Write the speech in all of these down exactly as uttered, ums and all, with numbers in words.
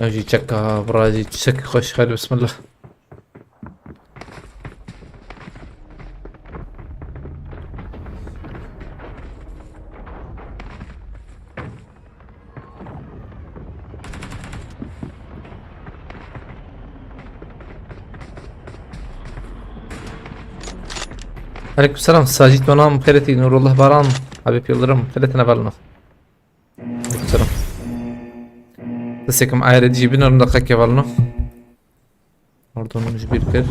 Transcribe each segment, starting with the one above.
Ev jî çeka, bira jî çekî xweş, xeyr, bismillah. Aleykümselam, Sacit Donam, xêretî, Nurullah Baran, Habib Yıldırım, xêretî, ne valino. Aleykümselam. Destekim ayrı cibin önünde kake valino. Oradan ji bîr kir.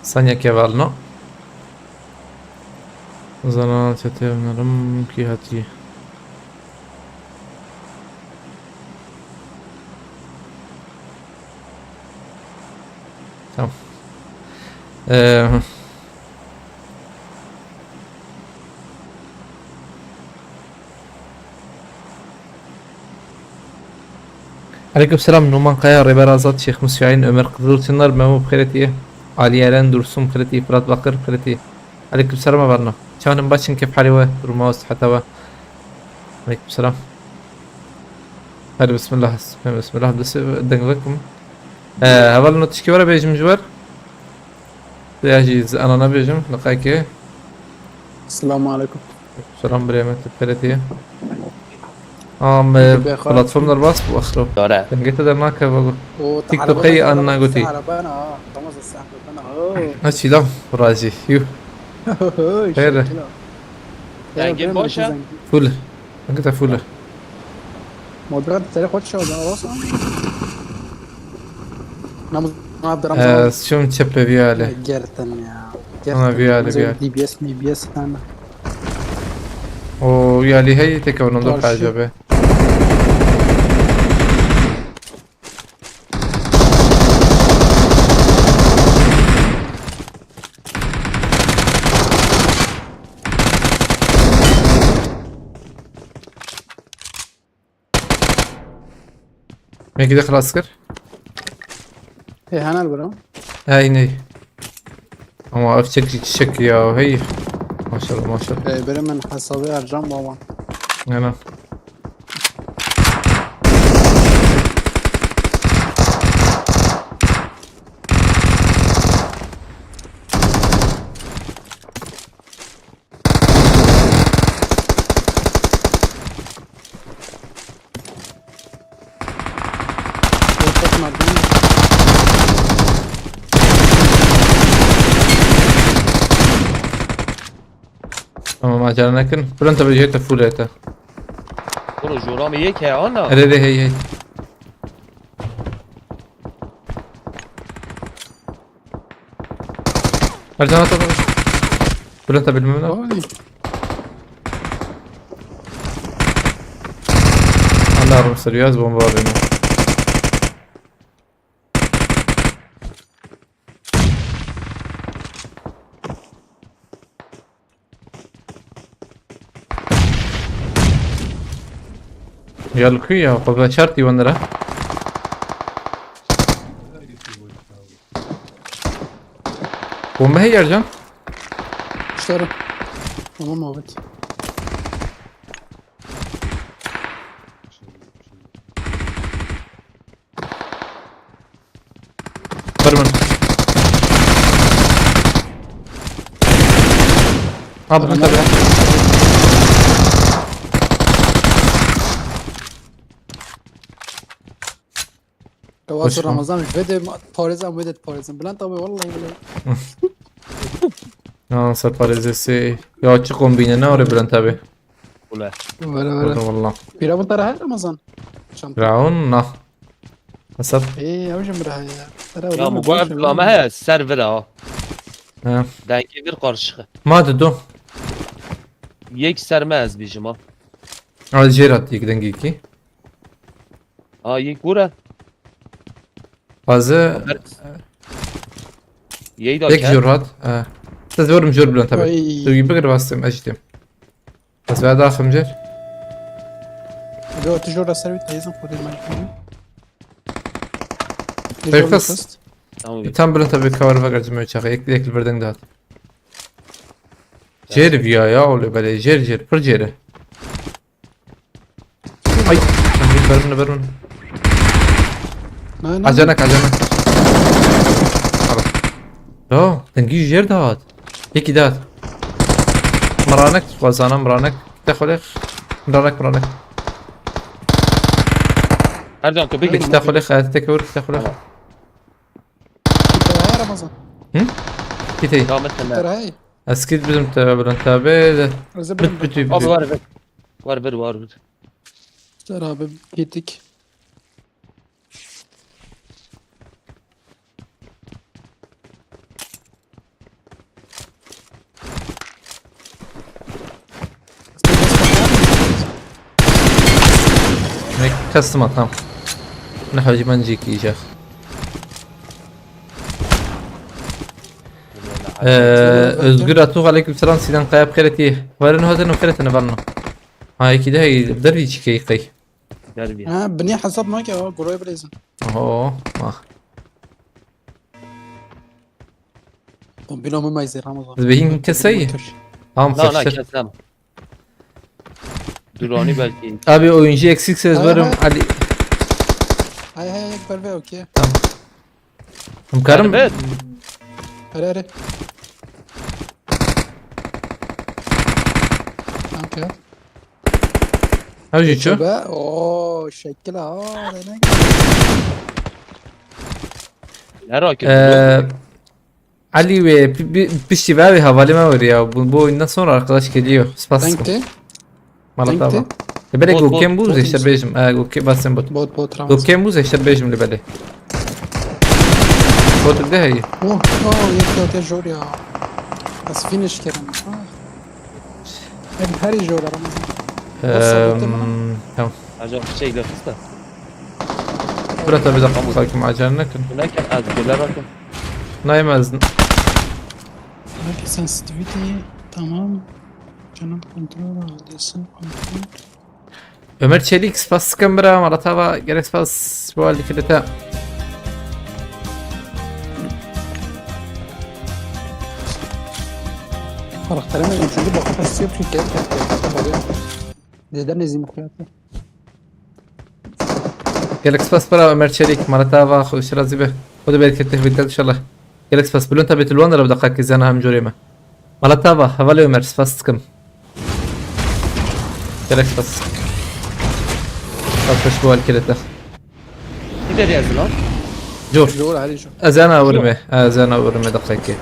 Sanya kevalno. Zana çete önerim ki hatiye. Tamam. Ee, Aleyküm selam, Numan Kaya, Rêber Azad, Şêx Musyaîn, Ömer Kızılçınar, Memo Xêretî, Ali Eren, Dursum Xêretî, Fırat Bakır Xêretî. Aleyküm selam, Avarno. Çanim başin kef halî we, duruma we, siheta we. Aleyküm selam. Hadi bismillah, bismillah, dest deng vekim. Ee, heval no tişkî were bêjim ji wer. Ya jî ez ana nabêjim, liqekê. Selamu aleykum. Selam birê me, tu xêretî ye. Am, platform derbas bû, axiro. Dore. Dengê te dernakeve got. TikTok'ê an nagotî. Ha, çîla, razî. Yuh. Xêr e. Dengê baş e? Full. Dengê te full e. Moderat, serê xwe çawa da, wasa? Namaz, Abdurrahman. Ee, şum çepe viyale. Gerten ya. Ama viyale, viyale. D B S, M B S yani. O viyale hey, tek onu da Karşı. Kajabe. Mekî de xilas kir. Ê, hener bira. Hey, ney. Ama ev çek, çek ya, hey. Maşallah, maşallah. Ê, biri min hesabê Ercan baba. Hemen. Ortak merdiven. Tamam, acele nekin. Bülent abi, jete full ete. Oğlum, jora mı yek he, ana? Ere, ere, hey, hey. Ercan, at, at, at. Bülent abi, bilmem ne. Ay. Allah'ım, sürüyor, az bomba var benim. Ya li ku ya? Xwe veşartî wan re. Bombe heye Ercan. Şerê. Tamam abi. Bir min. Ha, bunu tabii. Kawası Ramazan, ve de parêzan, ve de parêzan. Bülent abi, vallahi billahi. Ha, ser parêzesi. Ya, çi kombîne ne orê Bülent abi. Ule. Were, were. Were, wallah. Pîravûn te re heye Ramazan? Çanta. Pîravûn, na. Hesap. Ê, ew jî min re heye ya. Te re were. Ya, min got, me heye, ser vir e ha. He. Dengê vir qarşixî. Ma dido. Yek ser me ez bîjim ha. Al jêr hat yek dengê kî. Ha, yek gure. Taze. Yek da yek jor hat. Ha. Siz yorum jor Bülent abi. Ay. Tu gibi bir bastım, acıdım. Ez veda axim jêr. Yo, tu jor ser wî teyzin xwedê me. Teyfes. Tamam. Tam Bülent abi cover veger cime çağı. Ek, ek bir deng daha. Jêr viya ya oğlu böyle jêr jêr pir jêr. Ay. Ber min ber min. Ne ne? Acanek acanek. Al. Yo, dengî jêr dihat. Yekî dihat. Miranek, xwezana miranek. Te xwelê. Miranek miranek. Ercan tu Bik bigir. te xwelê xayat te kewr te xwelê. Tamam. Te heye Ramazan. Kitey. Tamam sen Te de. heye. Eskit bizim te Bülent abi. Rıza Bit bilim. bit bit. Abi var ver. Var ver var ver. Te abi gittik. Mek custom atam. Ne hacı ben ceki yiyecek. Ee, Özgür Atuk aleyküm selam Sinan Kaya bixêretî. Verin hotin bixêretine varno. Ha iki de hey dervi çikeyi kay. Gel bir. Ha, bini hesap nake o, guraya bilezin. Oho. Ah. O bilo mu meyze Ramazan. Zibehin kesey. Am Na na fırçır. Keslem. Durani belki. Abi oyuncu eksik ses Hay varım hay. Ali. Hay hay hay, berbe okey. Hımkarım. Evet. Hadi hadi. Danke. Hawji ço. Be, o şekil ha. Ne Ne rakip? Ee, Ali ve pi- pi- pişti ve abi havale mi var ya. Bu, bu oyundan sonra arkadaş geliyor. Spas. Danke. Malata Danke. bak. E bele Bot, bot, Gokem buz bot eşter musun? bejim. E Gokem basen bot. Bot bot Ramazan. Gokem buz eşter bejim le bele. Bot de hey. Oh oh, yek yate jor ya. Ez finish kerim. Ah. Hem her jor Ramazan. Nasıl bitti mi? Ehm, Tamam. Acaba şey lafız da. Burada bir dakika sakin acele nekin. Bu ne ki? Az güler bakın. Naymaz. Belki sensitivity tamam. Canım kontrol, adresim kontrol. Ömer Çelik spas sıkın bira Maratava gerek spas bu halde kilite. Karakterime üçüncü bakıp istiyor çünkü gerçekten böyle. Neden ezim kuyatı? Gelek spas bira Ömer Çelik Maratava hoş razî be. O da belki tevhidler inşallah. Gelek spas Bülent abi tu li wan re bi deqakî zana hem corê me. Mala tava, hevalê Ömer, spas dikim. Gelek spas. Spas xweş bo alkêlê te. Ti derê ez lan. Cor. Jor, hadi jor. Ez ena wirime, ez ena wirime deqakî.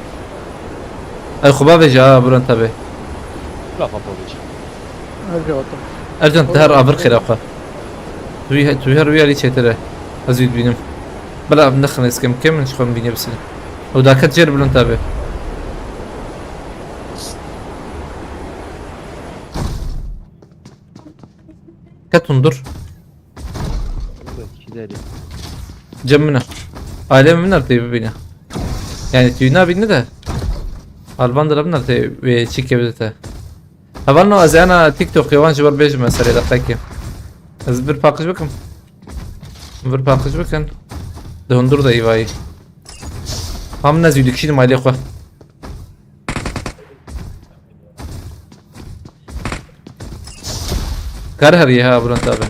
Ay xwe bavêje ha Bülent abi. Kula xwe bavêje. Hadi otur. Ercan te her avir xêra xwe. Tu, tu her wî alî çêtir e. Ez wî dibînim. Bila em nexin ez kim kim ji xwe min bîne bisînim. Û daket jêr Bülent abi. Ket hundir. Gidelim. Cem min e. Ailem min er tê bibîne. Yani tu nabîne de. Alban de min er tê ve çîkê bide te. Hevalno ez ena TikTok yawan ji ber bêjim ez serê deqekê. Ez bir paqij bikim. Bir paqij bikin. De hundur da îvayî. Ham ne zî dikişînim ailê xwe. Kar heriye ha Bülent abi.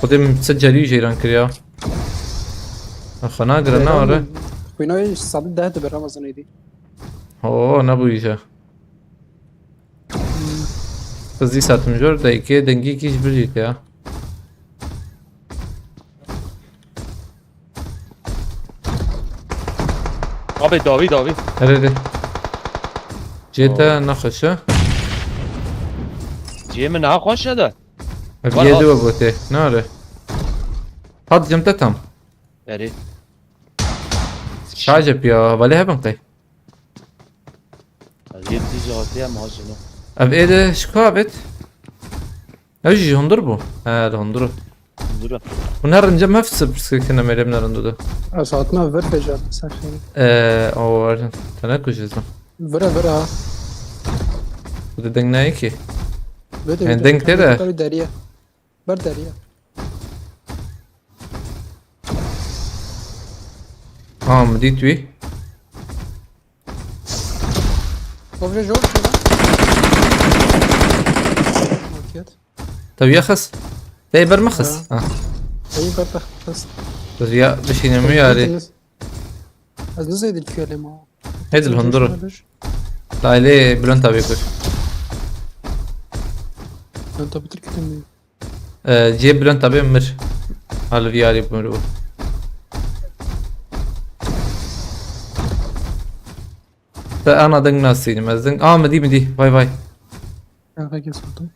Xwedê min se carî jeyran kiriya. Xwe nagire ne were. Xwîna wê sade deh dibe Ramazan êdî. Ho nebûyî je. Qizî satim jor dayikê dengî kî ji bir jî ya. Abi davi davi. Erê de. Cê te nexweş e. Cê min nexweş e de. Ev Var, yê hat. Diwe gotê. Ne are? Hat cem te tam. Erê. Şaje piya. Valê hebin qey. Ez yê dî jî hatiye ma jî ne. Ev ê de şiko abet. Ev jî hundur bu. He, hundur. Dur. Hûn her rincem heft sirpiskirine mêlê min rind de. Ez hatina vir bejar sen xêr. Eee, o Ercan. Te ne kujiz lan. Vira vira. Bu da deng nayê ki. Vede Yani denk te de. Tabii deriye. Ber deriye. Ha, min dît wî. Kovre zor şurada. Okey. Te wî xist. Te ber mi xist? Ha. Ha. Te ber te xist. Ez ya bişînim wî yarê. Ez nizeydim ki öyle ma. Hêdil hundur. Laylê Bülent abi kur. Ben tabi Türk. Ee, cê Bülent abi mir. Hal viyari mir bu. Te ana deng nasînim ez deng. Aa, mi dî, mi dî. Vay vay. Kanka kes oldu.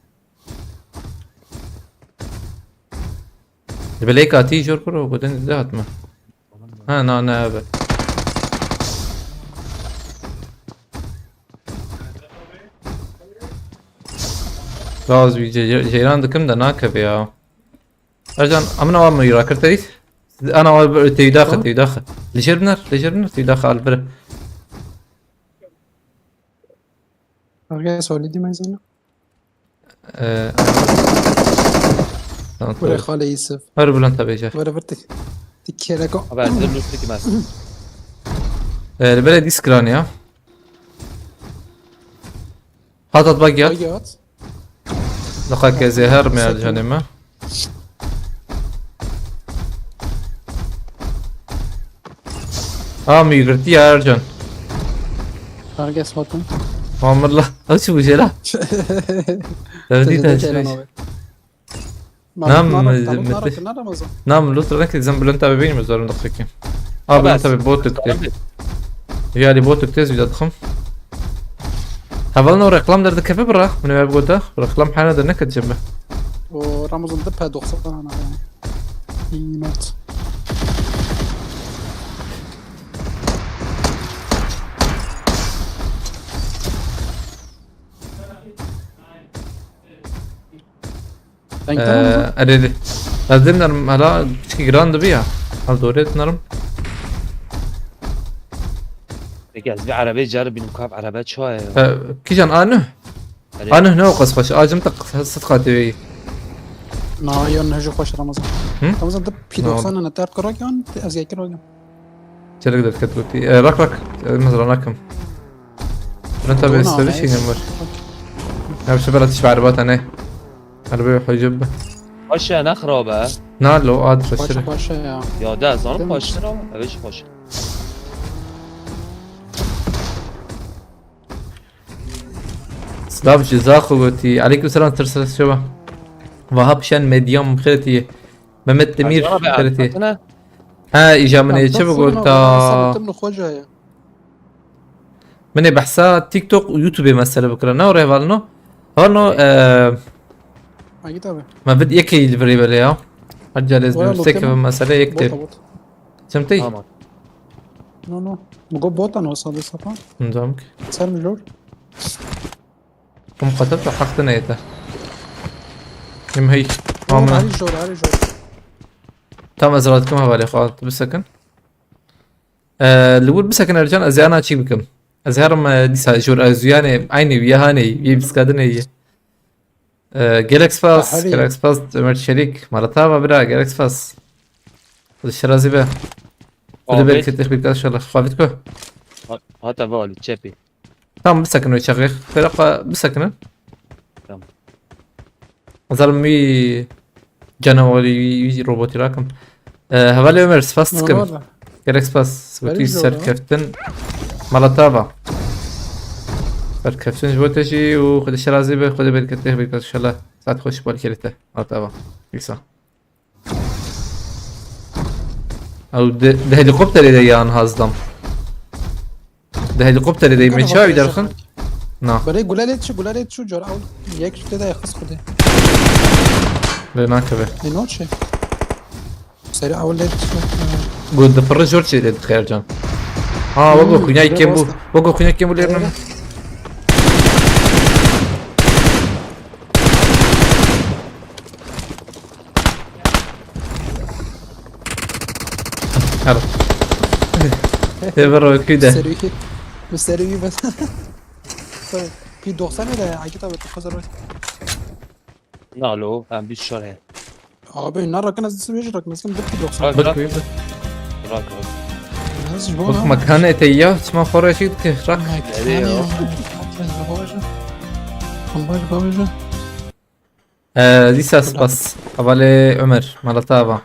Belê katî jor kuro, godin de hatma. Ha, na, ne, evet. Gaz bir ce-, ceyran dikim de nakeve ya. Ercan, amına var mı yurakır teyit? Ana var böyle teydaxı, tamam. Teydaxı. Lejer biner, lejer biner, teydaxı al bir. Arkaya söyledi mi sana? Ee, tamam, Buraya tamam. Xalê Yusuf. Her Bülent abi jar. Böyle bir tık. Tık kere ko. Abi, hazır lütfü ki ben. Ee, böyle disk lan ya. Hat at bak ya. Bak ya at. Daqa kezê her me canê me. Aa, mi girtî ya Ercan. Herkes bakın. Mamirla. Aç bu jela. Tevdi tevdi. Nam, Nam, mi, Nam, mi, Nam, Ramazan. Nam, lütfen, ne kadar Bülent abi benim zorunda çekeyim. Abi, Bülent abi, bot etti. Abi. Yani bot etti, bir dakika. Hevalno reklam derdi kefe bırak. Bunu ver burada. Reklam hana da ne kadar cembe. O Ramazan da P doksan ana. İyi not. Ee, erê. Ez dê binerim, hela piçekî giran dibi ya. Ez dorê dinerim. Peki ez bir arabaya caribînim, kav araba çaye ya. Ee, kîjan, A neh? Erê. A neh ne o qas xweş. Acim tak sıt xatê weyî. Na, ya ne jî xweş Ramazan. Hı? Ramazan, tu P doksan ne, tert kirak yan, ez yekî rak yan. Çelik derket wekî. Ee, rak rak. Ee, mezra nakim. Ben tabi Dona, istemiş evet. Yine var. Ya bir sefer atış var bak, hani. Harbi hocam. Paşa ne xirab e? Na lo, ad Paşa, faşır. Paşa ya. Ya da zanım Değil mi? Paşa ama. Evet, Paşa. Silav ji Zaxo gotî. Aleyküm selam, tir ser şeva. Vahap Şen Medyam xirtî. Mehmet Demir Ercan abi, xirtî. Anlatmasana. Ha, îja min ê çi bigota? Min ê behsa TikTok û YouTube mesele bikira. Ne o rêvalino? Hano, e, Hangi tabi? Me vid yekê li virê belê ya. Her carê ez Wala bim sek lotem. Mesele yek tê. Bota, bota. Çim tê? Tamam. No, no. Mi got bota no sade sapa. Nizam ki. Ser mi lor? Hûn qetil tu heq dineyê te. Em hey. Tamam, amina. Harî jor, harî jor. Tam ez radikim hevalê xwe, tu bisekin. Ee, li wir bisekin Ercan, ez yana çîk bikim. Ez herim, e, dîsa jor ez yanê aynî wiya hanê, wî biskadinê yê. Ee, gelek spas, Harî. Gelek spas Ömer Çelik, Maratava bira, gelek spas. Xwedê şirazî be. Xwedê Ahmet. Bereket, bereket inşallah. Xwavit ku? Ha-, hata ve Ali, çepî. Tamam, bisekin wê çaxê. Xêra xwe bisekinin. Tamam. Zalim wî canawarî, wî, wî robotî rakim. Ee, hevalê Ömer, spas dikim. Normal e. Gerek spas. Berî Wî jor e. Serkeftin. Mala tava. Serkeftin ji bo te jî û Xwedê şirazî be, Xwedê bereketê, bereketê inşallah. Saet xweş bal kerê te. Mala tava. Îsa. Ew di, di helîkopterê de yan hazdam. Di helîkopterê de me çawa wî derxin? Na. Berê gule lê çi, gule lê çi car ew yek tê de xist xwedê. Lê nakeve. Ê no çi? Serê ew lê çi? Got di pirri jor çê lê dixêr can. Ha, wego Hmm, xwînayê kêm bû. Wego xwînayê kêm bû lê Evet. Her. Te bir rokî de. Serî. Bu serî bas. P doksan de Akit abi, tu hazır ol. Nalo, em bir şare. Abi ne rakın az sürücü rakın az kim bir P doksan. Bak, bak. Bırak, bırak. Bırak, bırak. Wek mekanê te ya, çima xwe reşî dike, rak. Ee, dîsa spas. Hevalê Ömer, malata ava.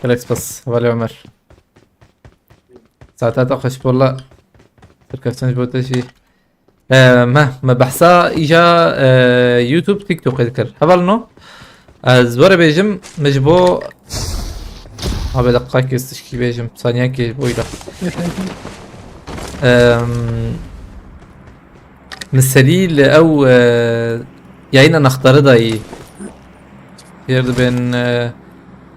Gelek spas, hevalê Ömer. Saeta te xweş, walla. Serkeftin ji bo te jî. Ee, me, me behsa îja, e, YouTube, TikTokê dikir. Hevalno, ez were bêjim, me ji bo, abi, deqakê ez tişkî bêjim, saniyekê ji bo îda. Em, min serî li ew, e, yayîna nextarî dayî. Fêr dibên, e,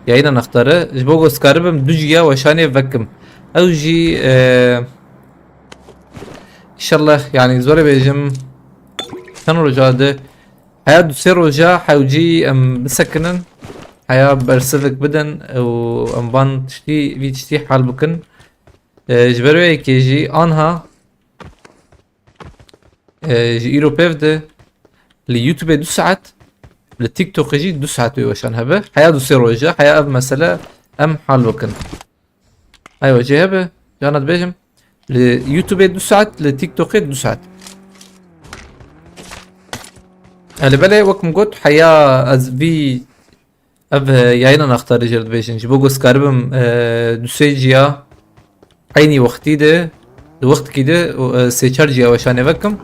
yayîna nextarî. Ji bo ku ez karibim du ciya weşanê vekim. Ew jî, e, Înşallah, yanî, zor e bêjim, çend roja di, heya du sê roja hewcî em bisekinin, heya bersivik bidin û em van tiştî, vî tiştî hal bikin. E, ji ber wê yekê jî anha, e, ji îro pêv de li YouTubeê du saet, li TikTokê jî du saet wê weşan hebe. Heya du sê roja, heya ev mesele em hal bikin. Aywa, cê hebe, cana dibêjim. Li YouTubeê du saet, li TikTokê du saet. E, li belê wek min got, heya ez vî ev, e, yayîna nextarî jê re dibêjin. Ji bo ku ez karibim, e, du sê ciya eynî wextî de, di wextikî de, û, e, sê çar ciya weşanê vekim.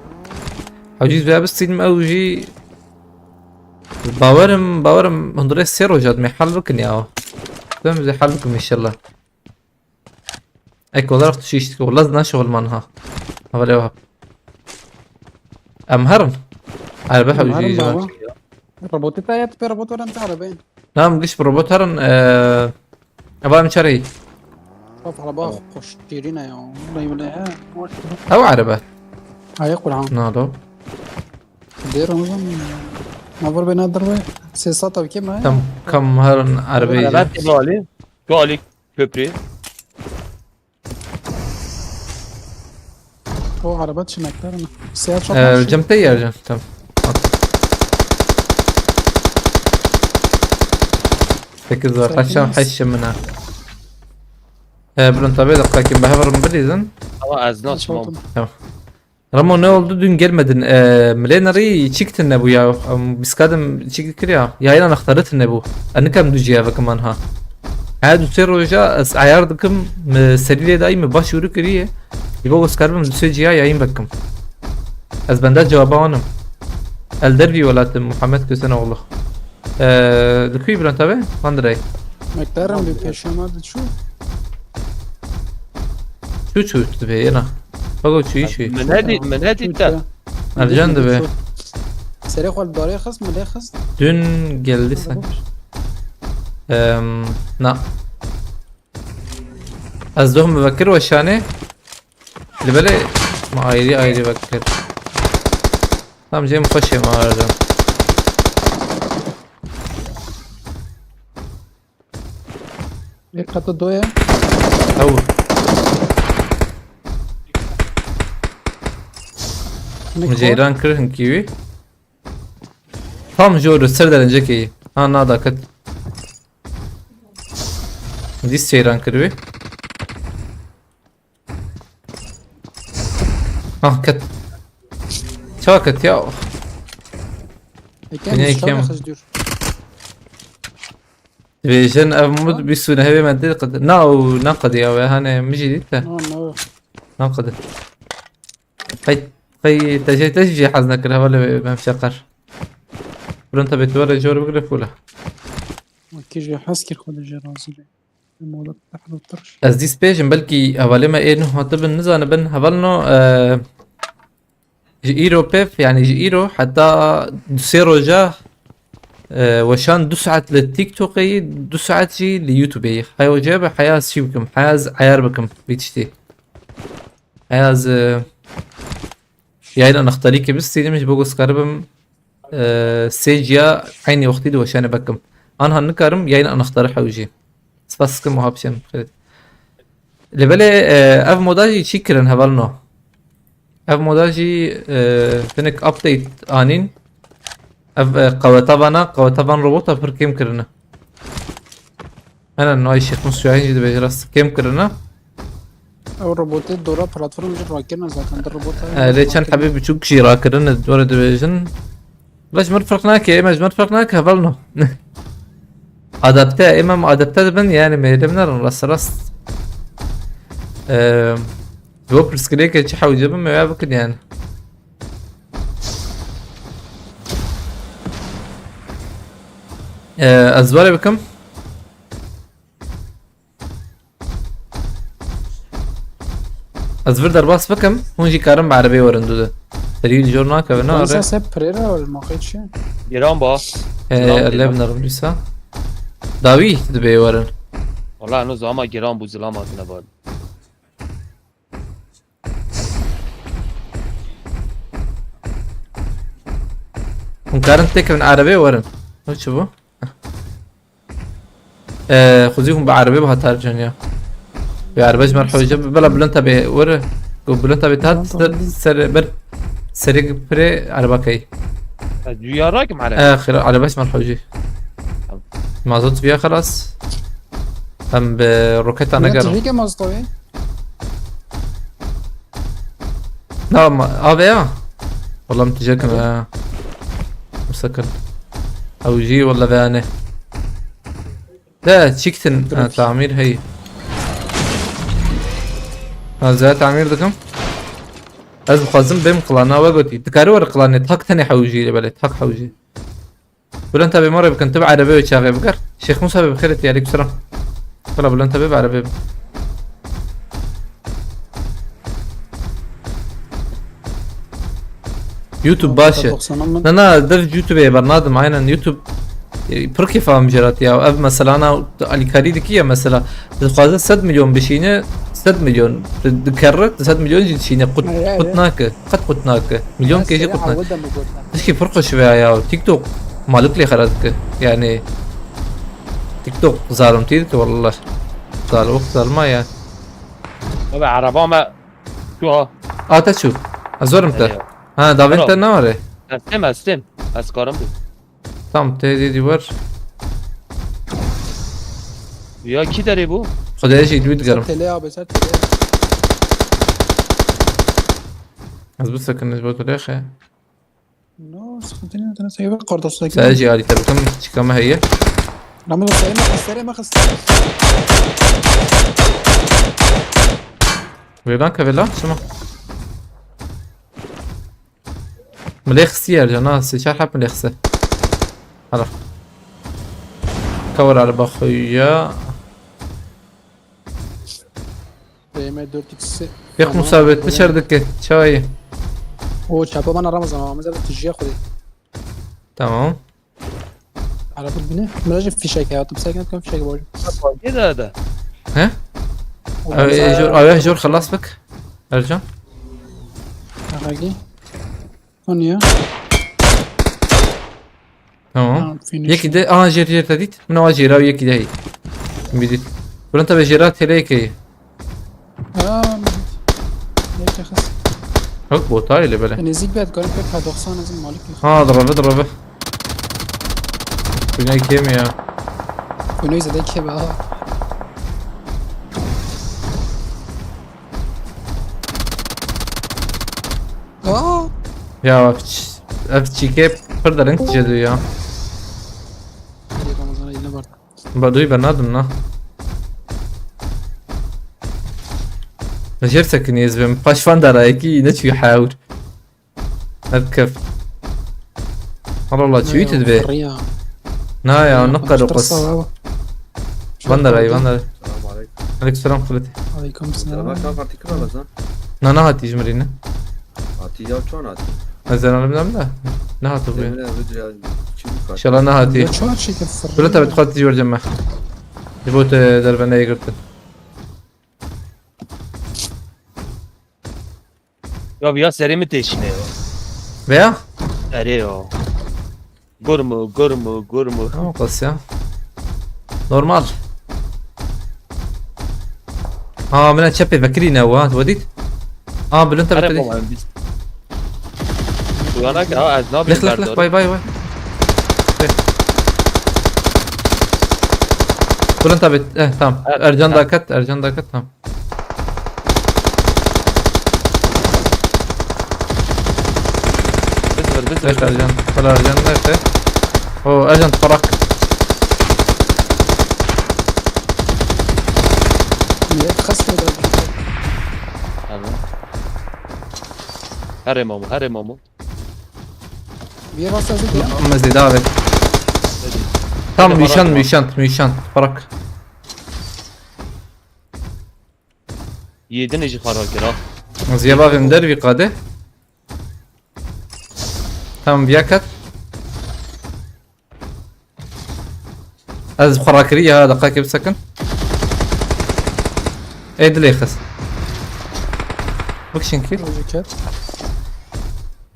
Hewcî ez vê bistînim ew jî bawerim, bawerim hundirê sê roja dimê hal bikin ya. Dem zê hal bikim înşallah. Ek olarak tu şiş, wala zina şoğul man ha. Havale vahap. Em herin. Araba hewcî. Robotê te ya, tu pê robot werin te arabeyên. Nam giş robot herin, eee, eva em çarê. Of, araba xweş şîrîn e ya. Vallahi bile he. Ew araba. Aye Kur'an. Na do. Dê Ramazan. Navar be nadir be. Sê sata bi kêm e. Tam kam herin arabeyê. Araba te bali. Tu Ali. Köprü. O araba çinekler mi? Siyah çok. Ee, cem te yer can. Tamam. Sekiz var. Kaç tane? Heş min ha. Ee, bunun tabi dakika kim? Behavarım bilizin. Ama ez not. Tamam. Ramo, ne oldu? Dün gelmedin. Ee, Milenarî çik tine bu ya? Em, biskadim çik dikir ya. Yayın anahtarı tine bu. Enikem du ciya vekim anha. Ha, du sê roja ez ayar dikim, mi serî lê dayî, mi baş ûrî kiriye. Îbo ez karibim du sê ciya yayın vekim. Ez benda cevaba wanim. El dervî welatim Muhammed Kösenoğlu. Ee, li ku î Bülent abi? Van direy. Mektarım bir peşema de şu. Çû çû tu dibê yena. Bago çûyî çûyî. Min nedî, min nedî te. Ercan dibe. Serê xwe li darê xist, min lê xist. Dün geldi sen. Em, na. Ez doh mi vekir weşanê. Li belê mi ayrî ayrî vekir. Tam jê min xweşê me Ercan. Ê qata do ye. Ew. Hinek Min ceyran kir hinkî wî. Tam jor ser derencekê yî. Ha, nada ket. Dîs ceyran kir wî. Ah, ket. Çawa ket ya? Ekem Yine inşallah ekem. Xizdir. Dibêjin ev mud bîst û nehê me dê qed-, na û ne qediya we, hane min jî dît te. Na, na. Na qedi. Qey, qey te jê, te jî jê hez nekir, hevalê me şeqer. Birin te bê tu were jor bigire fûle. Wekî jê hez kir xwe de jê razî be. Mola te helo tirş. Ez dîs bêjim, belkî hevalê me ê nuh hatibin, nizanibin. Hevalno, e, Ji îro pêv, yanî ji îro heta du sê roja, e, weşan du saet li TikTokê yî, du saet jî li YouTubeê yî. Heya wê cê be, heya ez çî bikim, heya ez eyar bikim vî tiştî. Heya ez, e, yayla nextarîkê bistînim ji bo ku ez karibim, e, sê ciya eynî wextî di weşanê vekim. Anha nikarim yayla nextarî hewcî. Spas dikim wiha biçin. Li belê, e, ev moda jî çî kirin hevalno. Ev moda jî, e, hinek update anîn. Ev, e, qeweta vana, qeweta van robota pir kêm kirine. Hene nayê Şêx Musûyayîn jî dibêje rast kêm kirine. Ew robotê dora platform jî rakirine zaten, di robota. E, lê çend hebê biçûk jî rakirine, were dibêjin. Bila ji min ferq nake, ême ji min ferq nake, hevalno. Adapte, ême em adapte dibin, yani mêlim nerin, rast rast. Eee, ji bo pirsgirêke çi hewce bin, me ya bikin yani. Eee, ez were bikim. Ez vir derbas bikim, hûn jî karin bi erebê werin dû de. Serî jor nakeve, ne Fransa are? Se pirê re were, ma xê çi? Giran ba. Ee, Zilam lev diyemem. Nerim dîsa. Dawî dibê werin. Wala eno zama giran bû, zilam hatine bar. Hûn karin têkevin erebê werin. O çi bû? Ee, xwezî hûn bi erebê bi hatar can ya. Bi erebe ji me re hewce, bila Bülent abi were. Ku Bülent abi tat Tamam, ser, tamam. ser ber serê pirê ereba key. Ez duyar rakim hele. Ee, xira erebe ji me re hewce. Tamam. Mazot viya xelas. Em bi roketa Ne negerin. trafik e mazotayê? Na ma abi ya. Wallah min tije kim Hadi. ha. Musakin. Ew jî wallah ve ane. De çiktin ha, Trafik. Tamir hey. Ha, ez tamir dikim. Ez dixwazim bêm klana we gotî. Dikarî were klanê tak tenê hewjî lê belê tak hewjî. Bülent abi mare bikin, tu bi erebê û çaxê bikir. Şêx Musa abi bi xêr tî, aleykum selam. Kala Bülent abi bi erebê bi. YouTube baş e. doksan min. Na na, dev YouTube ye bernadim, aynen YouTube. E, pir kêfa em jê re tî ya. Ev mesela na alîkarî dikî ya mesela. Dixwaze sed milyon bişîne, sed milyon. Di, dikerre, sed milyon jî dişîne. Qut, Ay, ay, qut ay. Nake. Qet qut nake. Milyon kê jî qut nake. Awil de mi gotin. Tişkî pir xweş veya ya. TikTok malik lê xera dike. Yani TikTok zalimtî dike wallah. Zalim, wek zalima ya. Abi araba me şu ha. A te çû. Ez zorim te. Eyvallah. Ha, davên Bravo. te nare. Estim estim. Ez karim bû. Tam te dî dî wer. Ya kî derê bû? Xwedê jî dû digerim. Tele abi, ser tele. Ez bisekin, ez bo tu rêxe. No, sıkıntı yok. Sen seviye kardeş. Sen jî alî te bikim, çika me heye. Ramazan, serime kız, serime kız. Vêlan ke vêlan, çima? Milê xistî yer cana, sê çar heb milê xistî. Hala. Kawar araba xwe ya. B M dört X. Yek musabet, dışarı dike, çayı. O çapa bana Ramazan, ama mesela tijjiye koy. Tamam. Araba bine. Biraz fişek ya, atım sakin atkan fişek var. Ne de de. He? Abi, jor, abi, jor xelas bik. Ercan. Aragi. O niye? Tamam. Tamam, finish. Yekî de, aha, jêr jêr te dît. Min ava jêra û yekî de heyî. Min dît. Bülent abi jêra têleyekê. Aa, yekî xis. Yok, bota öyle böyle. Nêzîk be, garip P doksan ezim malik. Ha, direve, direve. Güney kim ya? Güney zede kebe ha. Aa! Ya, ev ç-, ev çîkê pir dereng tije diyor ya. Hadi Ramazan'a eline bak. Ba duy ben nadim na. Jêr sekiniz bim. Paşvan darayeki ne çi hawr. Ev kef. Allah Allah, çi te dibe? Fırıya. Na ya, ne kadar qas. Van darayı, van darayı. Selam aleyküm. Aleyküm selam, Fırat. Aleyküm Selam selam. aleyküm. Parti kırma lan. Na, na hati jimrine. Ati ya çon ati. Ez zanim da. Ne hati bu ya? Demine video ya. Kim bu İnşallah ne hati. Ya çok şey ki fırıya. Böyle tabi tuhat diyor cemme. Dibot dervene yıkırttın. Ya ya serê min têşîne ya. Veya? Erê ya. Gurmu, gurmu, gurmu. Tamam, qas ya. Normal. Ha, mina çepê vekirî ne wa, tu dît? Ha, Bülent abi Erê te dît. baba, em biz. Uyanak ha, ez ne Lix, lix, lix, bay, bay, bay. Bülent abi, eh, tamam. Evet, Ercan tamam. Dakat, Ercan Dakat, tamam. Bit, bit, Ercan. Xwela Ercan nerede? O Ercan parak. Millet kasmıyor da. Tamam. Herê Mamo, herê Mamo. Bir yere bastı hazır ya. Mezdi davet. Tam Hadi müşant parak. müşant müşant parak. Yedin jî xara kir ha. Ez yê bavê min dervî qade. Tam viya ket. Ez xwe rakirî ya deqakê bisekin. Ê dilê xist. Bikişin kî. Öyle ket.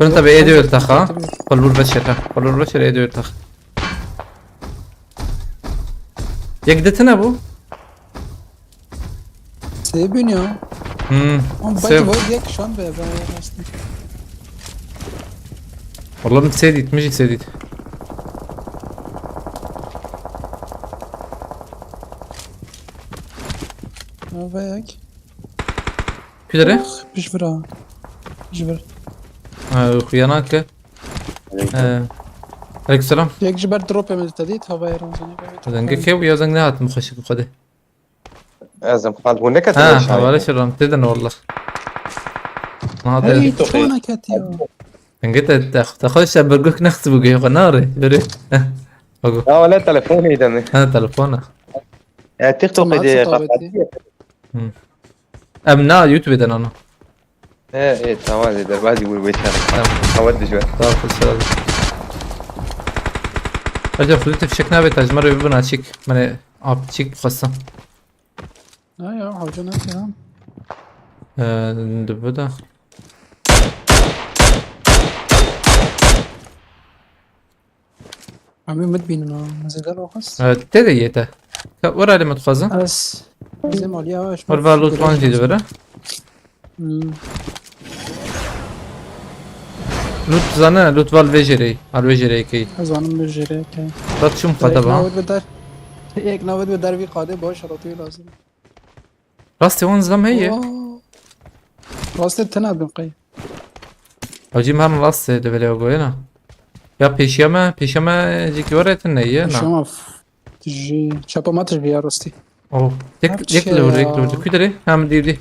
Bin tabi ê dewir taxa. Qulur beşer ha. Qulur beşer ê dewir taxa. Yek ditine bu. Sebin ya. Hmm. Ama Sev- belki var diye kişan be ben aslında. Wallah min sê dît, min jî sê dît. Ama belki. Kudere? Pişvira. Pişvira. Ha, xuya nake. Ee, Aleykümselam. Yek ji ber drop emel tedî tava êran zanî. Denge ke ya zeng nehat min xweşik xwedê. Ez em xal bû neketim Ha, nişanê. Havale şiram, tê de ne wallah. Naha Hey, te. çona ketiyo. Denge te, te, te xweş e, bergok nexti bu gê xwe nare. Bere. Ogo. Ya wala telefonê de mi? Ha, telefona. E, TikTokê Tamam, de tamam, kapatiyê. Em na YouTube de nano. He, e, tamam de derbazî bû beşer. Tamam. Xewet dijwe. Tamam, xweş oldu. Aca xulî te fişek nabê, te ji me re bibin açîk. Mene apçîk xwestin. Ha ya, hoca nasıl ya? Ee, dibi de. Abi mit binin ha, mezedel okas. Ee, te de yete. Ka wera li me dixwazin. Ez, bizim Ali ya, Were va loot van jî dibire. Hmm, Loot zane, loot val vê jêreyî. Al vê jêreyî key. ez anım bir jere ki. Dat çum xwe te ba. Navet bedar. Ek navet bedar bir kade baş aratıyor lazım. Rastê wan zam heye. Oo. Rastê tena bin qey. Hacî, herin rastê develê goyena. Ya pêşiya me, pêşiya me jî ki were tine ye, na. Şama. Ji çapa ma tij bir ya rastê. Oh, yek, Hepçe yek li wir, yek li ya. wir. Kudere? Ha, min dî, dî.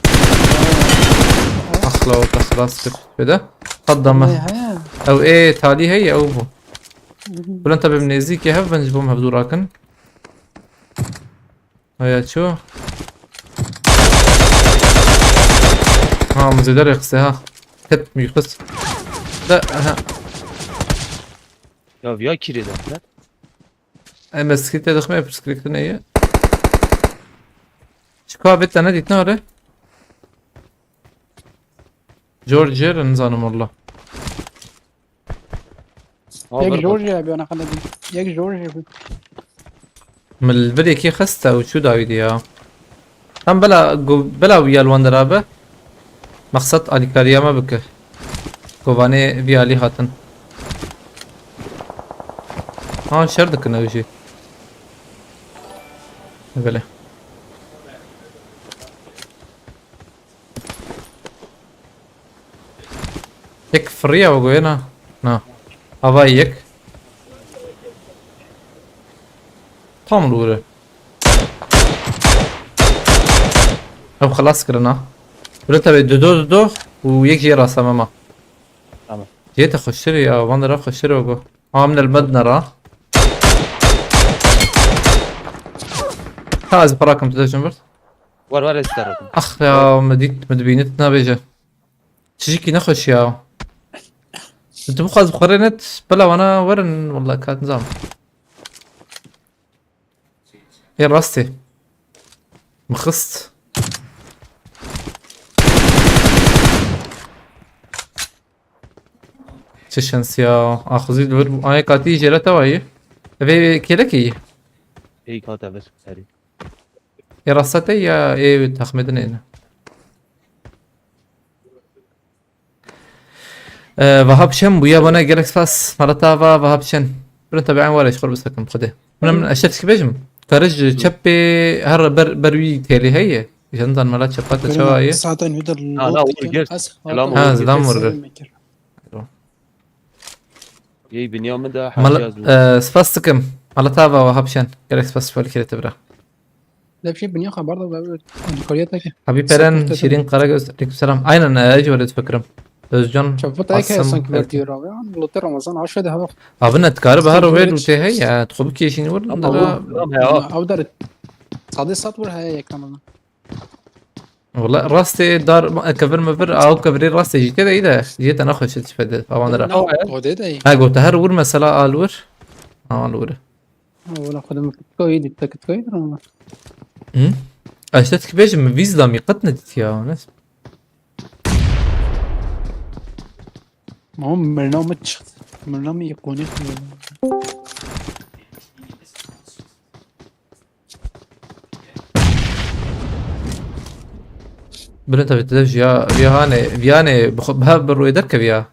Axla, o xelas kir. Bede. Qadda me. Ne, he. Ew ê talî heye, ew bû. Bilen tabi nêzîkê hev bin ji bo me hevdû rakin. Aya ço? Ha, min zêde rêxiste ha. Ket mi xist. De, ha. Ya viya kîrê de ne? Em eskî te dixme, pirsgirêk te neye. Çika vê te nedît nare? George, nizanim wallah. Ha, Yek ver George abi ona kadar bin. Yek George abi. Min li vir yekê xiste û çû dawî diya. Em bela, go-, bela wî ya li wan dera be. Mexsed alîkariya me bike. Govanê vî alî hatin. Ha, şer dikin ew jî. Belê. Yek firiya we goyê na? Na. Ava yek. Tam li wir e. Ev xelas kirin ha. Bire tabi dudo dudo û yek jê rasta me ma. Tamam. Jê te xweştir ya, van dera xweştir e go. Ha, min el med nera. Ha, ez parakim tu dejin bir. Var var, ez derim. Ax ya, me dît, me dibînit nabêje. Çijikî nexweş ya. Tu bixwaz xwere net, bela wana werin, wallah kat nizam. Ê rastê. Min xist. Çi şens ya. Axizî li vir bû. Ayê katî jêre te wayî. Vê kêlekê yî. Ey kate vir serî. Ê rasta te ya ê taxmê din êne. Ee, Vahap Şen bûye bana gelek spas. Malata va Vahap Şen. Birin tabi en ware şkor bisekim xwedê. Min min eşer çi bêjim. Karij çepê her ber ber wî têlê heye. Jandan mala çepa te çawa ye. Zaten hüdür Ha, la, Urgers. Selam Ha, Urgers. Zidan Urgers. Yê binya min de Mal, hejaz bû. E, spas dikim. Mala te ava we hapşen. Gerek spas şifa likirê te bira. Levşê binya xeber da be. Alîkariyet neke. Abi Peren, Şirin Karagöz, aleykümselam. Aynen, e, ji were difikirim. Özcan, Çabuk da ke Asım, sanki evet. Ver diyor abi. An lote Ramazan aşağıda hava. Abi ne dikare bahar Çabuk ve geç. Lute hey ya. Tuxu bir keşini vur. Ama Dara bu, tamam ya. Abi dar. Sade sat vur haya yek Ramazan. Wala rastê dar kevir mevir, aw kevirê rastê jî tê de î de. Jê te naxweş dişpede, awan ra. Tamam ya. O de de. Ha, gote her vur mesela al vur. Al vur. Wala xwedê min kitkoyî dît, te kitkoyî dir ama. Hı? Eşte tikbêjim min vî zlamî qet nedîtiya, ne? Ama mirna min çıktı. Mirna min îqonî xwedê. Bilin tabii, te viya, viya hane, viyanê, bi xwe, bi hev bi rûyê derkeviya.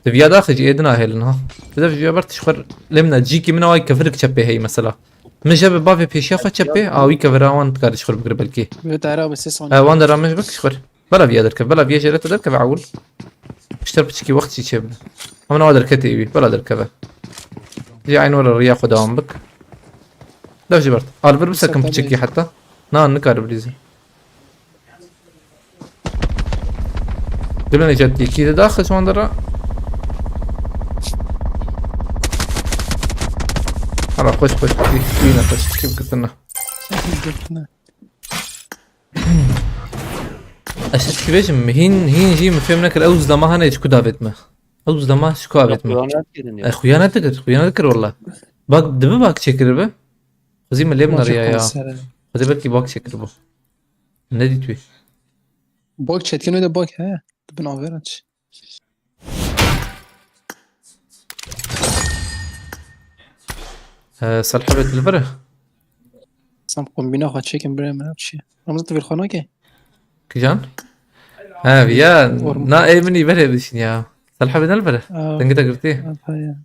Di viya daxê jî ê din ahêlin ha. Ti dev ji ber tişxwer lê min e, cîkî min a wayî kevirik çepê heyî mesela. Min je bi bavê pêşiya xwe çepê, a wî kevira wan dikare ji xwe bigire belkî. Bi tara bi sê saniye. E, wan dera min ji bik ji xwe. Bela viya derkeve, bela viya jê re te derkeve ewil. Pişter piçikî wext jî çêbibe. Hemin awa derketê wî, bela derkeve. Jî eyn were riya xwe dewam bik. Dev jî bert. Al vir bisekin piçikî heta. Na, nikare bilîzin. Dibin ecet yekî de daxil şu anda ra. Hala xweş xweş, kî, kî ne xweş, kî bikirtine. Girtine. Ez şişt ki bêjim, hîn, hîn jî min fêm nekir, ew zilama hene ji ku davêt me. Ew zilama ji ku avêt me. Xuya nedikir ya. E, xuya nedikir, xuya nedikir walla. Bak, dibi bak çekiribi. Xwezî min lê min riya ya. Xwezî belkî bak çekiribo. Ne dît wî? Bak çetkin wê de bak he. Dibin avêra çi. Ee, Salih abi, tu li vir e? Sam kombîna xwe çêkin birê min, çi? Ramazan, tu vîr xwe nake? Kijan? Ha, viya, na, ê min î berê bişin ya. Salih abi ne li vir e? Aa, dengê te girtî? Aa, ya.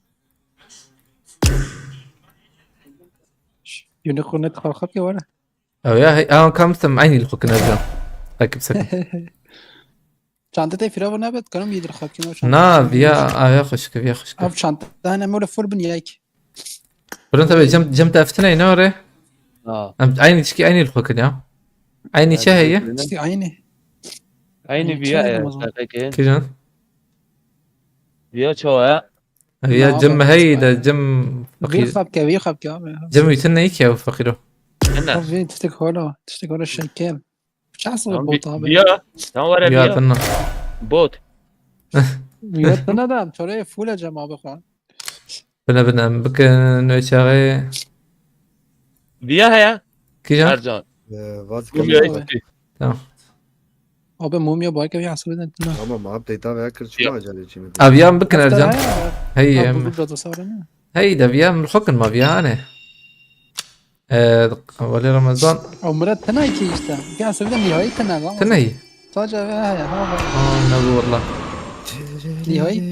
Unicorn net xwe xapî were. Ew ya, hey, ew kam tim eynî li xwe kin Ercan. Rakip sekin. Çanta te firav nebe, dikarim yê dir xapî. Na, viya, ew ya xweşik e, viya xweşik e. Ev çanta hene mole full bin yek. Buran tabi cem, cem te eftine ne ore? Ha. Em eynî çiki eynî li xwe kin ya. Eynî çi heye? Çiki eynî. Eynî viya e. Kijan? Viya çawa ya? Viya cem heyî de cem fakîr. Vî xapke, vî xapke abi. Cem wî tune yekî ew fakîr o. Abi tiştek hola, tiştek hola şekel. Ças bot abi. Viya, tam were viya. Viya tune. Bot. Viya tune de, çore full cem abi xwe. Bine, bine, em bikin wê çaxê. Viya heye? Kijan? Ercan. Ee, vaz Mumya kemî. Tamam. Abi mumya barke bir hesabı da. Tamam abi, data veya kır çıkma acele için. Abi yan bikin Ercan. Hey, em. Hey de viya min xwe kin ma viya ne. Ee, wele Ramazan. Umre tena ki işte. Ya sevdim nihayet tena lan. Tena. Sadece ve ha ya ha. Aa, ne bu valla. Nihayet.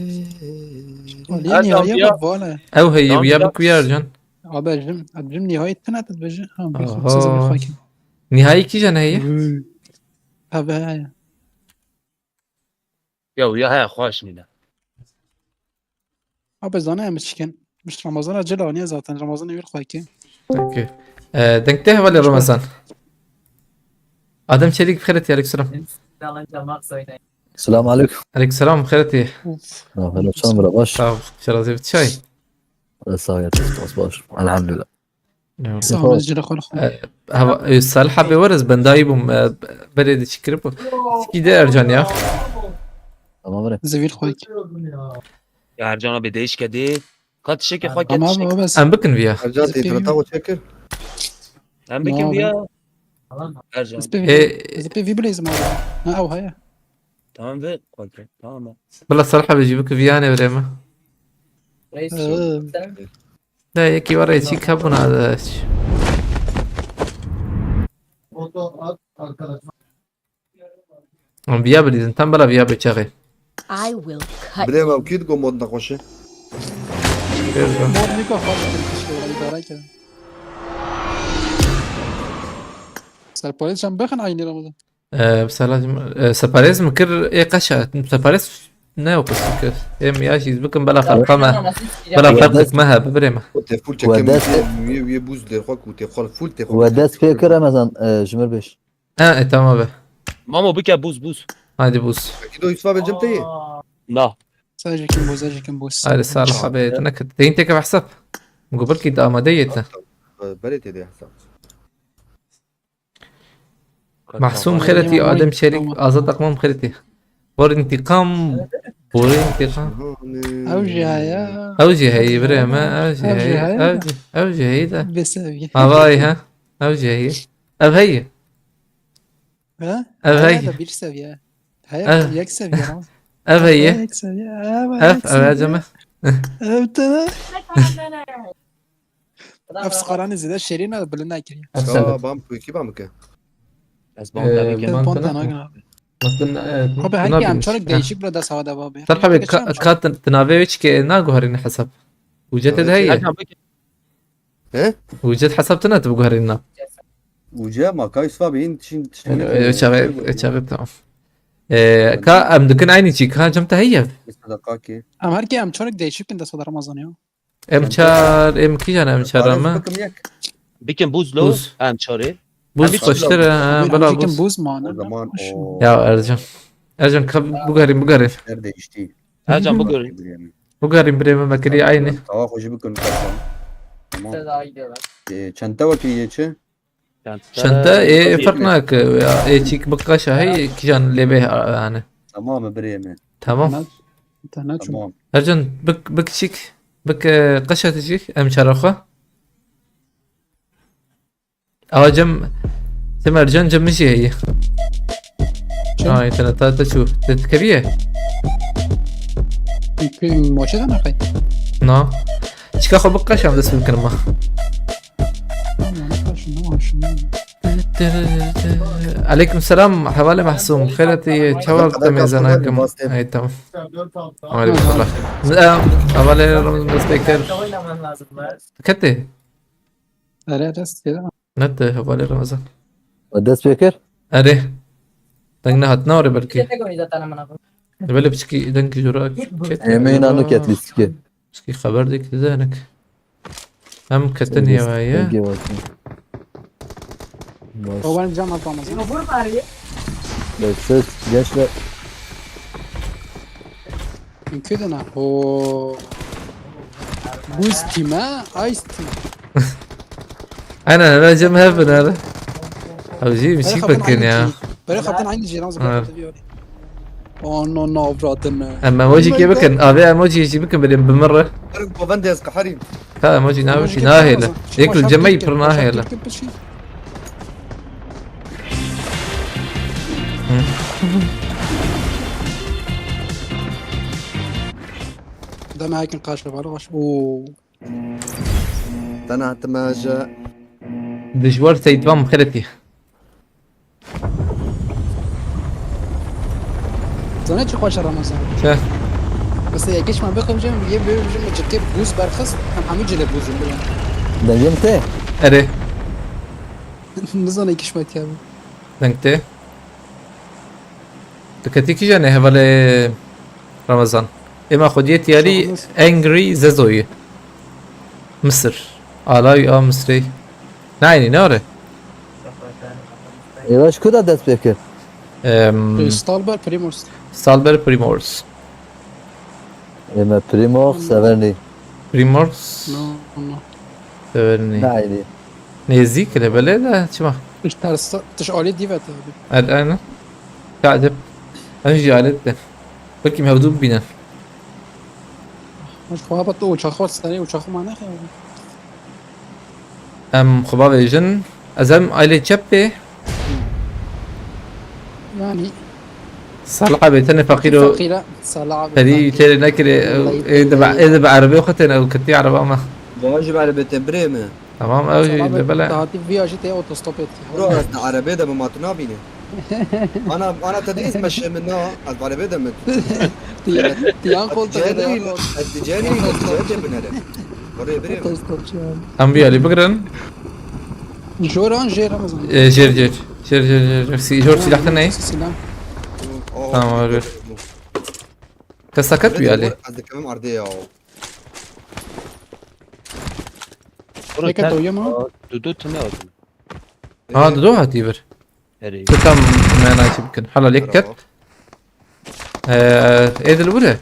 Nihayet bak valla. Ew heye viya bik viya Ercan. Abi jim, jim nihayet tena tad bejin. Ha, bir xop size bir xakim. Nihayî kîjan heye? Abi ha ya. Ya, ya he, xweş nîne. Abi zane em çikin. Miş Ramazan acil aniye zaten. Ramazan evir xweki. Peki. Ee, denk te hevalê Ramazan. Adem Çelik, xêretî, aleyküm selam. Selam aleyküm. Aleyküm selam, xêretî. Aleyküm selam, bira baş. Sağ ol, şerazê çay. Sağ ol, baş. Elhamdülillah. Sağ ol, cire xwe xwe. Hava, e, Salih abi were ez bendayî bûm, e, berê de çi kiribû. Sikî de Ercan ya. Tamam, bire. Zevîr xwe. Ya Ercan abi değiş kedi. Kat şeke xwe. Tamam abi, bes. Em bikin viya. Ercan, têtira ta xwe çekir. Em bikin viya. Ercan. Ez pê vî bileyzim abi. Ha, ew heye. Tamam ve xwe. Tamam. Bila Salih abi jî bikin viya ne verê me. Reis. Ne, yekî were çîk hebûna de. Em viya bilîzin, tam bela viya bê çaxê. I will cut. Bilê me kî digo mod nexweş e. Mod niko xwe dikir piştê were îdare kirin. Serparêz çend bexin eynî Ramazan. Ee, bi sala, e, separêz mi kir ê qeşa, separêz Ne o qisî kir. Em ya jî bikim bela ferqa me. Bela ferqek me hebe birê me. Te full çekem. Wê dest pê kir Remezan, e, ji mir bêj. Ha, e, tamam be. Mamo bike buz buz. Hadi buz. Peki do Yusuf abi cem te ye? Na. Sadece kim buz, sadece kim buz. Hadi sağ ol abi. Ne kit. Deyin teke hesap. Gubur ki da amade yete. Bere te de hesap. Mahsum xêretî, Adem Çelik, Azad Akmam xêretî. Bor intikam, bor intikam. Ew jî heye. Ew jî heye, birê me, ew jî heye. Ew jî, ew jî heye de. Bêseviye. Avay ha, ew jî heye. Ev heye. Ha? Ev heye. Heye de bir seviye. Heye yek seviye. Ev heye. Yek seviye. Ev, ev heye ceme. Ev tane. Ev sikaranê zêde şêrîn e, bilind nekiriye. Ev sebit. Bam ku kî bam ke? Ez bam Ee, tabii ki. Mantana. Pontana gına. Mantana, e, Abi, her ki em çarek değişik bile dest havada abi. Talha be, ka, ka, tinavê wê çike naguherîne hesap. Ucet de heye. He? Ucet hesap tine tu guherîne. Uce ma kay sva beyin çin çin. Yani, e, çağı, e, çağı, tamam. E, ka em dikin aynı çi, ka cem te heye. Sadaka ki. Em her ki em çarek değişik bin dest havada Ramazan ya. M çar, M kîjan M çar ama? Bikin buz lo, M çarê. Buz xweştir e, ha, bela buz. Buz mane. O zaman o. Ya Ercan. Ercan, ka, bugerin, bugerin. Yer değişti. Ercan, bugerin. Bugerin birê me, me kirî aynı. Tava xwe jî bikin. Tamam. Ee, çente wekî yê çi? Çente, e, ferq nake, ya, e, çîk bi qeşa hey, kîjan lê bê, yani. Tamam, birê me. Tamam. Tamam. Ercan, bik, bik çîk, bik, e, qeşa tu çîk, em çara xwe. Awa cem, cem Ercan cem min jî heye. Çi? Ha, interneta te çû. Te dikeriye? Moçe de nexey. Na. Çika xwe bi qeşam dest bikirim ma. Tamam, kaşın, ne var şimdi? Aleyküm selam, hevalê Mahsum. Xêretî, çawa te mêzana kim? Hey, tamam. Aleyküm selam. Hevalê Ramazan Despêker. Ketê? Erê, dest kere. Ne te hevalê Ramazan? Dest pê kir? Erê. Deng nehat, ne ore belkî. Belê piçkî dengî jora ket. Ê, me înan ket lîstikê. Piçkî xeber dek dize hinek. Em ketin ye. Dengê wazî. Bas. Owen cam at Ramazan. Ses, gençler. Mümkün ha. O. Buz team ha, ice team. Aynen, öyle cem hep öyle. Abi, şey, bir şey bakın ya. Böyle kaptan aynı şey, nasıl bakıyor? Onu ne avradını. Em emoji kê bikin, abi emoji jî bikin, bilin bimirre. Barin govendê ez qeherîm. Ha, emoji ne, emoji ne hele. Yek li cemey pir ne hele. Deme hekin kaç var, kaç. Oo. Te nehatime ji. Dijwar Seyid Van Xeletî. Zane çi xweş e Ramazan. Çi? Mesela yekişman bixim jim, yê bê jim çi tê buz berxist, em hemî cilê buzum bile. Dengê min tê? Erê. Nizane yekişman tê abi. Deng tê? Tu ketî kîjan e hevalê Ramazan? Êma xwediyê tiyarî Angry Zezoyî. Misir. Alawî a Misrê. Nayînî, ne ore? Êva ji ku de dest pê kir? Em, Stalber Primors. Stalber Primors. Ême Primors, Severnî. Primors. No, no. Severnî. Nayînî. Nêzîk e, belê de çima? Tiş ters, tiş alê dî ve tabi. Evet, aynen. Ka edeb. Em jî alê de. Belkî em hevdû bibînin. Ji xwe heba tu uçaxê serê uçaxê ma nexê. Em xwe bavêjin. Ez em ailê çep pê. Yani. Salih abi, tenê feqîr o. Feqîre, Salih abi. Ferî têrê nekirê, ew, ê dibe, ê dibe erebê xwe têne, ew ketî ereba me. Baş ji erebê te birê me. Tamam, ew jî Salih abi, de bele. Tahatî viya jî tê otostop etî. Bro, ez di erebê de bi ma tu nabîne. Ana, ana te dîs meşe min na, ez bi erebê de min. Tiyan koltuğa da. Ez diyeceğim, ez diyeceğim binere. Oraya birê me. Otostopçu yani. Em bir alî bigirin. Jor an jêr Ramazan. E, jêr, jêr. Jêr, jêr, jêr, jêr. Si-, jor silah te ney? Silah. Tamam, abi. Kes saket bû Millet alê. Ez dikevim ardê ya. Bro, Neke ten- doyum ha. Aa, Dudu tune hatî. Ha, Dudu hatî vir. Herê. Tu tam mena çi bikin. Halal yek ket. Eee, Edil bure.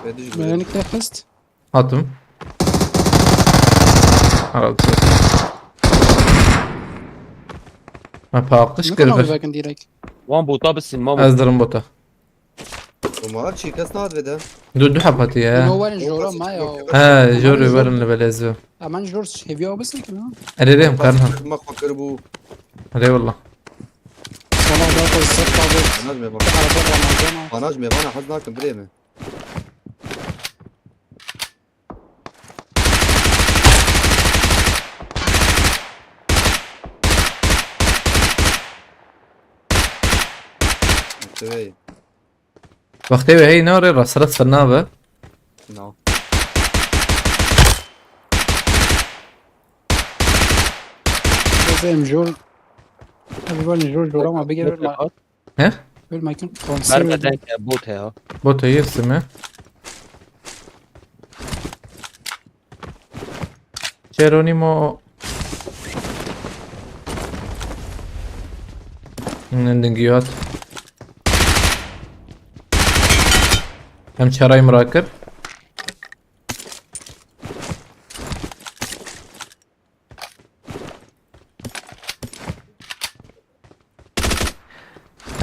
Ve dij Melek böyle. de xist. Hatım. Halal. Ma paqış Ne kadar kırgır. Bakın direkt. Wan bota bisin, Mamo. Ez dirim bota. Umar çi kes nat ve de. Du, du hap hatî ya. No werin jora ma ya. Ha, jor werin li belezio. Aman jor seviye o bisin ki lan. Erê rê em karna. Ma xwe kir bû. Erê wallah. Sana da koy set kaldı. Panaj me bana. Araba Ramazan. Panaj me bana haz nakim birê mi? Tüvey. Wextê wê hey nare rast rast fena be. No. Bizim jor. Abi ben jor jor ama bir gel ölme. He? Ölme kim? Verme denk ya, bot ya. Bota yirsim he. Geronimo. Nendingi hat. Em çaray mirakir.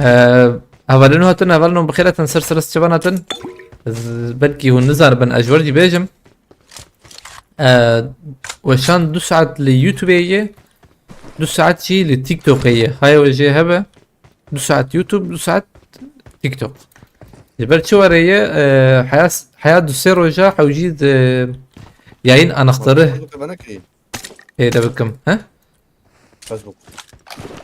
Ee, hevalên hatin, hevalên bixêr hatin, ser ser çivan hatin. Z- Belkî hûn nizanibin, ez ji wer jî bêjim. Ee, weşan du saet li YouTube'ê ye, du saet jî li TikTok'ê ye. Haya we jê hebe, du saet YouTube, du saet TikTok. Ji ber çi were ye, ee, heya, heya du sê roja hewcî di yayın anahtarı Bana kayın. peyde bikim. He? Facebook.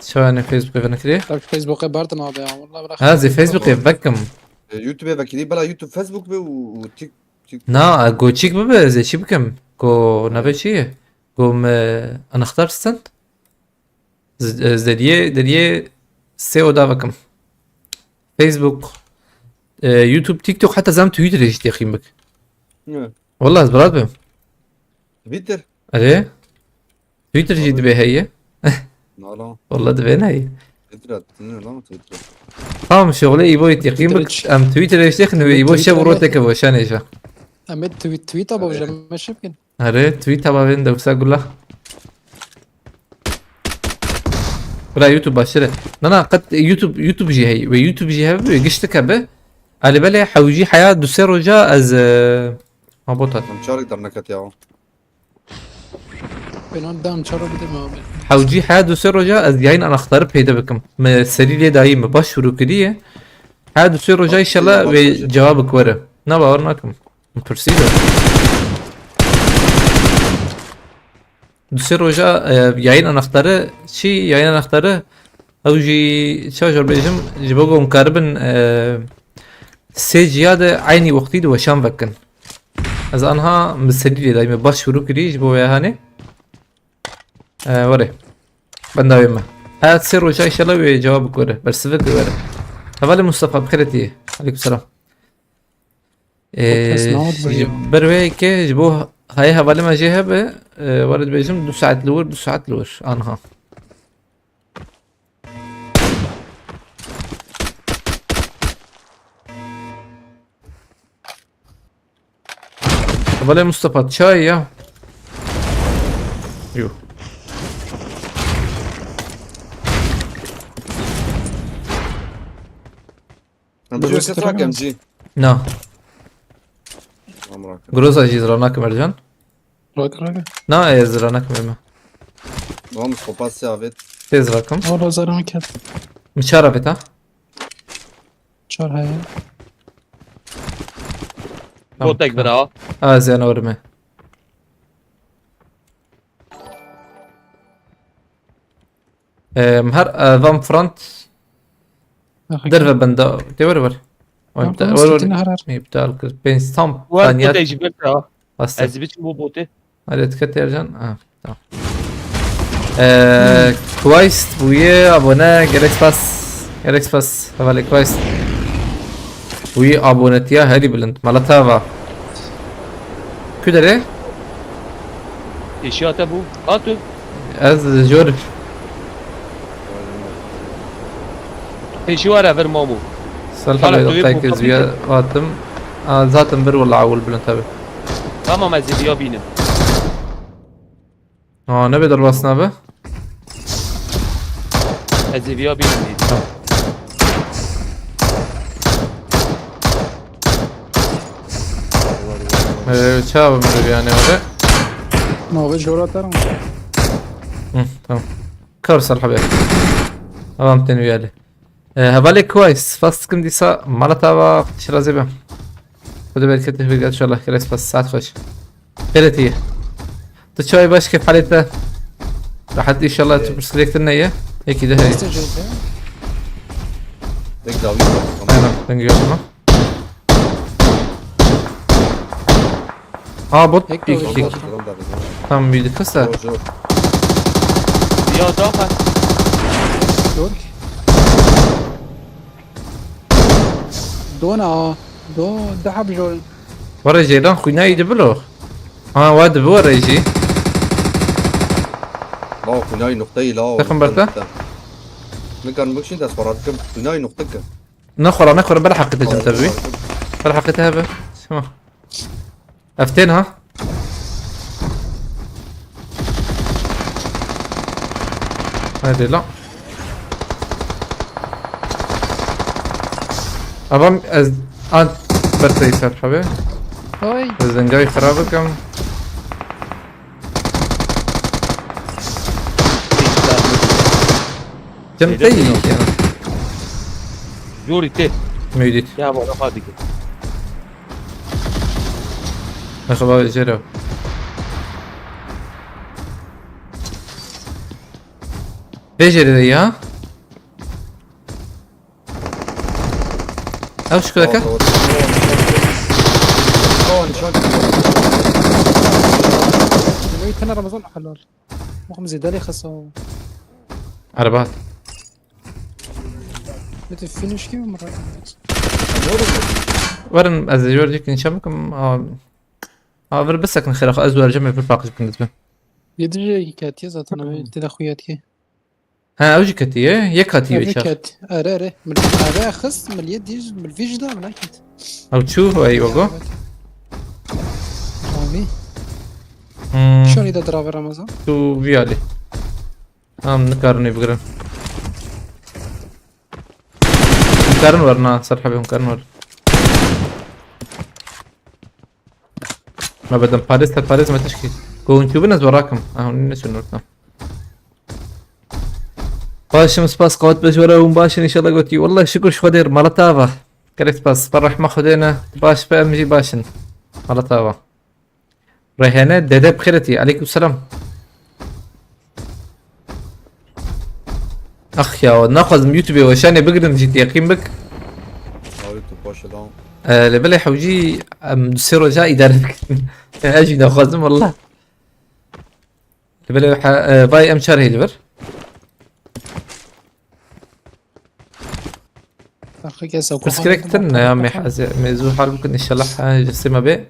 Çawa ne Facebook'ê vekirî? Bak Facebook'a bardın abi ya. Vallahi bırak. Ha, zê Facebook'ê vekim. E, YouTube'ê vekirî, bela YouTube, Facebook be û, û Tik. Na, go çîk bibe, zê çi bikim? Go navê çi ye? Go me anahtar stend. Z- e, Zediyê, deriyê sê oda vekim. Facebook, e, YouTube, TikTok, heta zam Twitter'ê jî têxîm bik. Ne? Wallah ez bi rad bim. Twitter. Erê? Twitter jî dibê heye. Nala. Wallah dibê neyê. Twitter at. Ne lan Twitter? Tamam şoxlê îbo yê têxîm bik. Em Twitter eştêxin wê îbo şev û roteke weşanê jî. Ahmet tweet tweet abi hocam meşe bikin. Erê, tweet haba vên dewsa gula. Bira YouTube başire. Na na qet YouTube, YouTube jî heye. Wê YouTube jî hebe wê giştike be. Alê belê hewcî heya du sê roja ez, e, ha bot hat. Em çarek derneket ya. Ben onu dam çaro bidim abi. Hewcî heya du sê roja ez yayın anahtarı peyde bikim. Me serî lê dayî me baş şurû kiriye. Heya du sê roja inşallah wê cevabik were. Na bawer nakim. Pirsî de. Du sê roja, e, yayın anahtarı, çi yayın anahtarı? Ew jî çawa jor bêjim, ji bo ku em karibin, e, sê ciya de eynî wextî di weşan vekin. Ez anha miselî lê dayî me baş şurû kirî ji bo wê hanê. E, were. Benda wê me. Her sê roja inşallah wê cevabik were. Bersivik were. Hevalê Mustafa, bi xêretî. Aleyküm selam. Ee, Kes ne oldu ji ya? ber wê yekê ji bo hayê hevalê me jê hebe, e, were dibêjim du saet li wir, du saet li wir. Anha. Hevalê Mustafa çayê ya. Yo. Em ji kes rakem jî. Na. Em rakem. Groza jî zira nakim Ercan. Bak bak. Na ez zira nakim eme. Tamam, kopasya avêt. Tez rakim. O da zaran ket. Miçara beta. Çar heye. Tamam. Botek bira. Az yani orme. Em, her, e, van front derve benda. Te were were. O Tamam, iptal, tamam, were sıkıntı ne were. harar? İptal kız. Ben tam Wer taniyat. botek ji ber bira. Hasta. Ez biçim bo bote. Hadi dikkat Ercan. Ha, tamam. Ee, Quest bûye abone, gelek spas. Gelek spas. Hevalê Quest. Wî abonetiya herî bilind. Mala te ava. Ku derê? Pêşiya te bû. Ha tu? Ez jor. Pêşî were vir Mamo. Sel Hala hebê tu yê noktayê ku ke kapî ziya ke. Vatim. A, zaten vir wala ewil bilind hebê. Tamam, ez ê viya bînim. Ha, nebe derbas nabe. Ez ê viya bînim. Tamam. Ee, çawa mirov yani öyle? Ma ve jora tarım. Hı, tamam. Kar sel hebê. Tamam, tenviyali. Ee, hevalê kuay, spas dikim dîsa mala te ava şirazê be. Xwedê bereketê xwe bigre inşallah. Gelek spas, saet xweş. Gelek iyi. Tu çay baş, keyf halê te. Rahat inşallah, tu pirsgirêk tune ye. Yekî de heye. Tek dawî. Aynen, ben gördüm ha. Aa, bot. Tek dawî. Tam bir kısa. Zor, zor. Ya daha kaç? Dur. Dona. Do, daha bir jol. Were jêran xwînayî dibilo. Ha, wa dibi were jî. Lao xwînayî nuqteyî lao. Takım berda? Nikarim bikşîn dest xwe radikim. Xwînayî nuqte kim. Nexwara, nexwara, bela heqî te cem te bî. Bela heqî te hebe. Tamam. Ev tên ha? Hadi la. Avam ez an berteyî ser hebê. Oy. Ez dengayî xirab bikim. Cem te yî. Jorî tê. Mevlît. Ya bana hadi git. Merhaba Cero. Beceride ya. Ev şu kadar. Aa, doğru. Aa, nişan. Leytene Ramazan halal. Muhim zidali xasa. Araba. Bitte finish gibi mi? Verin ez jor dik inşa bikim. Aa, aa, vir bisekin xêra xwe, ez wercem ê pir paqij bikin lütfen. Yedi katiye zaten abi, tê de xuyat ki. Ha, ew jî ketiye, yek katiye. Ev çar. Ket. Are, are. Mil, are xist, mil yê dîj, mil vî jî da, mil ket. Ew çû, ey wego. Abi. Hmm. Şöyle de drave Ramazan. Tu vî alî. Tamam, nikarin ê bigirin. Hûn karin werin ha, ser hebê hûn karin werin. Me bedem parêz te parêz me tişkî. Ku hûn çûbin ez we rakim. Ah, hûn neçûn orta. Başim spas, qewet be ji we re, hûn baş in, înşallah gotî. Wallah şikir ji Xwedê, mala te ava. Gelek spas, bi rehma Xwedê ne. Baş be, em jî baş in. Mala te ava. Rehene, dede bi xêr hatî. Aleykum selam. Ax ya, naxwazim YouTube-ê weşanê bigirim jî, teqîm bik. Abi tu paşa lan. Ee, li belê hewcî em du sê roja îdare bikin. Ez jî naxwazim wallah. Li belê he, e, vay em çar hêj vir. Pirsgirêk tin ne ya, me heze, me zû hal bikin inşallah, ha, ji sê me bê.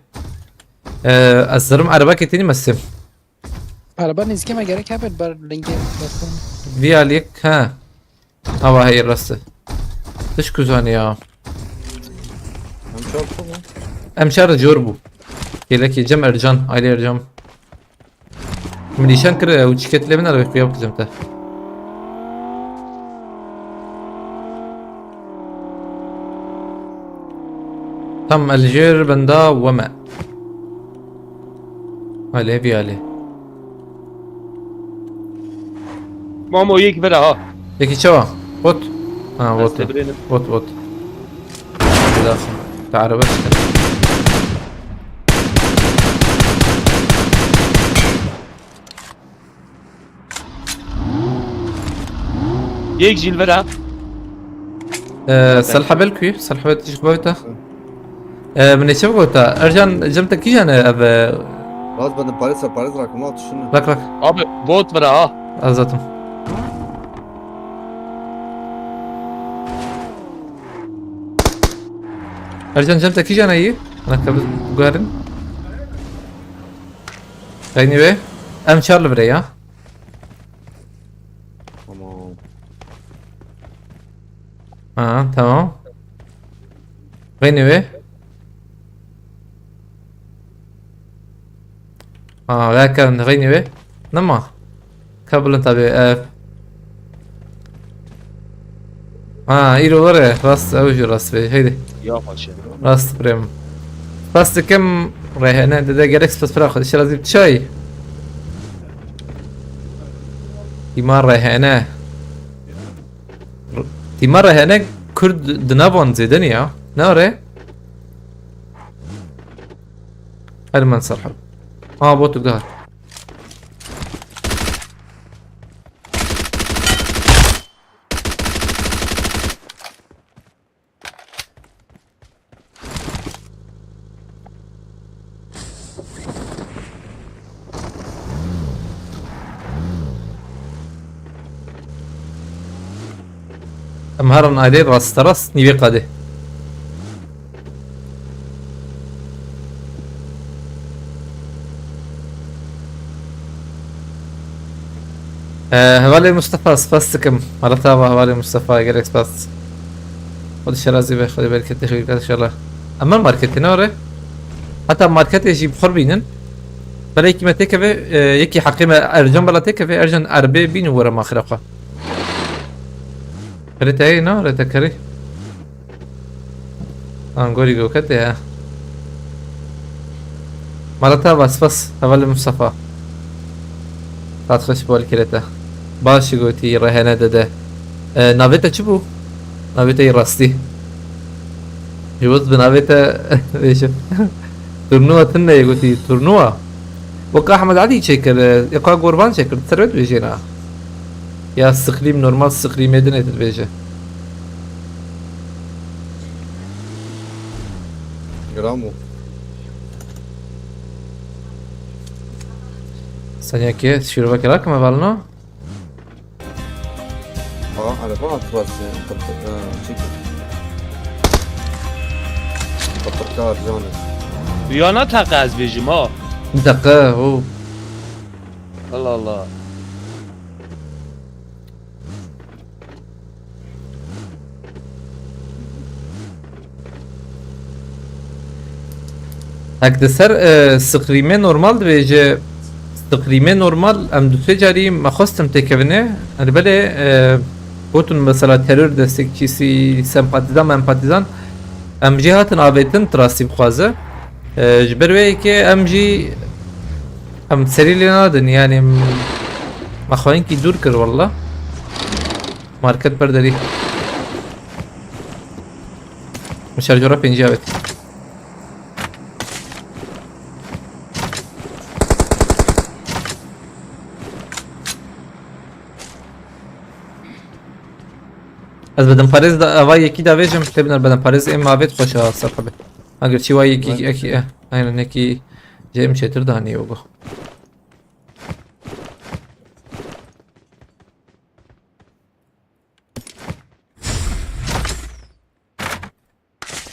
Ee, ez zirim erebekê tênî me sê. Araba nêzîkê me gerek hebe ber lingê. Vî aliyek, ha. Ava heye rast e. Tişt ku zanî ya. Em çar bû mu? Em çar cor bû. Gelekî Cem Ercan, ailê Ercan. Min nîşan kir, ew çiket lê min, erbê xuya bikizim te. Tam Aljer benda weme. Alê vî alê. Mamo yek vira ha. Yekî çawa? Vot. Ha, vot. Vot, vot. Bidaxin. Te araba çıkar. Yek jî li vir e. Ee, Selhebel kuy, Selhebel tişik bavita. Ee, min ê çi bigota? Ercan, cem te kîjan e ev, e? Rast bedin parêz ser parêz rakim, al tiştin. Rak, rak. Abi, bot vir e ha. Azatım. Ercan, cem te kîjan heyî? Ana, ka bi-, guherin. Reynî wê. Em çar li vir e ya. Tamam. Ha, tamam. Reynî wê. Ha, vekerin reynî wê. Nema. Ka bilind tabi, ev. Ha, îro were, rast, ew jî rast bê, heydi. Ya xweşe. Rast birêm. Spas dikim, rehene, dede gerek spas pira xwe, dişe razî çay. Dîma rehene. Dîma rehene Kurd di nav wan zêde ne ya. Ne are? Her men serheb. Aa, bot û gahar. Em herin aileyê rasterast nîvê qadê. Ee, hevalê Mustafa, spas dikim. Mala te ava hevalê Mustafa, gelek spas. Xwedê şerazî be, Xwedê bereketê xêr bike inşallah. Em me marketê ne were? Heta marketê jî bi xwe bînin. Belê yekî me têkeve, e, yekî heqê me Ercan bela têkeve, Ercan erbê bîn û were maxira xwe. Kerê te heye, ne were te kerê? An gorî goketê he. Mala te ava, spas, hevalê Mustafa. Saet xweş bol kirete. Baş gotî rehene dede. E, navê te çi bû? Navê te yê rastî. Ji wis bi navê te bêjim. Turnuva tune ye gotî, turnuva. Weka Ehmed Elî çêkir, e, weka Gorvan çêkir, servet bêjêna. Ya scream normal screamê dinê tu dibêje. Giran bû. Senekê şîrovek rakime valno. Aa, araba atbas, e, qıptı, e, çekil. Qıptı arcanı. Ya ne taqa ez bêjim ha? Bir dakika, o. Allah Allah. Hek di ser, e, screamê normal dibêje, screamê normal em du sê carî me xwestin têkevine. Hani belê, e, gotin mesela terör destekçisi, sempatizan, empatizan. Em jê hatin avêtin, tu rastî bixwaze. E, ji ber wê yekê em jî em serî lê nadin, yani, em, me xwe hinkî dûr kir walla. Market ber derî. Min şarjora pêncî avêt. Ez bedenparêz da, ava yekî da vêjim, tê biner bedenparêz êm avêt xweş a, ser xwe be. Eger çi wa yekî, yekî, eh, aynen, yekî jê êm çêtir danî yogo.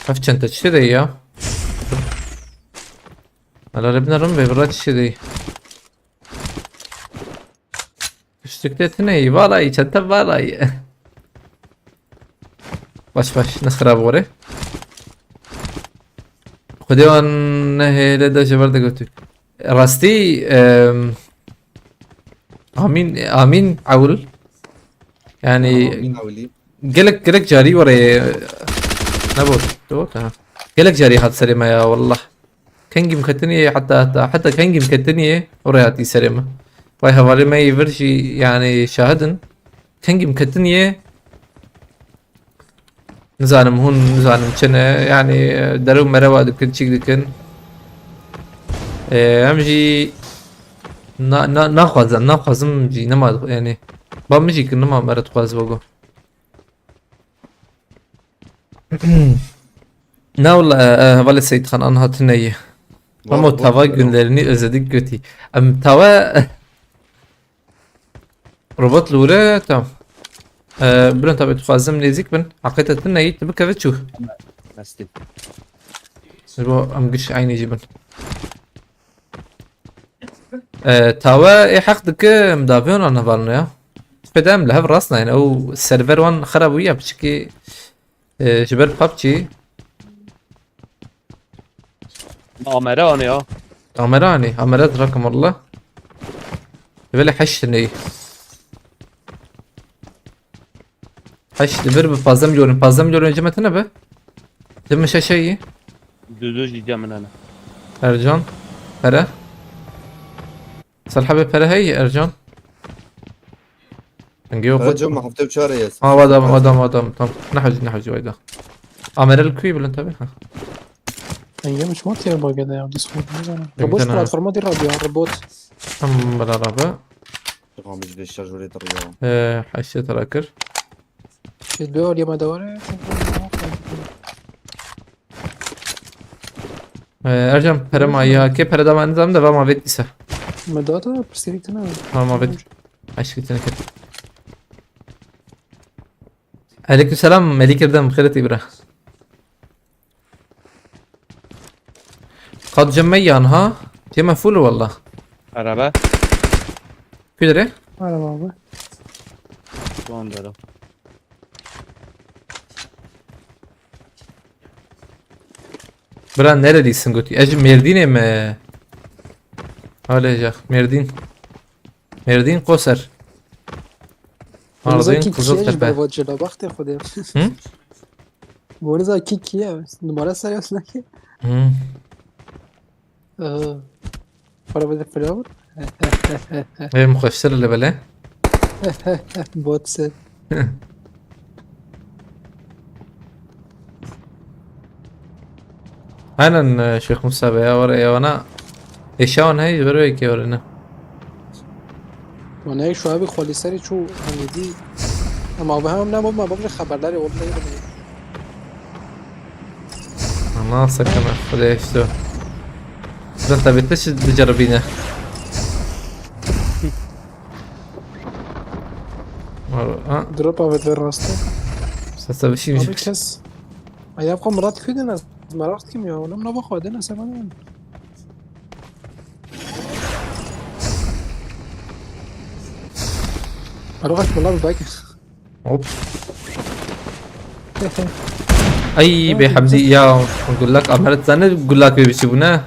Ev çente çi de ya? Ala rebine rim ve bira çi de. Üstlükte tine iyi, vallahi çanta vallahi. Baş baş, ne xirab gore. Xwedê wan nehêle de ji ber de gotu. Rastî, em, Amîn, Amîn Ewil. Yani Amîn Ewilî. Gelek, gelek carî were, ne bot, bot ha. Gelek carî hat serê me ya, wallah. Kengî min ketiniye, heta, heta, heta kengî min ketiniye, were hatî serê me. Vay hevalê me yê vir jî, yani şahid in. Kengî min ketiniye, Nizanim hûn, nizanim çi ne, yani, e, derew merewa dikin, çîk dikin. E, em jî na-, na-, naxwazin, naxwazim jî nema, yani, ba min jî kir, nema mere dixwaz bogo. Na wala, e, e, hevalê Seyîd Xan an hatine ye. Ama tava günlerini özledik götü. Em tava Robot li wir e, tamam. Ee, bilin tabi, dixwazim nêzîk bin. Heqê te tune yî, tu bikeve çû. Mestin. Ji bo em giş eynî jî bin. E, tawe ê heq dike em daviyon an hevalno ya. Fedem li hev rast nayne. Ew server wan xera bûye piçikî, e, ji ber PUBG. Amere anê ya. Amere anî. Amere dirakim wallah. Belê heşt neyî. Heşt li vir bi pazdeh milyon. Pazdeh milyon cem tine be. Cem şeşeyî. Dudu jî cem min hene. Ercan. Pere. Sel hebê pere heyî Ercan. Dengê yok. Ercan, me hefte û çar ye. Ha, adam, adam, adam. Tam. Ne hacı, ne hacı vayda. Amere li kuî bilin tabi. Ha. Engem şima tê bagede ya, Discord ne zanim. Peki, robot sana platforma di radyo, robot. Tam bela rabe. Tamam, biz de şarjörü duruyor. Ee, haşiye tara kir. Şey, bir oraya madavara. Ee, Ercan, pere ma ya, ke pere da ma nizam da va ma vet dîsa. Me da da pirsirî tine. Ha, ma vet. Aşkı tine kir. Aleyküm selam, Melik Erdem, xêret î bira. Qad cem me yan ha? Cem me full walla. Araba. Kudere? Araba abi. Şu anda da. Bira nerelisin gotî? Ez ji Mêrdînê me. Hale jax, Mêrdîn. Mêrdîn Qoser. Mardin, Kiziltepe. Hı? Boreza kî kî ye? Numara sayıyorsun ki. Hı. Ee, para bize flower. Ê, mixweştir li bele. Bot se. Aynen, e, Şeyh Musa be ya, var ya, wana eşyawan hey, ji ber wê kê were ne. Wana şu abi xwalî serî çû, hani dî. Ama abi hem ne baba, baba xeberleri oldu. Ama sakın ha, Xwedê eşto. Zaten tabii te diceribîne. Var, ha. Drop avêt ve rastî. Sese bir şey. Abi kes. Ay, yapma Murat kuydu ne? Merak kim ya? Oğlum ne bak, hadi ne sen bana. Aragaş mı lan belki? Hop. Ay be Hamdi ya, gulak amaret zane gulak bir şey bu ne?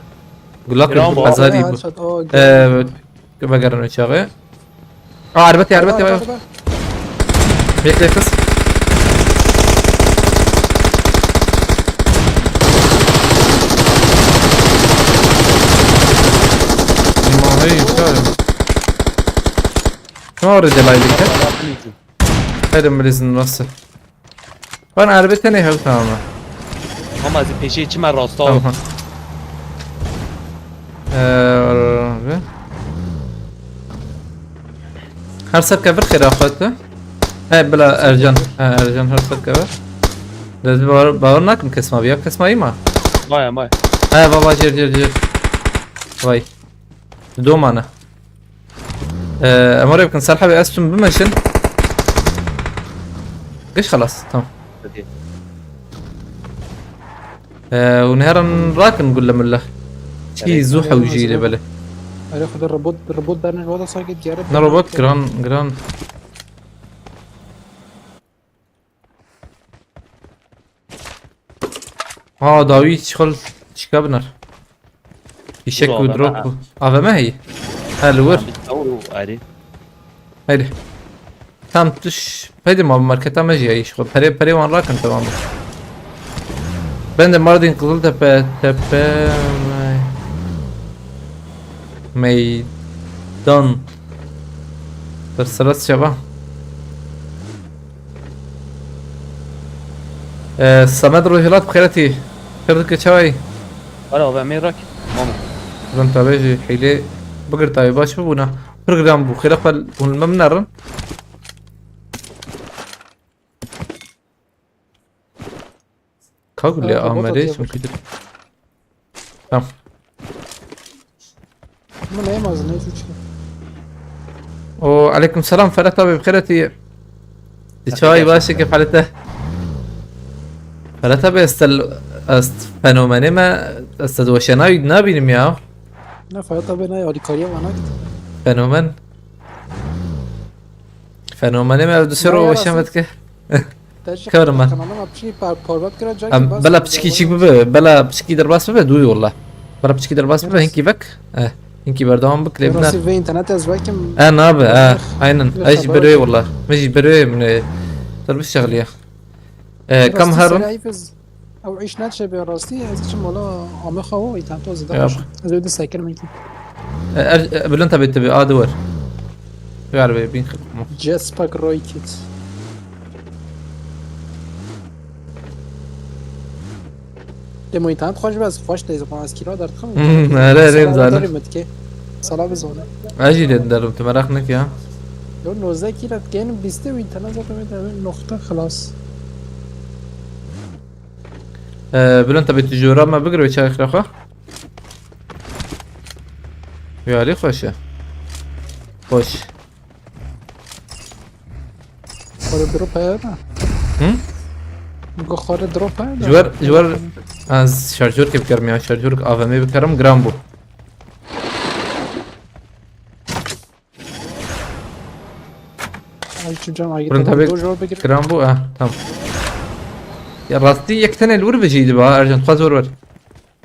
Gulak bir azari bu. Ee, vegerin uçağı. Aa, erbet ya, erbet ya. Araba, araba. Bekle kız. Ma hey, çağırın. Ne var öyle baylıkta? Hadi mı izin nasıl? Van erbet ne hev tamam. Ama ez pêşê çime rasta. Tamam. Ee, her ser kevir xêra xwete. He, bila Ercan. He, Ercan her ser kevir. Dez bawer, bawer nakim kesma biya. Kesma ima. Vay, vay. He, baba, cir, cir, cir. Vay. Domana. Ee, em oraya bakın, Serha Bey, ez tüm bimeşin. Geç halas, tamam. Peki. Ee, û neheran rakin gulle mulle. Çi zû hewjî lê belê. Erê xwe de robot, robot berne, wada sanki diyare. Ne robot, giran, giran. Ha, dawî çixil çika binar. Fişek û drop û A V M heyî. Ha, li wir. Erê. Haydi. Tam tuş. Haydi ma marketa me jî heyî. Perê, perê wan rakin, tamam. Ben de Mardin Kızıltepe, tepe, meydan. Derseret çava. Ee, Samet Rojhilat bi xêretî. Xêr dike çawayî? Alo, ben Mîrak. Mamo. Zan tabe jî hîlê bigir tabe baş bibûna. Pir giran bû. Xêre xwe hûn li me binerin. Ka gulê Amerê çimkî dir. Tamam. Min neyemez, ne suçu? O, aleyküm selam Ferhat abi, bi xêretî. Çay başe ke Ferhat. Ferhat abi, estel Ez fenomenê me, ez te weşanayî nabînim ya. Ne, Ferhat abi ne, alîkariya me nakit. Fenomen. Fenomenê me ev du sero weşan vedike. Karim ben. Kanalıma bir şey par-, parvat kira, can Em, ki bas bela bir piçkî çîk bibe, bela piçkî derbas bibe, dû yolla. Bela piçkî derbas bibe, hinkî vek. Eh, hinkî berdewam bik, lê bine. Rastî ve internet ez vekim. E, nabe, e, aynen. Yok, e, jî haber beroyê yok. Walla. Me jî beroyê min, e, derbas şexliye. E, kam herin? Ew îş neçe be rastî, ez çim wala ame xwe o, îtanto zêde xweş. Ez ê dî sekir min kî. E, er, e, Bülent abi tabi, a, duvar. Ver be, bin xidmo. Jetpack rocket. Demo înternet xweş be, ez xweş teyze xwe, ez kîra derdikim. Hmm, here, here, Sala zanim. Dori mitke. Sala bizone. Ez jî lê derim, tu meraq neke ya. Yo, nozdeh kîra, keynin bîstê û înternet zaten me de noxta xilas. Ee, Bülent abi, tu jora me bigir ve çay xira xwe. Yari xweş e. Xweş. Xwara drop heye mi? Hı? Go xwara drop heye mi? Ji wer, ji wer ez şarjör kê bikerim ya, şarjör A V M bikerim, giran bû. Ay, çû can, ay, Kurun tabii tabii, do jor bigir. Giran bû, eh, tamam. Ya rastî yek tenê li wir bijî diba, Ercan, xwaz wir wir.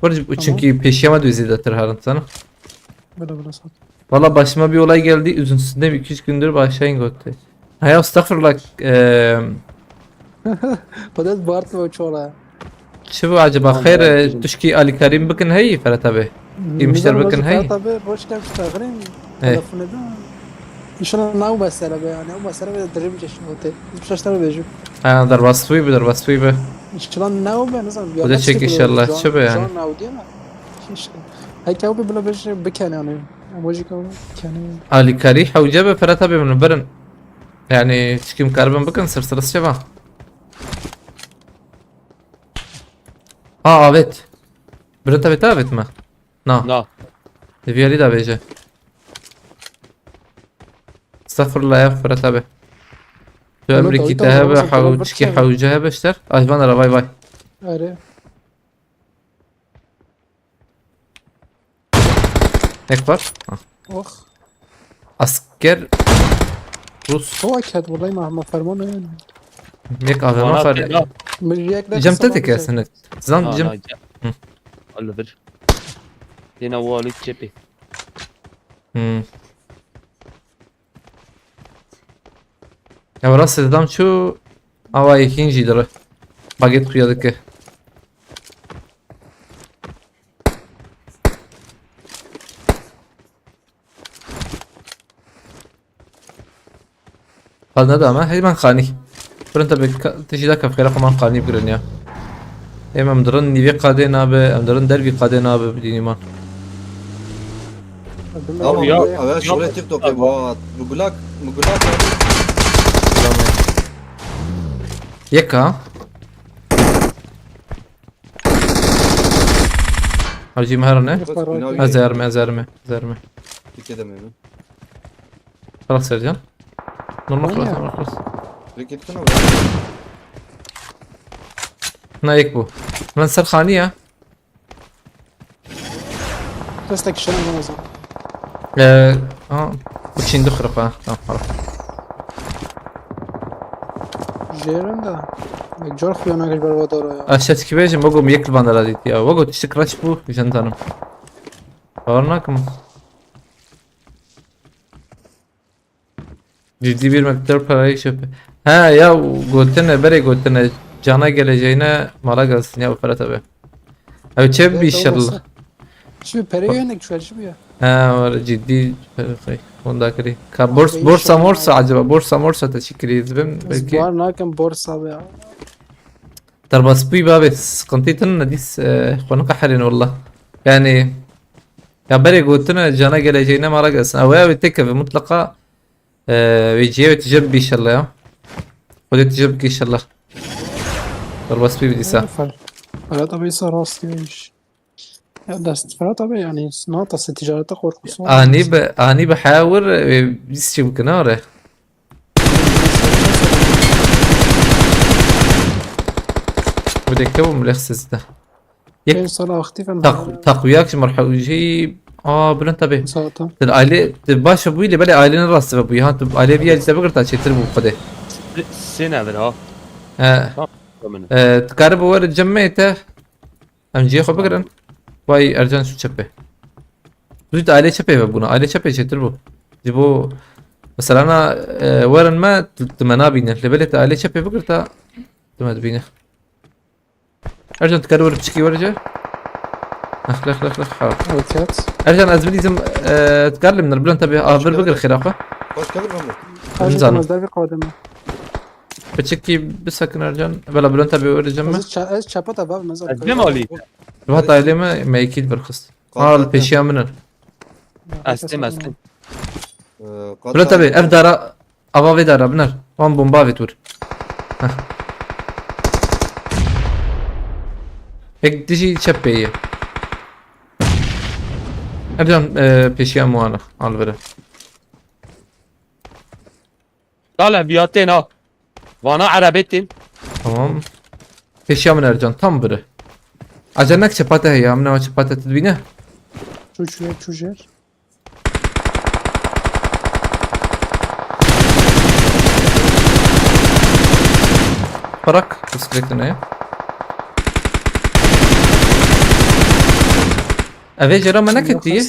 Wir, tamam. Çünkü pêşiya me dû zêdetir herin sana. Böyle, böyle sat. Valla başıma bir olay geldi, üzüntüsünden iki üç gündür başlayın gotte. Ha ya, estağfurullah, eee, Xwedê bartime çora. Çi bû acaba? Tamam, xêr, merak e, ettim. Tişkî alîkarî bikin heyî, Ferhat abi? Îmişler bikin heyî? Ferhat abi, roj kem ştaxirîn, he, telefonu da. İnşallah nav mesele be yani. O mesele be dirim geçin ote. Biz bir şeyler bejim. Ha, derbas wî bi, derbas wî bi. İnşallah nav be, ne zaman? O da çek inşallah, çi be yani? Nav diyor mu? İnşallah. Heke o bir bile bir şey biken yani. Emoji kavga kene. Alîkarî hewce be, Ferhat abi, min birin. Yani, çikim karibin bikin, sırtırız çeva. Aa, avêt. Bira tavê te avêt me? Na. Na. Di viyarî de bêje. Estağfurullah ya, Fırat abi. Tu emrikî te hebe, hewçikî hewce hebe şter. Ay, van ara, vay vay. Are. Tek var. Ha. Oh. Asker Rus. Hava ket, vallahi ma, ma ferman yani. Yek A V M far. Cem te teke senet. Zan cem. Hı. Alır. Yine o alık cephe. Hmm. Ya, rast sedam çû, awa yekîn jî dire. Baget xuya dike. Xwaz neda me, hey, man xanî. Birin te bi ka-, tişî de kevxêra xwe man xanî bigirin ya. Ê, em dirin nîvê qadê nabe, em dirin derbî qadê nabe, bidînî man. Tamam, ya, ev şûlê TikTokê bu. Mugulak, mugulak. Yeka. Hacî me herine. Ez erme, ez erme, ez erme. Dike de meyve. Xelas Sercan. Normal xelas, normal xelas. Reket kana. Na yek bu. Lan ser xanî ya. Destek şunu lazım. Ee, ha, bu çin dıxırıq ha. Tamam, tamam. Jêrin de. Yek car xuya nagir berwa dara ya. Aşağı çıkıp bejim, Vogo yek bandara dit ya. Vogo tiştik raç bu, jantanım. Var nakım. Ciddi bir miktar parayı çöpe. Ha ya, gotine, bere gotine. Cana geleceğine mala gelsin ya, Ferhat abi. Abi çe bir inşallah. Şu parayı yönelik şu açı ya. Ha, var ciddi şey. Onda kiri. Ka borsa, borsa morsa acaba? Borsa morsa teşekkür ederim. Belki. Var nakin borsa abi ya. Derbas bûyî be abi, sıkıntı tinin ne dîs, e, xwe niqeherîn wallah. Yani, ya berê gotine cana geleceğine mala gelsin. Ew ya wê têkeve mutlaqa, e, wê cihê wê tije bibî inşallah ya. Xwedê tije bikî inşallah. Derbas bûyî dîsa. Ferhat abi ise rast gelmiş. Ya dest Ferhat abi yani nata se ticarete korkusu var. Ani be, ani be hawir, e, biz çi bikine are. Bu da ekte bu mu lehsiz de? Yek Pênc sala aktif em tak-, hala. Takwiyak ji merhewjî. Aa, bilind tabi. Zaten. Ti aile, ti baş bûyî lê belê aile ne rast ve bûyî. Ha, tu aile bir yerde bigirta çêtir bû xwedê. Sê, sê nevir ha. He. Tamam. E, tu karibû were cem me te. Em cihê xwe bigirin. Vay Ercan şu çepê. Zû tu aile çepê ve bûna. Aile çepê çêtir bû. Ji bo mesela na, e, werin me tu, tu me nabîne. Lê belê tu aile çepê bigirta tu me dibîne. Ercan, tu kar were piçikî were ce? Lex, lex, lex, lex, ha. Ew ket. Ercan, ez bilîzim, e, tu kar lim nir, bilind tabi, ah, bir bigir xêra xwe. Hoş geldin Mahmut. Ercan, Nizam. Ez dervî qadime. Piçikî bisekin Ercan. Bela bilind tabi were cem me. Ez ça-, ez çapa te bab mezar. Ez bim alî. Ribat ailê me, me yekî birxist. Qat Ha, li zaten. Pêşiya min in. Ya, Ez têm, ez têm. Ee, Bilind tabi, ev dara, ava vê dara, binar. Wan bomba vê tur. Heh. Ek dijî çep pê ye. Ercan, e, pêşiya min wana, al vere. Dale, biya tên ha. Vana erebê tên. Tamam. Pêşiya min Ercan, tam biri. Aca nek çepate heye, amine çepate tu dibîne. Çû çû çû jêr. Parak, bisiklet ne? Eve jera me neketiye. He,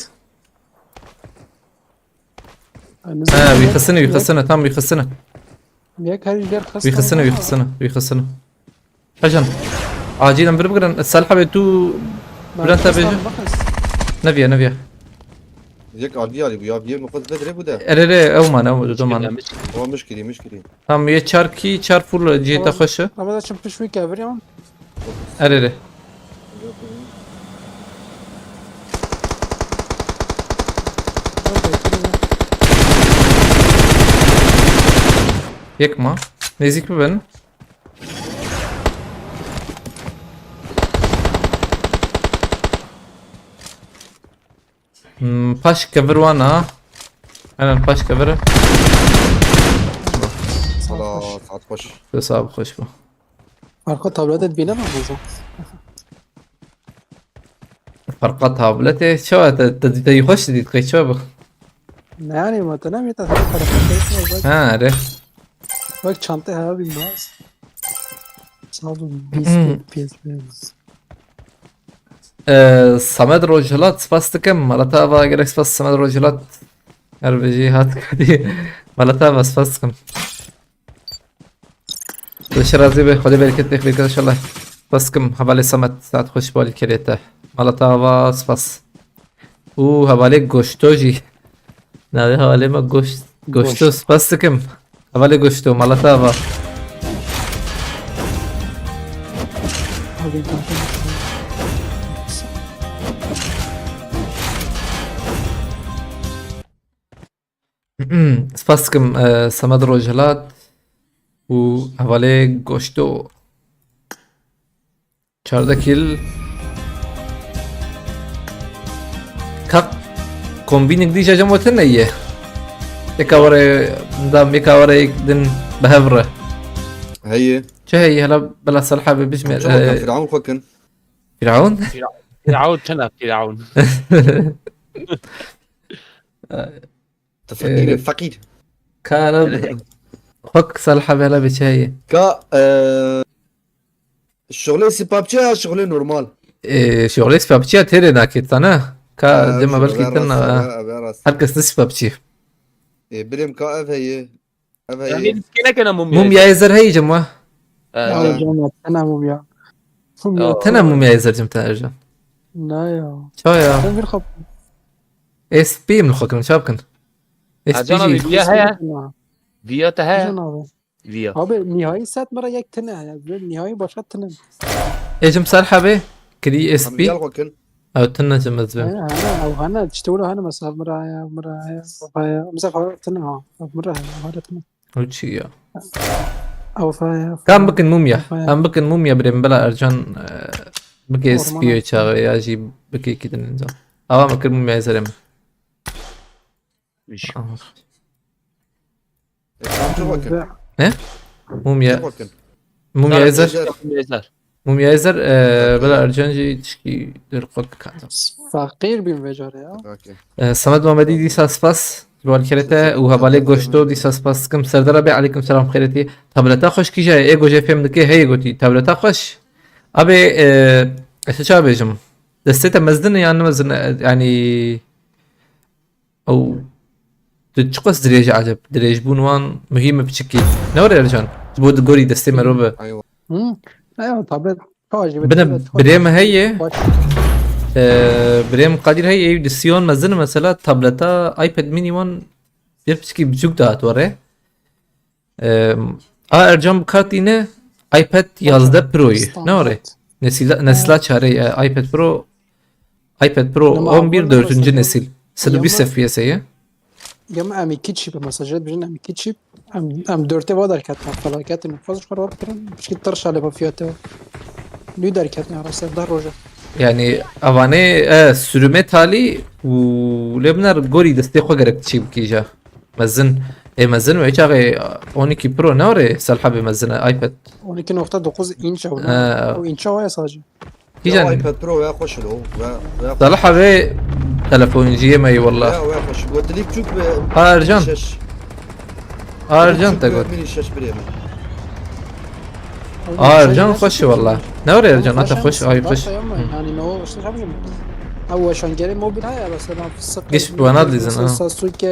wî xistine, wî xistine, tam wî xistine. Yek her jêr xist. Wî xistine, wî xistine, wî xistine. Hejan. Acilen bir bigirin. Salih abi tu Bülent abi. Neviye, neviye. Yek alî alî bu ya. Bir mukat bedre bu da. Ere re, ew man, ew doman. Mişkili, mişkili. Tam ye çar ki, çar full cihê te xweş e. Ama da çim pişmî kevir ya. Ere re. Yek ma. Nêzîk bibin. Hmm, paş kevir wana. Hemen paş kevir. Sala, saat xweş. Saat xweş bu. Arka tablete dibîne mi bu? Farqa tabletê çawa te, te, te xweş dît qey çawa bu? Ne yani, ma te ne mi te farqa tabletê bak. Ha, re. Bak çanta ha bilmez. Sağ olun. Biz Hmm. de piyasaya. Ee, Samet Rojhilat, spas dikim. Malata ava gerek spas Samet Rojhilat. Her bijî hat kadî. Malata ava spas dikim. Şirazî be, Xwedê bereket bêxî inşallah. Spas dikim. Hevalê Samet, saet xweş bal kerê te. Malata ava spas. Û hevalê Goşto jî. Navê hevalê me Goş-, Goşto, Goşto. Spas dikim. Hevalê Goşto, mala te ava. Spas dikim, e, Semed Rojhilat û hevalê Goşto. Çardeh kill. Ka kombînek dî jajemo tune ye. Eka were, da eka were yek din bi hev re. Heye. Çi heye, hela bila Salih abi bijme, Çi e, Firavun xwe kin. Firavun? Fira-, Firavun tune, Firavun. Tu feqîr, e, feqîr. Ka hela xwe Salih abi hela bi çi heye. Ka, e, Şixulê sî PUBG ya şixulê normal? Ê, şixulê sî PUBG ya têrê nakê tane. Ka dema belkî rast, tin, ev, ev rast. Her kes ne sî PUBG. Ê, birêm ka ev heye. Ev heye. Yanî diskê nekene mumya. Mumya zer heye cem wa. He, ya he. Cem wa, tena mumya. Mumya. Tena mumya zer cem te Ercan. Na ya. Ça ya? Sen bir xap. S P min xwe kirin, ça bikin? S P jî. Viya heye? Viya te heye? Viya. Abi, nihayî set mira yek tine. Nihayî başka tine. Ê cim ser hebê, kidî S P. Ew tine cim ez bim. Hene, hene, ew hene, işte öyle hene mesela mira ya, mira ya, mira ya. Mesela tine ha, mira ya, mira tine. Ew çi ya? Ew fa ya. Kam bikin mumya. Em bikin mumya birêm bila Ercan, e, bike S P çağı ya jî bike kidin inca. Awa bikin mumya ezerim. Wîş. Aa. E, tam çi bakin? Ne? Mumya. Çi bakin? Mumya ezer. Mumya ezer. Mumya Ezer, e, Okey. Bila Ercan jî tişkî dir qot bikat. Feqîr bîm vê carê ya. Okey. E, Samet Mamedî dîsa spas. Ji bo alîkariyê te û hevalê Goşto dîsa spas dikim. Serdar abi, aleykum selam, xêretî. Tableta xweş kîja ye, ê gojê fêm dike, heye gotî. Tableta xweş. Abi, e, ez çawa bêjim? Destê te mezin e yan ne mezin e? Yanî, ew, tu çiqas dirêj e, eceb? Dirêjbûn wan muhîm e piçikî. Ne were Ercan? Ji bo gorî destê me ro be. Aywa. Hı. Aywa, tablet. Bine, birê me heye. Ee, birê min Kadir heye, ew destê wan mezin e mesela, tableta, iPad mini wan bir piçikî biçûk dihat were. Ee, a Ercan bi kar tîne iPad yazdeh Pro'yî. Ne were? Nesila, nesila çarê, e, iPad Pro, iPad Pro on bir dördüncü nesil. Sed û bîst F P S ye. Ya me M iki çî bi mesajê dibêjin M iki çî. Em, em dörtê va derketin, felaketin. Fazla xwe rahat kirin. Pişkî tirşa lê ba fiyatê. Nû derketin ya rasa, deh roja. Yani, avanê, e, sürüme talî û lê binar gorî destê xwe gerek çî bikîja. Mezin, ê mezin ve çaxê on iki Pro ne orê selhebê mezin e, iPad. On iki nokta dokuz inç ew ne? Ee, O inça waya sadece. Kîjan? Ya iPad Pro ya xweş o. Ya, ya Salih abi telefonciyê me yî wallah. Ya, ya xweş. Gotilî biçûk be. Ha, Ercan. Şeş. Ha, Ercan te got. Mini şeş birê min. Aa, Ercan xweş e wallah. Ne orê Ercan, ata xweş, ay xweş. Yani ne o işte yapayım. Ha, weşangerê mobil haya mesela fıstık. Geç bana dizin ha. Sasuke,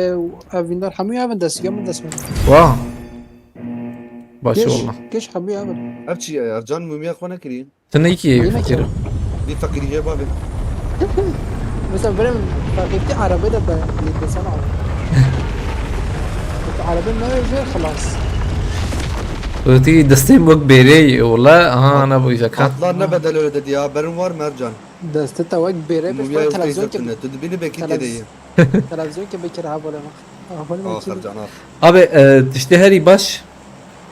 ev Windar hemû ya ben dest, ya ben dest. Wah. Baş e wallah. Geç hemû ya ben. Ev çi ya, Ercan mumiya xwe nekirî. Tine iki ev fikir. Bir fakir ye babi. Mesela benim fakirti arabada ben desene abi. Araba ne verecek halas. Öteki desteğim bak bere ola. Aha, ana bu iş. Atlar ne bedel öyle dedi ya. Benim var mı Ercan? Deste tavak bere. Mumiya televizyon ki. Tu dibini belki televiz- dedeyi. Televizyon ki bekir ha böyle bak. Ha böyle bak. Ahır can ah. Abi, e, tiştê herî baş.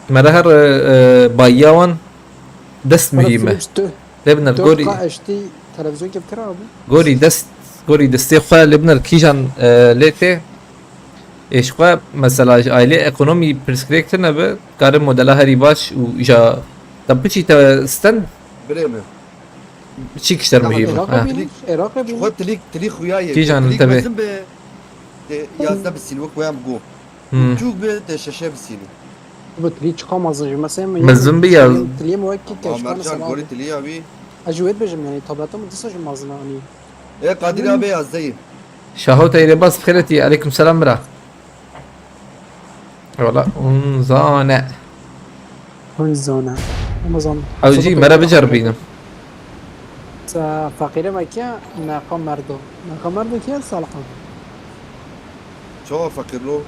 Me re her, e, e, bayiya wan dest muhîm e. Lê binir gorî. Ka eştî televizyon kevkira abi. Gorî dest, gorî destê xwe lê binir kîjan, e, lê tê. Ê ji xwe mesela ji ailê ekonomî pirsgirêk tune be, kare modela herî baş û ja te piçî te stand. Birê me. Çi kişter muhîm e? Iraqê bînin, Iraqê bînin. Xwe tilîk, tilîk xuya ye. Kîjan tilîk tabii. Mezin be, te yazdeh bisîn, wek weyam go. Hmm. Çûk be, te şeşe bisîn. Bu tilîk çiqa mezin ji mesela. Mezin bi yaz. Tilîk mi wek ki keşkan. Mercan gorî tilîya wî. Ez ji wê dibêjim yani, tableta min disa ji mezin anî. E, Kadir abi yazdeyim. Şaho Teyrê Bas xêretî, aleyküm selam bira. Wala, hûn zane. Hûn zane. Ama zan. Ew jî me re biceribînin. Sa feqîrê me kiye, meqa merdo. Meqa merdo kiye, Salih abi. Çawa feqîr lo?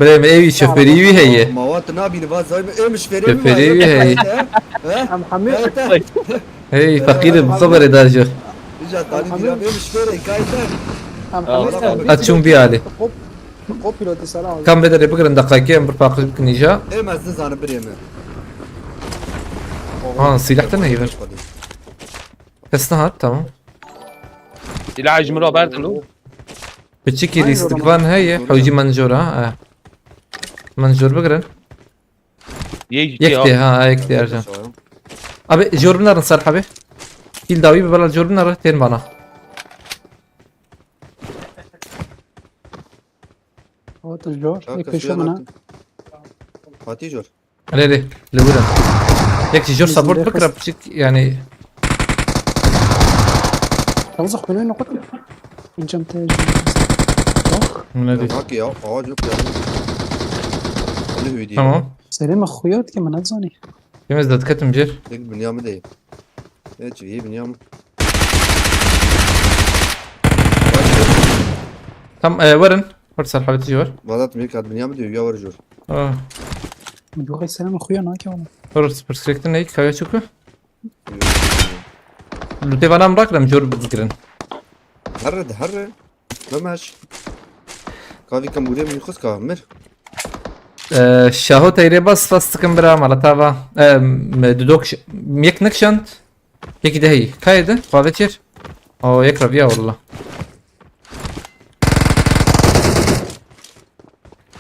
Birê me êwî şofêrî wî heye. Ma, ma wat nabîni, va zay me, ê mi şofêrê mi şofêrî wî heye. He? Em hemî. Hey, feqîrê bi xeberê da jî. Îca talî dîra bê mi şofêrê kayte. Em hemî. Açûn vî alî. Kopilotî sala. Kam bê derê bigirin, deqayekê em bir paqij bikin îca. Ê me ez nizanim birê me. Ha, sîleh te nehî vir. Kes nehat, tamam. Sîleh ji min re berdin û. Piçikî lîstikvan heye, hewcî min jor ha, e. Min jor bigirin. Yek, yek tê, ha, yek tê Ercan. Abi, jor binerin ser hebê. Kîl dawî bi bela jor binere, tên bana. Hatin jor, yek pêşo min e. Hatî jor. Lê, lê, li wir e. Yek jî jor support bikira piçik, yani. Yalnız xwînê nokta. Cem te. Bak. Ne dî? Bak ya, ağaç yok ya. Tamam. Serê me xuya dike, min nezanî. Kêm ez destketim jêr. Tek binyamî de. Evet, iyi binyamî. Tam, e, werin. Were ser hevîtî jor. Valla tu mêk hat binyamî de ya were jor. Ah. Yoxê serê me xuya nake oğlum. Were sıfır seksen ne, kaya çuku. Lûtê vana min rakirim, jor bigirin. Herre de herre. Bemaş. Kavî kam ûrê min xwist ka mir. Ee, Şaho Teyrê Bas, spas dikim bira, mala tava. Ee, me dudok ş-, yek nikşand. Yekî de heyî. Kayê de? Xwe vekir. O, yek raviya wallah.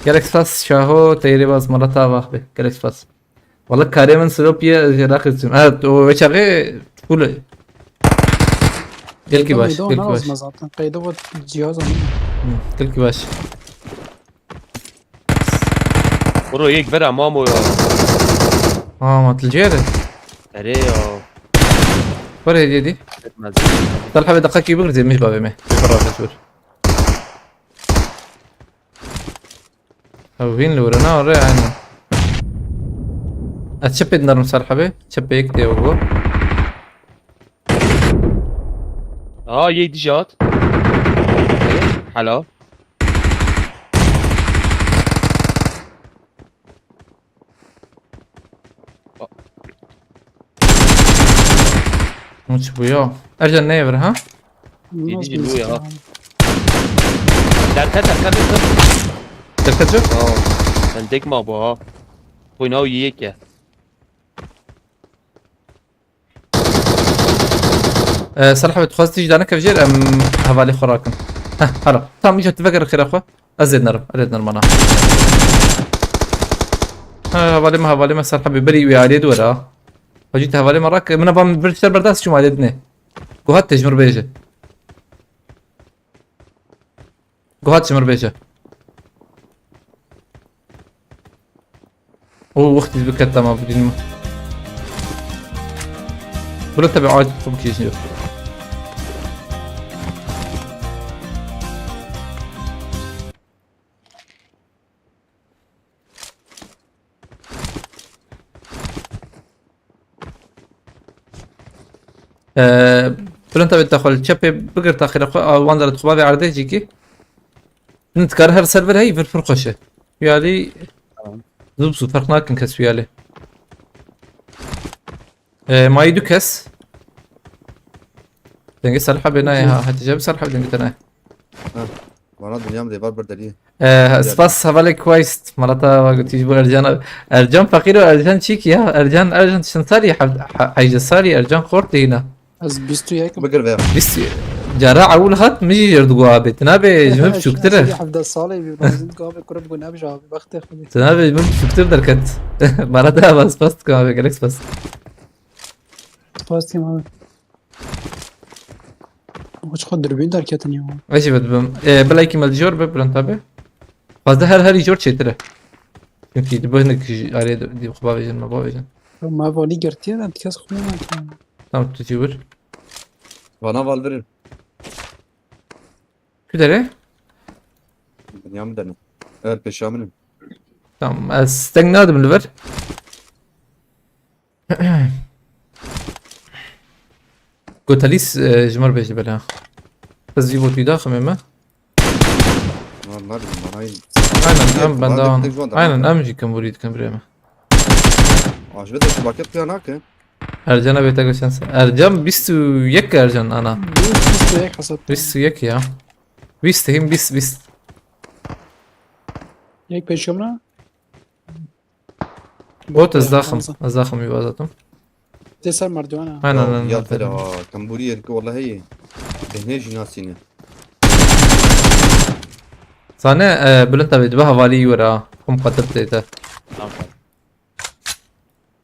Gelek spas Şaho Teyrê Bas, mala tava be. Gelek spas. Wala karê min silopiye, ez ê raqîsim. Evet, o çaxê full. Gelkî baş, Qeydo gelkî ne baş. Lazım zaten. Qeydo bu cihaz alın. Hı, gelkî baş. Bro, yek vera Mamo ya. Aa, matlıcı yeri. Ere ya. Var hediye di. Etmez. Talha bir dakika gibi girdi, mi babeme. Beraber dur. Ew hîn li wir e, na re, aynen. Ez çi pê dinerim ser hebê? Çi pê yek tê û. Aa, yê dî jî hat. Helal. Hûn çi bû ya? Ercan neyê vir ha? Yedi cin bu ya. Derket, derket, derket. Derket yok. Aa, sen dek ma bu ha. Koyun av yiyek ya. Ee, Salih abi, tu xwest tîj dane kevjêr, em hevalê xwe rakin. Heh, hala. Tam îca tu veger xêra xwe. Ez ê dinerim, ez ê dinerim ana. Ha, hevalê me, hevalê me Salih abi, berî wê aliyê dû were ha. Hacî te hevalê me rak, min van vir tişter berdast çûm aliyê dinê. Guhat te ji mir bêje. Guhat ji mir bêje. O wextî biket dema bidînim. Bilo te bi aciz xwe bikêjin. Ee, Bülent abi, te xwe li çepê bigir taxîra xwe, a, wan dere dixwe bavê erdê jî kî. Hin dikare her server heyî vir pir xweş e. Wî alî Tamam. Zû bi zû ferq nakin kes wî alî. Ee, mayî du kes. Dengê Salih abi nayê ha. Hatice bi Salih abi dengê te nayê. Ha. Vana dinya min dê bar bir deriyê. Ee, spas hevalê Quaist. Malata wa gotî ji bo Ercan abi. Ercan feqîr û Ercan çîkî ya. Ercan, Ercan çend salî? Hev-, he-, hejdeh salî Ercan xort dihîna. Ez bîst û yek im. Bigir vê. Bîst, cara ewil hat min jî jêr digo abi. Tu nabê ji min biçûktir e. Hevdeh salê bî, lazim digo abi, kure bigo nebij abi, bextê xwe. Tu nabê ji min biçûktir derket. Malata wa spas dikim abi, gelek spas. Spas dikim abi. Xwe çi xwe dirbîn derketin ya. Ez jî vedibim. E, bila yekî me li jor be, Bülent abi. Xwazde her herî jor çêtir e. Çünkü di bu hinek arê di, di xwe bavêjin, me bavêjin. Me valî girtiye de kes xwe nakin. Tamam, tu jî wir. Vana val virin. Ku dere? Dinya min dene. Evet, pêşa min in. Tamam, ez steng nadim li vir. Gotelîs, e, ji mir bêjî bela. Ez jî bo tu daximê me. Lan, lan, lan, aynen. Aynen, em bende an. Aynen, em jî kim vurî dikin birê me. Aşve de şu paket plan hake. Ercan'a bête göçen. Ercan bîst û yek Ercan ana. Bîst û yek hesap. Bîst û yek ya. Bîst him bîst, bîst. Yek peşimle. Bot ez daxim. Ez daxim yuva zaten. Tê ser merdivana. Aynen, aynen. Ya tera, kambûrî yê dike wallahî. Behnê jî nasîne. Sane, e, Bülent abi, dibe hevalî were ha. Xum xatir tê te. Tamam.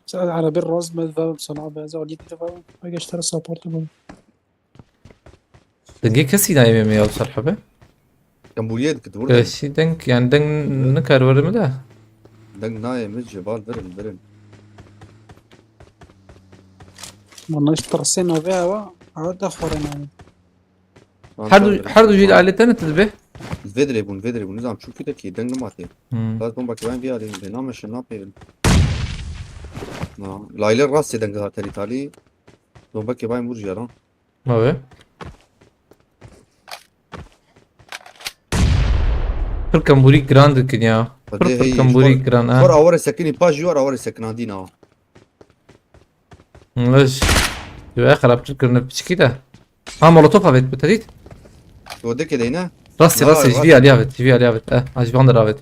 Sen arabi rast me ve sana be, ez alî te ve. Eger ji te re support bû. Dengê kesî nayê me ya ser hebe. Kambûriyê dikit burada. Kesî deng, yani deng nikar were mi de? Deng nayê mi cebal verin, verin. Vana işte tirsê navê ewa, ewa de xware nayê. Her du, her du jî alete ne tu dibe? Vê dirê bûn, vê dirê bûn. Nizam çû kide ki deng nima tê. Hmm. Bas bomba ki ben bir alayım, ben ama şuna perim. Na, layla rastê deng zaten Itali. Bomba ki ben vur yaran. Abi. Pir kambûrî giran dikin ya. Pir, pir kambûrî giran ha. Xor aware sekinî, paş jî war aware sekinandî na. Leş. Yo, ya xerabtir kirine piçikî de. Ha, molotof avêt bi te dît. Godekê deyne. Rastî, rastî, ji vî alî avêt, ji vî alî avêt. Eh, ha, ji van der avêt.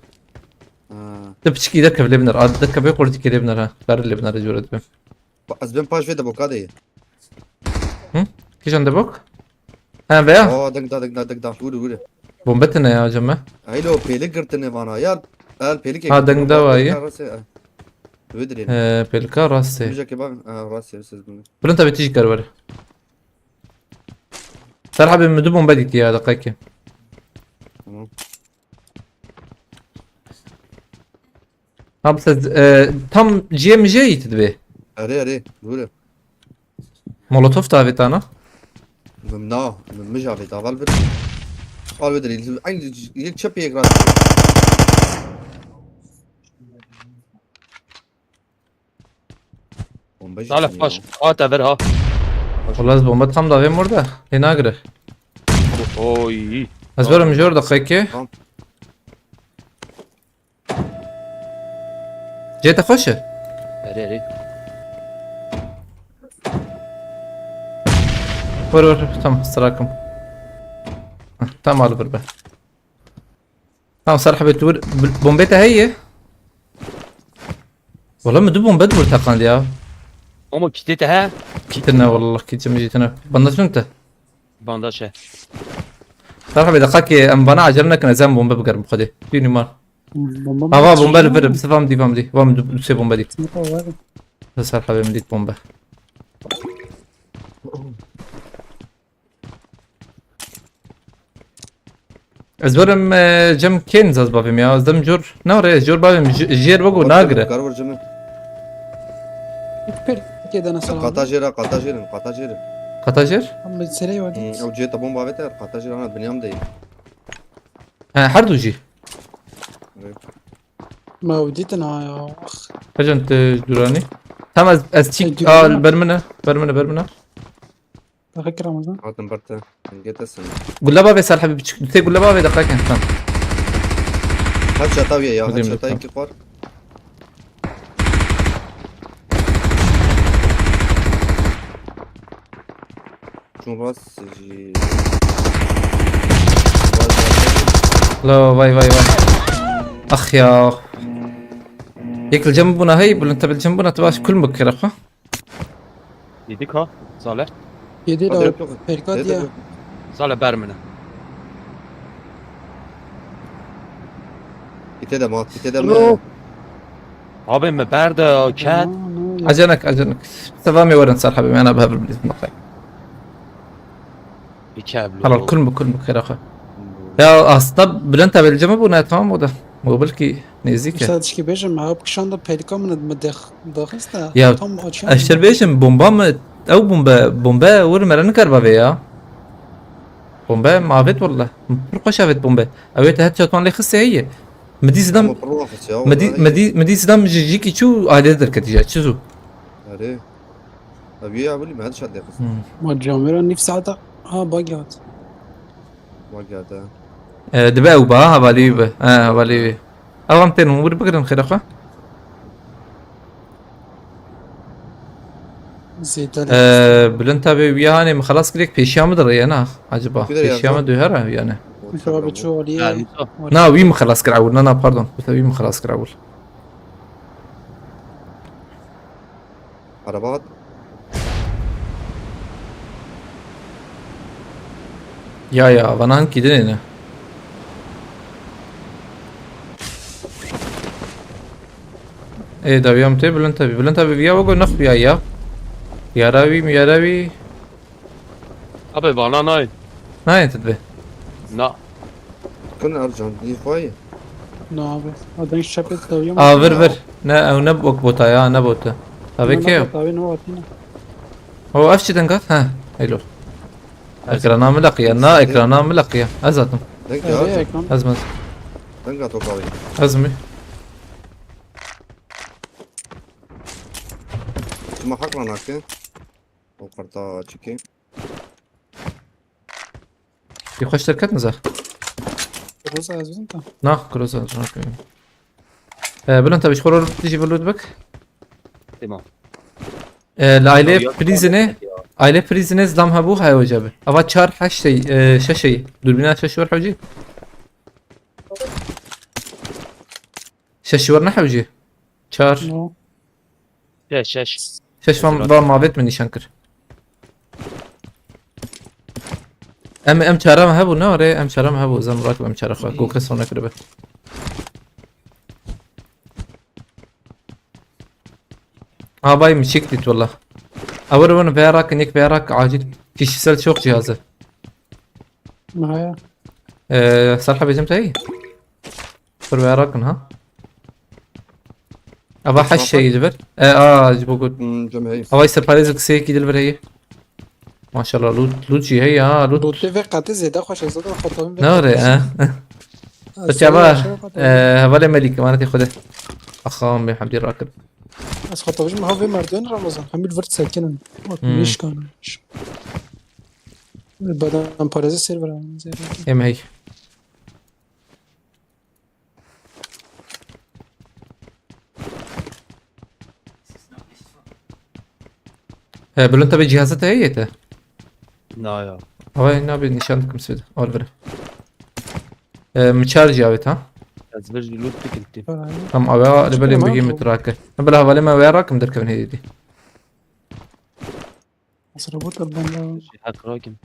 Ha. De piçikî derkev lê biner. Ad derkev qurtikê lê biner ha. Dar lê biner, jore dibe. Ba-, ez bên paş vê de boka de ye. Hı? Kîjan de bok? Ha, veya? Aa, deng da, deng da, deng da. Wûre, wûre. Bombe tine ya, cem me. Aylo, pêlik girtine vana. Ya, el pêlik. Ha, deng da wa ye. Rase, eh. Li wê dirê ne. Ee, pêlka rastê. Mijekê bak, ha, rastê, siz bunu. Bilind tabii tijî kar were. Ser hebê min du bombe dîtî ya, deqekê. Tamam. Ha, bi se, e, tam ciyê min jê yî tu dibê. Erê, erê, buyurun. Molotof da avêtana. Min na, min mij avêt, aval bir. Al bir, aynı yek çep yek rast. Bomba jî Salih çinî baş. Ya. Hate ver ha. Wala ez bomba tam davê mor de. Lê nagire. Oy. Ez verim jor deqekê. Tamam. Cê te xweş e? Erê, erê. Vur, vur, tamam, strakim. Heh, tamam, al vur be. Tamam, Salih Bey, tu vur. B-, bombê te heye? Wala min du bombe di vur teqand ya. Ama kitê te he? Kitine wallah, kitê min jî tine. Bandaj min te. Bandaj he. Salih Bey, deqakê em vana acele nekin, ez em bombe bigerim xwedê. Dînî mar. Bomba mı Ava bombe li kaçırıyor? Vir, bi sefa min dî, va min dî. Va min du, du sê bombe dî. Sınıfa var. Salih Bey, min dît bombe. Ez werim, e, cem kên zaz bavim ya. Ez dem cor. Ne var ya, cor bavim. J-, jêr bego nagire. Kar vur cemê. Pir, pir, dana salam. Qata jêra, qata jêrin, qata jêrin. Qata jêr? Ama mesele yok. Hmm, o cê tabon bavete, qata jêr ana binyam değil. Ha, her du jî. Evet. Ma ew dîtin ha ya. Ax. Hecin tu ji duranî. Tam ez, ez çîk. Ey, duranî. Al, ber min e, ber min e, ber min e. Daxik Ramazan. Hatim ber te. Gete sen. Gulle bavê Salih Habib, çik. Tê gulle bavê, deqekin, tamam. Her çata wî ya, her çata yekî xwar. Çûn rast jî. La, vay, vay, vay. Ax ya. Yek li cem bûna hey, bilind te bi cem bûna, tu baş kul bikire xwe. Yedik ha, Salih. Yedi la, Hadi. Perka Hadi. Diye. Salih ber min e. Pîtê de ma, pîtê de Alo. Mi. Abi me berde ket. Aman, ne oluyor? Acenek, acenek. Selam ya, veren Salih Habib, yani abi, Habib, biz bakayım. Bir keblo. Halal, kul mu, kul mu, keraha? Ya aslında Bülent abi, cem'e bu ne, tamam o da. O belki nezik ya. Mesela tişkî bêjim, ha, kişan da pelika min, min dex-, daxista. Ya, tam açan. Eşter bêjim, bomba mı? Ew bombe, bombe, vur meren kar bave ya. Bombe, mavet valla. Pir xweş avêt bombe. Ew ê te het çatwan lê xistê heye. Min dî zidam, Ama pir wexis ya, min dî, wala min dî, min dî zidam ji jikî çû ailede derketî ya. Çi zû? Erê. Ev yê ya bilî, min het şat lê xist. Hmm. Ma camêra nîv saeta. Ha, bagi hat. Bagi hat, ha. E, dibe ew ba, ha, hevalî wî be. Ha, hevalî wî. Ew em tên hûn wir bigirin xêra xwe. Zêde Ee, Bülent abi, ya hani mi xelas kirek, pêşiya mi direye na? Acaba Güler pêşiya yazdı. Mi duhera yani? Mustafa abi çoğu aliye. Yani, Na, wî mi xelas kir ewil, na, na, pardon. Wî mi xelas kir ewil. Araba hat. Ya, ya, vana hinkî dinê ne. Ê, dawiya min tê, Bülent abi. Bülent abi, viya wego nexuya ya. Yara wî, mi yara wî. Abi, bana nayên. Nayên tu dibê. Na. Kin Ercan, dî xwe ye. Na abi. Adem şepet dawiya mı? A, vir, vir. Ne, ew ne bok bota ya, ne bota. Abi, ne kê? Bota, abi, ne bota? O, ev çi dengat? Ha, eylo. Ekrana mi leqiya, na, ekrana mi leqiya. Ez atim. Denk Evet, ya, ekran. Ez mi? Denk at o kavê. Ez mi? Çima hak lan hakkı? O karta çiki. Bir xweş derket mi zer? Roza ez bizim tam. Na, Roza, okey. Ee, Bülent abi, ji xwe re tijî vê lût bik. Tamam. Ee, li aile Ya, ya, prizine, ya. Aile prizine zlam hebû, hay hoca bi. Ava çar, heşt şey, e, şeş şey. Durbina şeş ver hocî. Şeş ver ne hocî? Çar. No. Şeş, şeş. Şeş van, van mavet mi nîşan kir? Em, em çara me hebû, ne are? Em çara me hebû, zem rak em çara xwe. Go kes ona kiribe. Ha, bay mi çek dit valla. Awir win veya rakin, yek veya rak acil. Kişisel çok cihazı. Haya. Ee, Serha bizim tayı. Kur veya rakin ha. Ava haş şey dilber. E, a, ji bo got. Hmm, cem hey. Ava işte parêz kiseyekî dilber heye. Maşallah, loot, loot jî heye ha, loot. Lootê vê qatê zêde xweş e, zaten xwe tavîn vê Ne qatê re, jî. Ha? Peki, ava, e, hevalê me lîk, emanetê Xwedê. Axan bê hemdî rakir. Ez xwe tavî ji meha vê merdûyên Ramazan. Hemî li vir disekinin. Wek Hmm. Nîşkan. Bedenparêzê sêr bira. Zêde. Em hey. He, Bülent abi, cihazı te heye te? Na ya. Ama ne abi, nişan dikim seyde. Al vere. E, mi çar cihazı ha? Ez bir loot bikin tip. Tamam abi, ha, Çıkın bile ama. Bigim trake. Bile havale me veya rakım derkevin heydi. Sıra bu tabi ben de. Şey, hak rakim.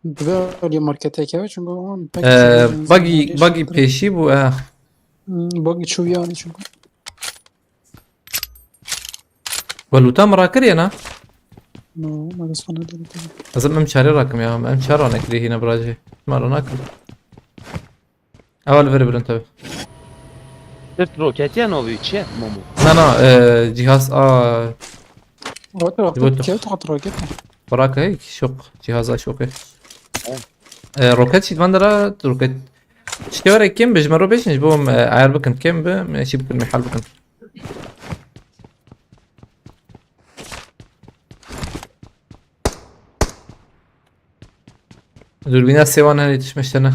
Divê alî marketê keve, çünkü o pek Ee, şey, buggy, buggy pêşî bû, eh. Hmm, buggy çû yani çünkü. We lûta min rakiriye na? No, ma dest xwe nedere tabii. Ez em çarê rakim ya, em çar ranekirî hîne birajê. Ma ranakim. Ewa li vir birin tabi. Sirt roketiye navê çi ye? Momo. Na, na, e, cihaz a. Wata Ji bo wata tu. Kewt hat roket. Xurake hey şok. Cihaza şok e. E, roket şît van dera roket. Ştê were kêm bi ji me ro bêjin ji bo em, e, ayar bikin kêm bi, me şî bikin, me hal bikin. Dûrbîna sêwan hene, yetişme işte ne.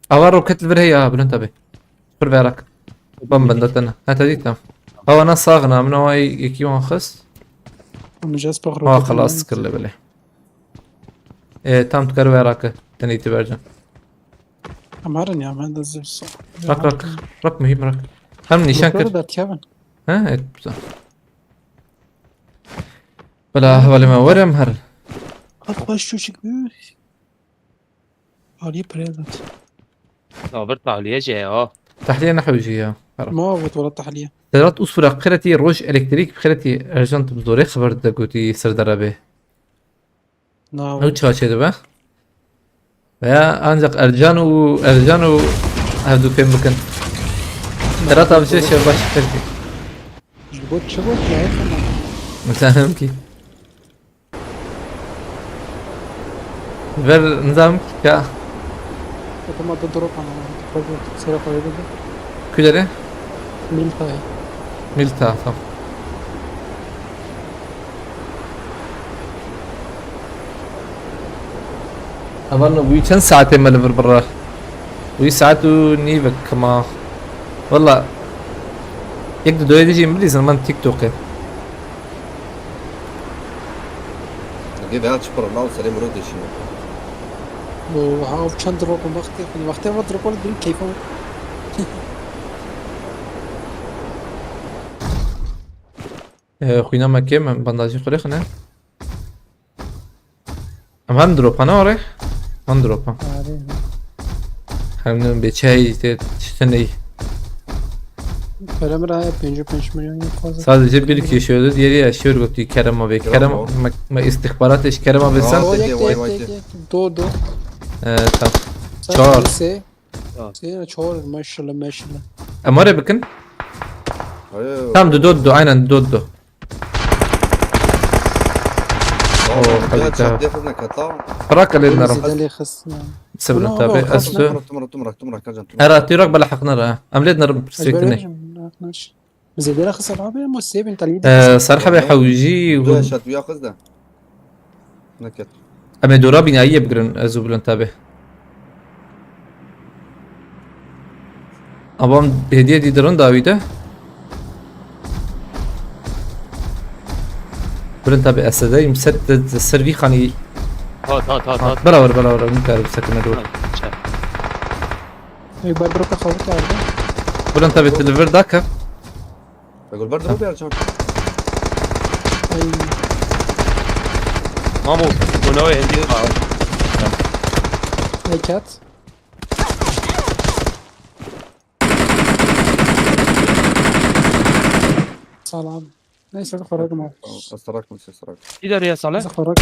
Ava roket li vir heye ha, Bülent abi. Pir verak. Bam bende tene. Ha, te dît, tamam. Ava na saxna, min ava yekî wan xist. Ama jes bak Ha, roket xelas yani. Kir li bilê. E, tam tu kar verake. Tenê ti bercan. Em herin ya, me de zir sa. Rak, rak. Rak mühim rak. Hem nişan kir. Doktora da kevin. Ha, evet, güzel. Bela hevalê me were em herin. Hat xweş çûçik bû. Alî pirê dat. Sabir tahliye jê ya. Tahliye ne hewcî ya. Herin. Ma vet wala tahliye. Sedat Usura, Xeretî roj elektrîk, Xeretî Ercan, tu bi zorê xeber dide gotî ser dere bê. Na. Ew çawa çêdibe? Veya ancak Ercan û, Ercan û hevdû fêm bikin. Sedat abi çi şev baş kir. Ji bo çi got ya, tamam. Nizanim ki. Ver, nizanim ki ya. Otomatik drop ana. Sera koydu. Külere? Milta. Milta, tamam. Aman, wî çend saetê me li vir birra? Wî saet û nîvek kima. Walla, yek di doyê dijî min bidîzin, man TikTokê. Gê veya çi pir nav serê mirov dişîne. Oha, ev çend dropin wextê xwe. Wextê ve dropin dirî keyfa. Ee, xwîna me kêm, em bandajî xwe rêxine. Em herin dropa, ne were? Herin dropa. Arê. Herin bê çey tê, çi ney. Para min raya pêncî û pênc milyon fazla. Sadece bir kişi öldü, diğeri yaşıyor, götü Kerem abi. Kerem Kerem abi. Me, me istihbarat iş Kerem abi sen. Aa, O yek, yek, yek, yek. Do, do. Ee, tamam. Sen Çağır. Sê. Ha. Sê, çor, maşallah, maşallah. Em were bikin. Ayo. Tamam, du, du, du, aynen, du, du. Oo, Oo, tabii, ya, tabii. Çat diye fırına katla. Bırak elini. Zêde lê xist, ya. Sebir Buna tabii, abi, estu. Tumra, tumra, tumra, tumra, kacan, tumra. Era, tirak bela haqnar ha. Em lê dinarim Ezber pirsektinê. Verin, naknaş. Zêde lê xist abi, ama sê bin talî de Ee, xist. Serhebê hewjî. Du eşat, ya xist de. Neket. Em ê dora bînayiyê bigirin, ez û Bülent abi. Ama em hediye dî dirin dawî de. Bülent abi, ez sedeyim, ser, ser vî xanî. Hat, hat, hat, hat. Beraber, beraber, nikarim sekine dur. Ha, çe. Ey, bar dropa xwe kardi. Bülent abi, tu li vir dake. Gulbar dro bir çan. Ay. Mamu, bu ne o, hindi? Aa. Nekat. Salam. Neyse, bir xorek mi? Astarak mı ses rak? Îdareye Salih. Neyse, xorek.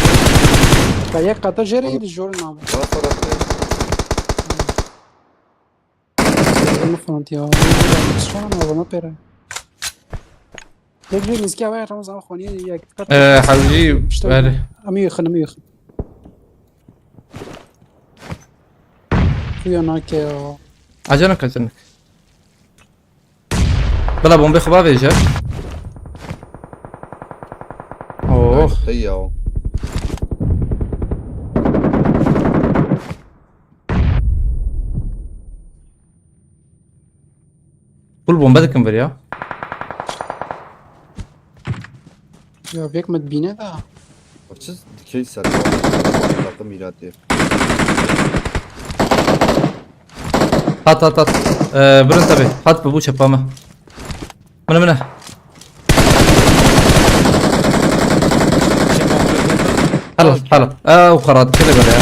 Ya yek qata jere yedi jor nam. Astarak. Bunu fant ya. Şu an ağzıma pere. Yek bir miski havaya tamam zaman xoniye yek kat. Ee, Hevcî İşte ver. Ama yakın, ama yakın. Kuya nake ya. Acanak acanak. Bila bombê xwe bavêje. Oh. Hey ya. Full bombe dikim vir ya. Ya bek me dibîne da. Açız dikey ser. Takım iratı. Hat hat hat. Ee, birin tabi. Hat bi bu çepa me. Mine mine. Helal helal. Ee, o karar. Kele böyle ya.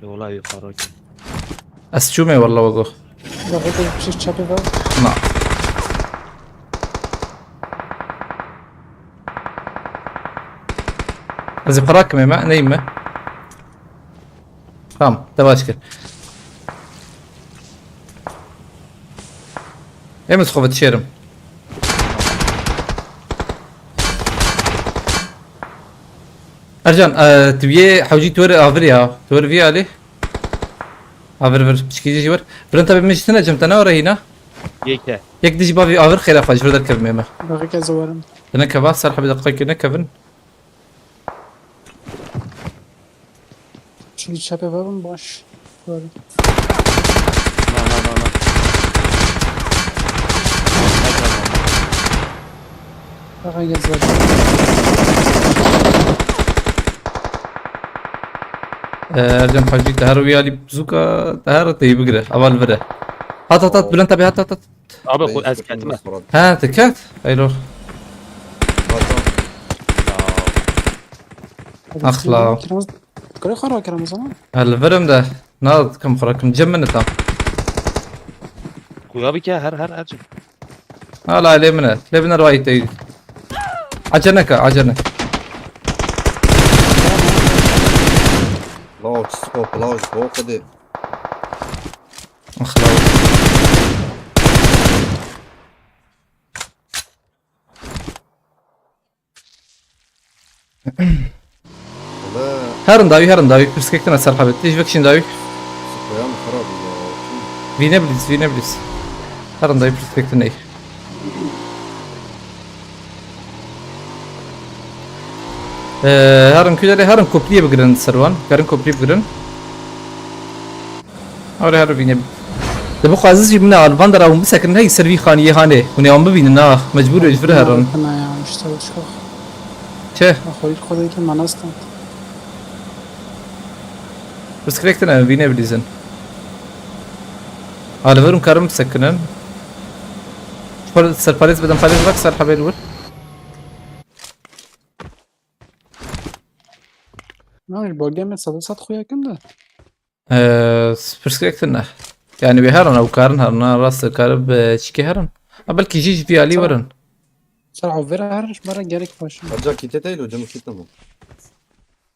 Yola yukarı okey. Ez çûme wallah wago. Ya bek bir şey çapı var. Na. Ez ê xwe rakimê me, neyim me? Tamam, te baş kir. Em ez xwe vetişêrim. Ercan, e, tu yê hewcî tu were avir ya. Tu were vî alî. Avir vir, piçkî jî vir. Birin tabi min jî tine cem te ne were hîna. Yeke. Yek dijî bavî avir xêra xwe ji vir derkevimê me. Bak kez varım. Te nekeva, ser hebê deqekê nekevin. Şimdi çapı var mı baş? Varım. Na na na na. Bak kez varım. Ee, Ercan Hacî, te her wî alî zûka, te her teyî bigire. Eval vire. Hat hat hat, Bülent abi, hat hat hat. Abi xwe ez ketime. Ha, te ket? Eylo. Ax, la. Kiramız. Kare xara kiramız ama. Ha, li vir im de. Na, kim xwe rakim. Cem min tam. Kuya bike her her her. Hala lê min e. Lê min e, rawayî te. Acele neke, acele neke. Lao çi scope, lao ji bo xwedê. Ax, la. Wala Herin dawî, herin dawî. Pirsgirêk tune ser hebê. Tij vekişîn dawî. sikoyan xirab ya. Vîne bilîz, vîne bilîz. Herin dawî pirsgirêk tune. Ee, herin kuyê lê herin kopliyê bigirin ser wan. Herin kopliyê bigirin. Ore herin vîne. De bu xwazî jî min al van dera hûn bisekirin hey ser vî xaniyê hanê. Hûn ê wan bibînin ha. Mecbûr ê ji vir herin. Kana ya işte çok. Çi? Xoyit xwedê ki manastan. Pirsgirêk tune vîne bilîzin. Aliverim karim bisekinin. Par-, serparêz bidim, parêz bak ser hebê li wir. Ne var? Bölge mi? Sada sat xuya kim de? Ee, pirsgirêk tune. Yani bir herin, ew karin herin, ha, rast karin bi çikê herin. Ha, belkî jî ji vî alî Tamam. Werin. Sar avera her iş bana gerek başım. Aca kite değil hocam, kite mi?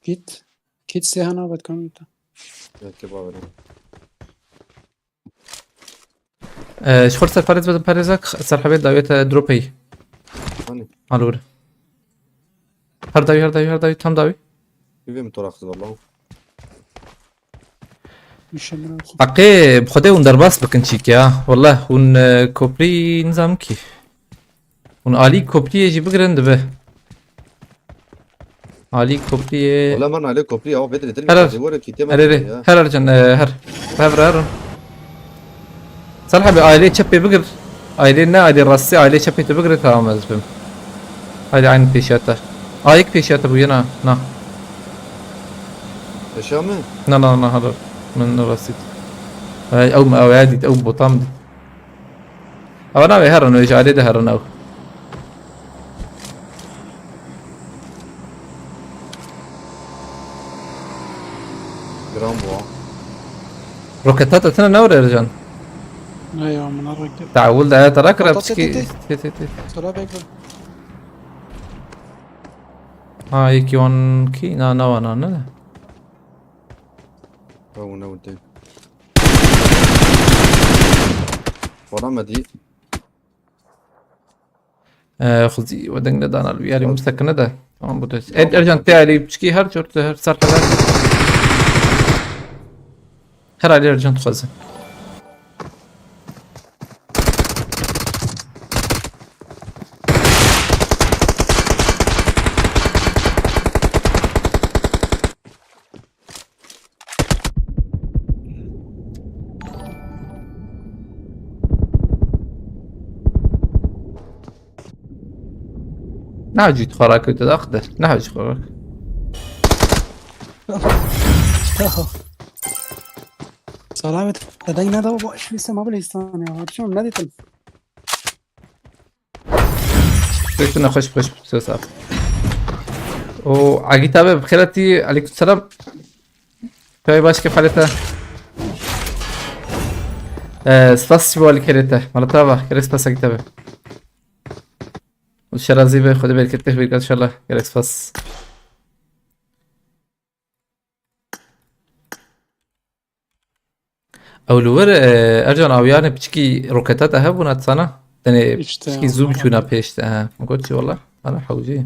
Git. Git sehana bak kanıta. Ya ki baverim. Ee, ji xwe serparêz bidim, parêzak ser hebê dawiyete dropey. Hani? Alor. Her dawî, her dawî, her dawî, tam dawî. Bir mi toraksız valla. Müşemmel olsun. Heqê bi Xwedê hûn derbas bikin çîk ya. Wallah hûn, e, koprî nizam kî. Hûn alî kopriyê jî bigirin dibe. Alî kopriyê. Valla ben aile kopri ya, bedre dedim. Her- Var ya kite Her, her, ya. her Ercan, e, her. Her, her, her. Sen abi aile çepê bigir. Aile ne aile rastî aile çepê tu bigire tamam ez bim. Aile aynı pêşiya te. Ayik pêşiya te bûye na. Na. Eşya mı? Na na na hala. Min ne rastî. Ay ew me ew ya dît ew botam dît. Ew navê herin, wê ji alê de herin ew. Gram bu. Roketa te tine ne were Ercan? Ne ya, amına roket. Tawul de hayata rakira Ata, piçkî. te, te, Te te te. Sola bekle. Ha, yekî wan kî? Na, na wana ne? Ew ne witê. Para me dî. Ee, xuzî we deng nedana li wî yarî mustekine de. Tamam, bu da. Ed, Ercan, te alî piçkî her cor, te her ser xeber. Her alî Ercan dixwazin. Nahewcî xwe rakewte daxide. Nahewcî xwe rak. Selamet. Deng neda baba. Şunu sema bile insan ya. Açıyorum ne dedim? Peki ne hoş hoş söz abi. O Agit abi, bixêr hatî, aleyküm selam. Pey başka falete. Ee, spas ji bo alîkirê te. Mala te ava. Gelek spas Agit abi. Û şerazî be, Xwedê bereket te, bereket inşallah. Gelek spas. Ew li wir, e, Ercan, awiyane piçikî roketa te hebûna dîsana. Tenê İşte piçikî zû ama biçûna pêş te. He. Min got çi wala? Ana hewcî.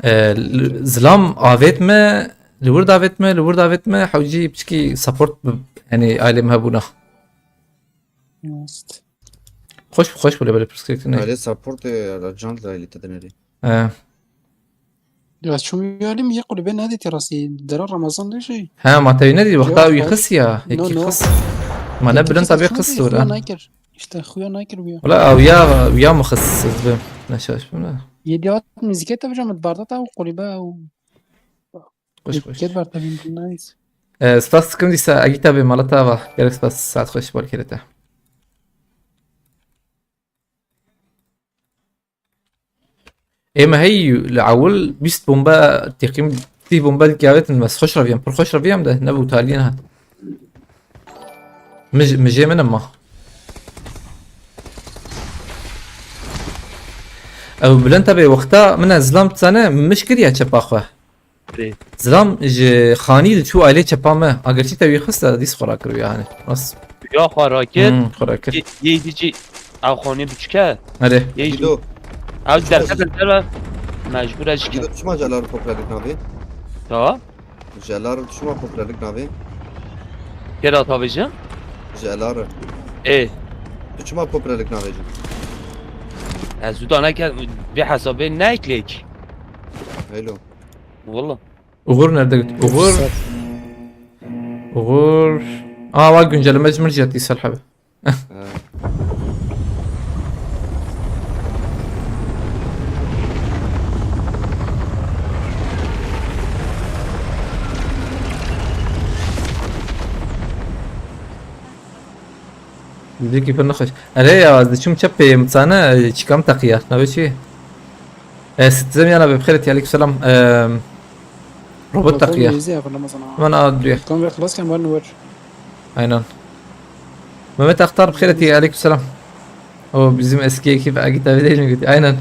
E, li, zilam avêt me, li wir davêt me, li wir davêt me, hewcî piçikî support bi, yani ailê me hebûna. Rast. Xweş bû, xweş bû lê belê pirsgirêk tune. Ailê support e, Ercan da ailê te dinêrî. He. Ya çûm yalim yek kulübe nedîtî rastî. Dera Ramazan de şey. He, ma tevî nedî, wexta Ya, wî xwe- xis ya. No, Yekî no. xis. Ma ne Yekî bilind xis tabi çûm xis de sor, ha. Xuya nakir. İşte xuya nakir bu ya. Wala ew ya, ya min xis, ez bim. Ne şaş bim ne. Yedi at mizike tabi cam barda ta kulübe o. Xweş, xweş. Yedi barda bin nice. E, spas dikim dîsa, Agîta bê, mala te ava. Gelek spas, saet xweş, bol kere te. Ê me hey li ewil bîst bombe teqîm, sî bombe dikî avêtin, me xweş reviyam, pir xweş reviyam de, nebû taliyên hat. Mij-, mijê min e ma. Ew bilind tabi wexta min e zilam dizane, mij kiriya çepa xwe. Rê. Zilam ji xanî diçû ailê çepa me. Agerçî te wî xist, dîs xwe rakir wî yani. Rast. Ya xwe rakir. Hmm, xwe rakir. Yê, yê dî jî ew xanî biçûk e. Erê. Yê jî. Gido. Ew derxe derxe ve mecbur e ji Gido, çima jelar popülerlik navê? Tamam. Jelar çima popülerlik navê? Kera tavêjin? Jelar. Ê. Tu çima popülerlik navêjin? Ez wida neke vê hesabê ne eklêk. Heylo. Valla. Uğur nerede gitti? Uğur. Uğur. Aa, bak güncelleme cimri cihat isal abi. Ha. Dikî pir nexweş. Erê ya, ez diçûm çepê, min dizane, çîka min teqiya. Navê çi? E, Citizen yana be, bixêr hatî, aleyküm selam. E, robot teqiya. Hemen a duye. Kan ve xlas ken var ne var? Aynen. Mehmet Aktar, bixêr hatî, aleyküm selam. O bizim eski ekip Agit abi değil mi? Aynen.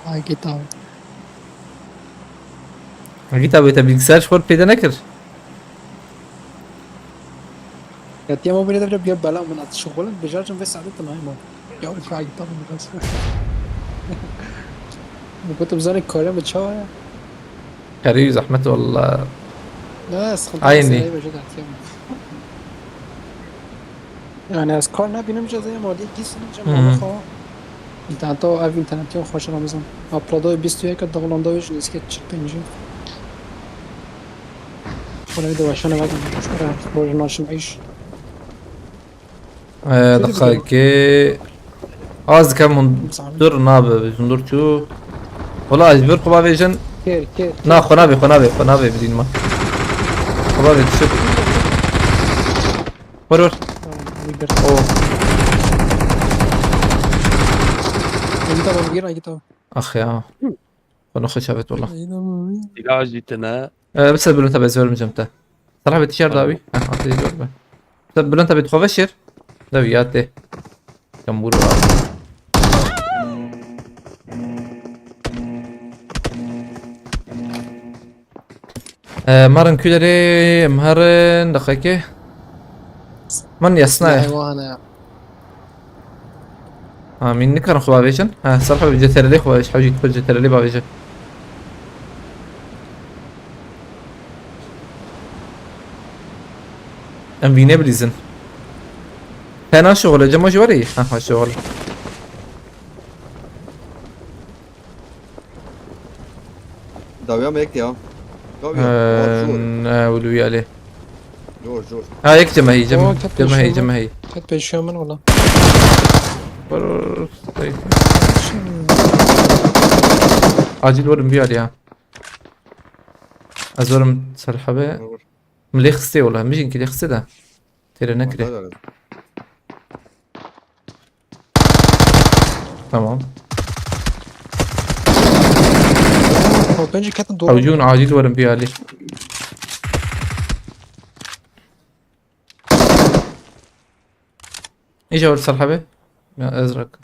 Agit abi. Agit abi, te bilgisayar spor peyda nekir. Ya diye mobilde bile bir bela mı at? Şu golün bejarcım ve saadet mi ama? Ya şu Agit abi biraz. Bu kutu bizarre kare mi çava ya? Karî zehmet walla. Ne, sıkıntı Aynı. Yok, sen ayıp, öyle de atayım. Yani ez kar ne binim cezayı mali gitsin cem Hı hı. Ama falan. İnternet o ev interneti yok hoş Ramazan. Upload'u biz tüye kadar Hollanda üç nesket çıktı ince. Şöyle bir de başına bak. Şöyle borcunu aşın iş. Ee, Şöyle bir dakika de- ki. Az dikem hundur nabe, hundur çû. Wala ez bir xwe bavêjin. Ker, ker. Na, xwe nabê, xwe nabê, xwe nabê bidîn ma. Xwe bavê tişt. Vur, vur. Tamam, bir. Oo. Agit abi, gir, Agit abi. Ax ya. Xwe nexweş avêt wala. Agit abi. Silah jî tine. Ee, bir ser bilind tabi ez vermeyeceğim te. Salih abi tişer dawi. Heh, atê zor be. Te bilind tabi dixwe veşêr. Dawi ya tê. Kambur abi. Ee, marin küleri, em herin, dakika. Man yasna. Hayvana ya. Amin, nikarin xwe bavêjin. Ha, Serha bi ceterelê xwe bavêj, hewcî tu ceterelê bavêje. Em vîne bilîzin. Te naşixule, cema jî werê. Ha, ha, şixule. Dawiya me yek ya. Dawiya. Ee, Aa, şur. Ne, ulu yali. Jor, jor. Ha, yek cemehî, cem-, Oo, ket cemehî, peşiya min. Cemehî. Ket peşiya min wala. Vur, vur, vur. Acil verin bir ya. Ez verim Serha be. Vur, vur. Min lê xistê wala. Mijin ki lê xistê de. Têre nekirê. Valla, valla. Tamam. Hopêncî ketin doğru. Hewcûn acil werin piyalî. Îca wer Serha be. Ya ez rak.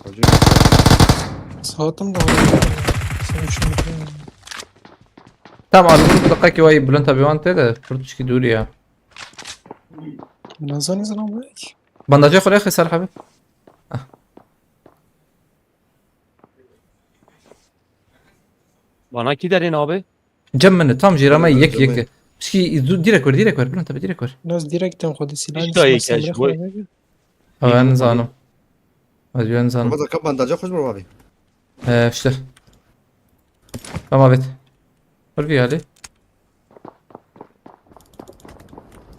Hacı. Saatim de var. Sen şunu. Tamam abi, bu dakika ki vay Bülent abi vante de fırtışki dur ya. Nazan izin abi. Bandajı koyar ki Serha abi. Ah. Bana ki derin abi. Cem min e, tam jêra me yek yek. Pişkî direk wer, direk wer, Bülent abi direk wer. Naz direkt ten xwe de silah. Hiç daha yek ya, bu. Ha, ben zanim. Ez ben zanim. Ama da kapan da çok hoş mu abi? Ee, işte. Tamam, evet. Dur bir hali.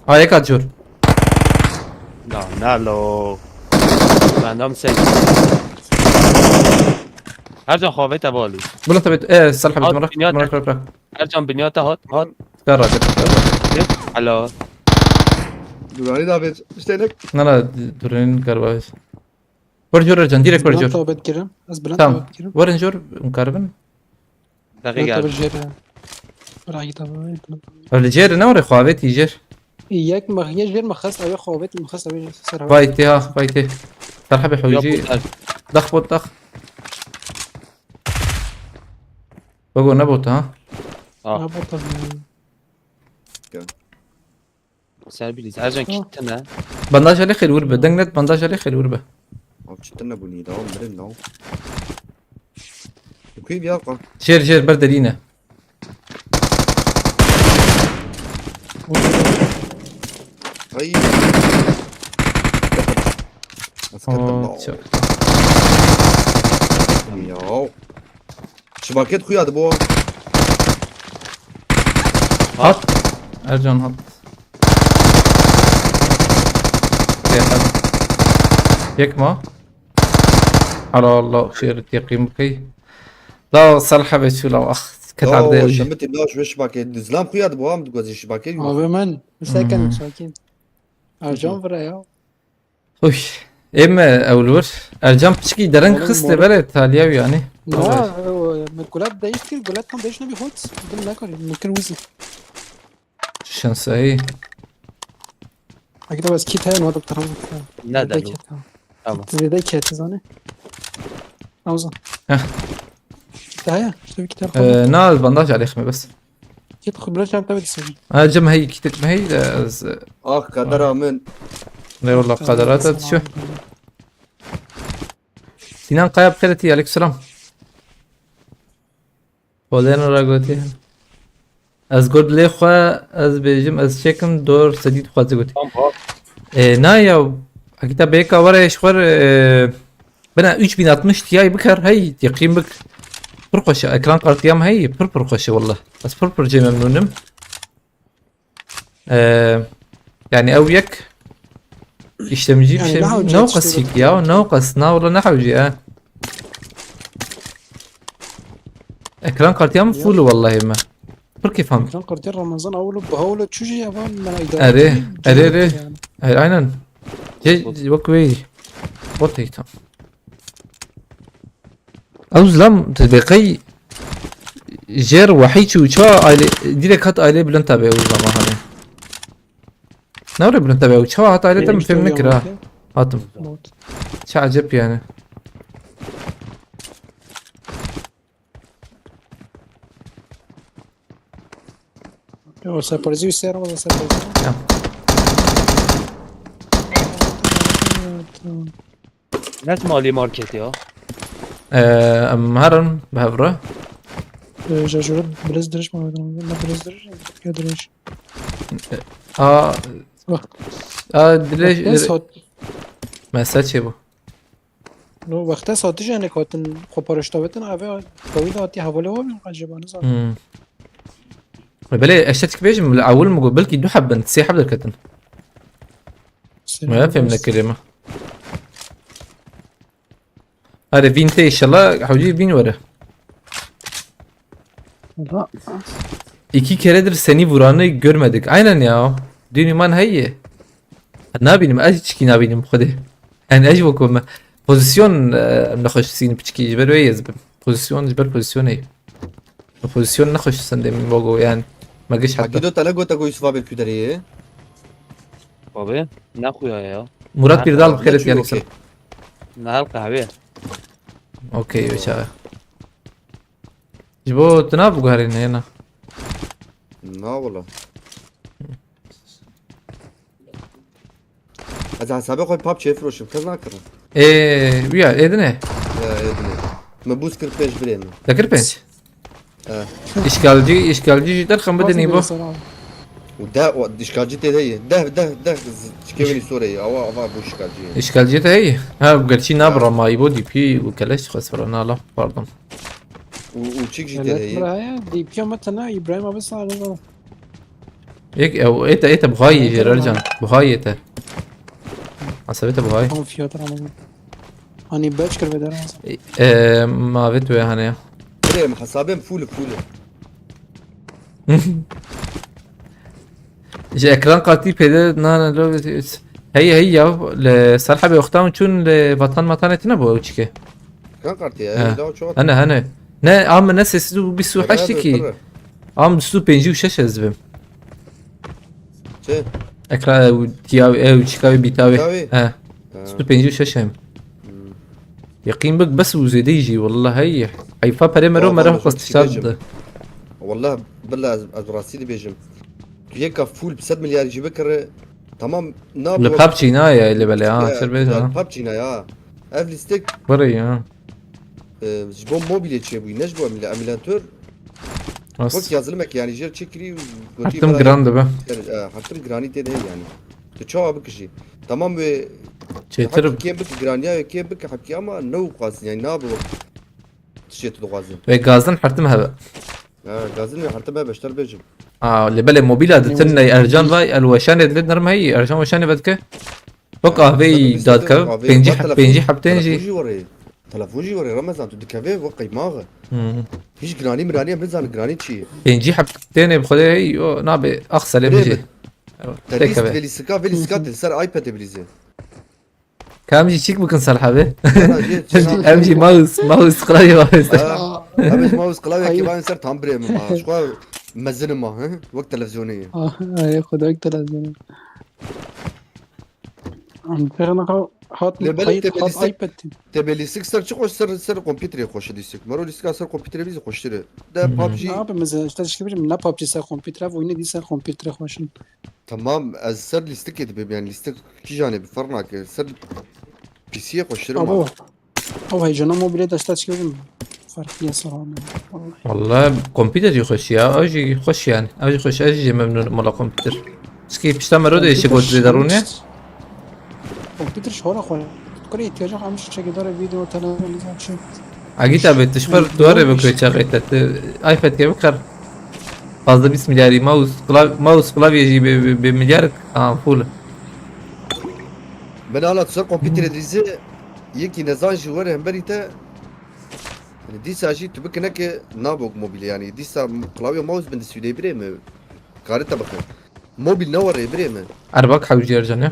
Ayak atıyor. Na, na lo. Ben de mi sen? Her can xavete bali. Bülent abi, e, Serha abi, bırak, bırak, bırak. Her can binyata hat, hat. Çıkar raket, çıkar raket. Alo. Duvarı da bir işte ne? Na, na, durun galiba. Wer jor Ercan, direkt wer jor. Bülent abi dikirim. Ez Bülent abi dikirim. Tamam. Werin jor, karibin. Daqiqa. Bülent abi jêr. Bırak git abi. Öyle jêr ne var ya, xaveti jêr. Yek mah, ye jêr mah xest abi, xaveti mah xest abi, ser abi. Vay te ha, vay te. Serha be hewcî. Dax bot dax. Bago ne bot ha? Ah. Ne bot abi? Gel. Ser bilîz. Ercan, kit tune. Bandaj alê xêr wir be. Deng net bandaj alê xêr wir be. Abi çi tune bûnî, devam birin, devam. Okey, bir dakika. Jêr, jêr, ber derîne. Ay. Aa, çok. Ya. Şibaket xuya dibo. Hat. Ercan hat. Yeter. Yek ma. Hala Allah şerit yakayım bakayım. La Serha be şu la ah. Ketar değil. Şemit ibn Aş ve şibaket. Dizlam xuya dibo am gozî şibaket. Abi men. Sakin, sakin. Ercan vura ya. Uy. Êm ew li wir. Ercan piçkî dereng xiste berê taliya wî yanî. Na, min gulat değiş kir, gulat tam değiş nebî hot. Bil nekir, min kir wizî. Şansayî. Akî de bes kit heye, no da taraf. Ne de. Tamam. Zêde kete zane. Awza. Heh. Kit heye, işte bir kit heye. Ee, na bandaj alêxme bes. Kit xwe bila çanta bidî. Ha, cem hey, kit me hey de ez. Ah, kadera min. Ne valla kadera da düşüyor. Sinan Kaya, bi xêr hatî, aleyküm selam. Xwedê re gotiye. Ez got lê xwe, ez bêjim, ez çêkim, dor sedî dixwaze gotiye. Tamam, bak. E, na ya, akî te bêka were ji xwe re, e, bine üç bin altmış Ti bikar, hey, teqîm bik. Pir xweş e, ekran kartiyam hey, pir pir xweş e, wallah. Ez pir pir jê memnûn im. Ee, yani ew yek işlemci bir şey ne o qas ya, ne o qas, na wala ne hewci ya. Ekran kartiyam full vallahi me. Pir keyfam. Ekran kartiya Ramazan awlo baha wala çuji ya, van mena idare. Ere, ere, ere. Ere, aynen. Şey, bak wey. Bot tam. Ew zilam, tu dê qey jêr wehî çû, çawa aile, direkt hat aile Bülent abi ew zilama hani. Ne öyle Bülent abi ew? Çawa hat aile te min fêm nekir ha. Hatim. Çi acep yani. O serparêzî wî sê Ramazan serparêzî. Ya. Ne malî market ya. Ee, em herin bi hev re. Ee, Jajura biraz dirij mi verdin? Ne biraz dirij ya dirij. A, Bak. a dirij. Ne sat? Mesela çi bu? No wexta satiş yani katin xo paraştavetin ave kavî da hatiye hevalê wa bin qaceba ne zaten. Hmm. Belê eştetik bêjim li ewil mi got belkî du heb bin, sê heb derketin. Me fêm nekirê me. Erê vîn tê inşallah hewcî vîn were. Valla. İki keredir seni vuranı görmedik. Aynen ya. Dün iman heye. Nabînim, ez çikî nabînim xwedê. Yani ez wekî me. Pozisyon e, nexweş sîn piçkî ji ber wê ez bim. Pozisyon ji ber pozisyonê. Pozisyon nexweş sendê min bogo yani. Me giş heta. Agido te ne gote ku Yusuf abi ku derê ye? Abi ne xuya ya. Murat Ha, bir dal ne bixêret çû yani okey. Sen. Ne hal kahve. Okey, beçawe. Ji bo tu nav guherîne yana. Na wala. Ez hesabê xwe PUBG firoşim, kes nakirin. Eee, ya, edine. Ya, edine. Me buz kir pêş birê min. Dekir pênc. He. İşgalci, işgalci ji derxan bidinî bo. Û de, o, işgalci tê de ye. Deh, deh, deh, z-, çikê winî sor e ye. Awa, awa bu işgalci ye. İşgalci de heye. Ha, gerçi nabra ma îbo D P û keleş xwesfira nala, pardon. Û, û çik jî tê de ye. Bira ya, D P ama tena İbrahim abi sana ne zaman? Yek, ew, ete, ete buhayê jê, Ercan. Buhayê ete. Hasabete buhayê. Tamam fiyatı anladım. Hani beş kırk bedel ama. Eee, mavet ve hani ya. Birê min hesabê min full, full. Ji ekran kartî pêde nane lo. Hey hey ya, li ser hebê wextan çûn li vatan matan etine bu ew çike. Kan kartî He. ya, daha çok. Hene hene. Ne am ne sessiz û bîst û heşt ki. Am bîst û pêncî û şeş ez dibim. Çi? Ekran ew tiya ew çika wê bîta wê. Bîta wê? He. Ha. Bîst û pêncî û şeş em. Hmm. Yeqîn bik bes û zêdeyî jî, wallahî heye. Heyfa perê mero Tamam, mero ben xwest çok şart çekeceğim. di. Wallah, billah ez, ez rastî dibêjim. Tu yeka full sed milyar jî bikire. Tamam, na Li PUBG na ya, li belê, ha, çir bêje, ha. PUBG na ya. Ev lîstek, Were ya. e, ji bo mobilê çêbûyî, ne ji bo emîle-, emîlatör. As. Wek yazilimek yani jêr çekirî û gotî Hertim bela giran dibe. Her, e, hertim giranî tê de heye yani. Tu çawa bikijî? Tamam wê Çêtir hepkî kêm bike, giraniya wê kêm bike hepkî ama ne û xwazin yani nabe wek tiştê tu dixwazin. Ve gazin hertim hebe. Ha, gazin wê hertim hebe ji te re bêjim. Aa, li belê mobîla ditin ney Ercan vay el weşanê dilê nerm heyî. Ercan weşanê vedike. Wek avê dadke. Pêncî pêncî heptên jî. Telefon jî were. Telefon jî were Ramazan tu dikeve wek qeymax. Hmm. Hiç giranî miranî em nizanin giranî çi ye. Pêncî heptênê bi xwedê hey o nabe ax selê Birê min jî. min. Te lîst Têkeve. vê lîstika, vê lîstika te li ser iPadê bilîze. Ka em jî çîk bikin ser hebê. Valla jê çi Em jî mouse, mouse klavye var. Ha, em ji mouse klavyekî Hayır. Van ser tam birê min ma. Ji xwe mezin ma, he? Wek televizyonê ye. Ah, ay, Xwedayek televizyonu. Am pêxina xwe hat Lê belê kayıt tê hat lîstik- iPad. Te bê lîstik ser çi xweş ser, ser kompîterê xweş dîstik. Mero lîstika ser kompîterê bî xweştir e. De Hmm. PUBG. Ne abi mesela işte dişki birim ne PUBG ser kompîter, ev oyunu değil ser kompîterê xweşin. Tamam, ez ser lîstikê dibêm, yani lîstik kîjanê bi ferq nake. Ser PC'yê xweştir Abo. ma. Ew heyecana mobilê de işte dişki birim. Farklı yasa abi. Vallahi. Walla kompîter jî xweş ya, ew jî xweş yani. Ew jî xweş, ez jî memnûn im wala kompîter. Çikî pişta mero de işe got zêde rûne. Kompîter ji hora xwe. Kure ihtiyacı kalmış çekidara video, televizyon, şey. Agît abi, tu ji ber tu were bikire çaxê te, tu iPad ke bikar. Fazla bîst milyarî mouse, klav-, mouse klavye jî bi, bi, bi milyar, aha, full. Min ala tu ser kompîterê dîze, yekî nezan jî were hemberî te. Yani dîsa jî tu bikine ki nabok mobîlê yani. Dîsa klavye mouse bin distûdê birê mi? Kare te bixin. Mobil ne were birê mi? Erbak hewcî Ercan ya.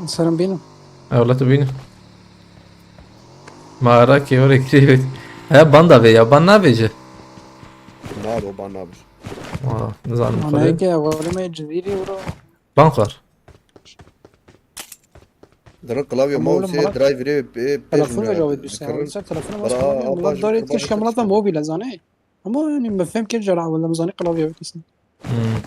Selam benim. Ewla tu bîne. Mağara ki oraya kireyim. He, ban da ve ya, ban navêje. Nalo ban nabir. Aa, nizanim Ana xwedê. ki evveli me cizîrî uro. Ban xwar. Dere klavye Ama oğlum, mouse bana driverê pê pê Telefon jin acaba dikirin. düşse. Mesela telefon Bana başka apa Murat jin dar kurban etmiş ki Murat da etsin. mobil zane. Ama yani mefhem ki cara wala zane klavye bitsin. Hmm.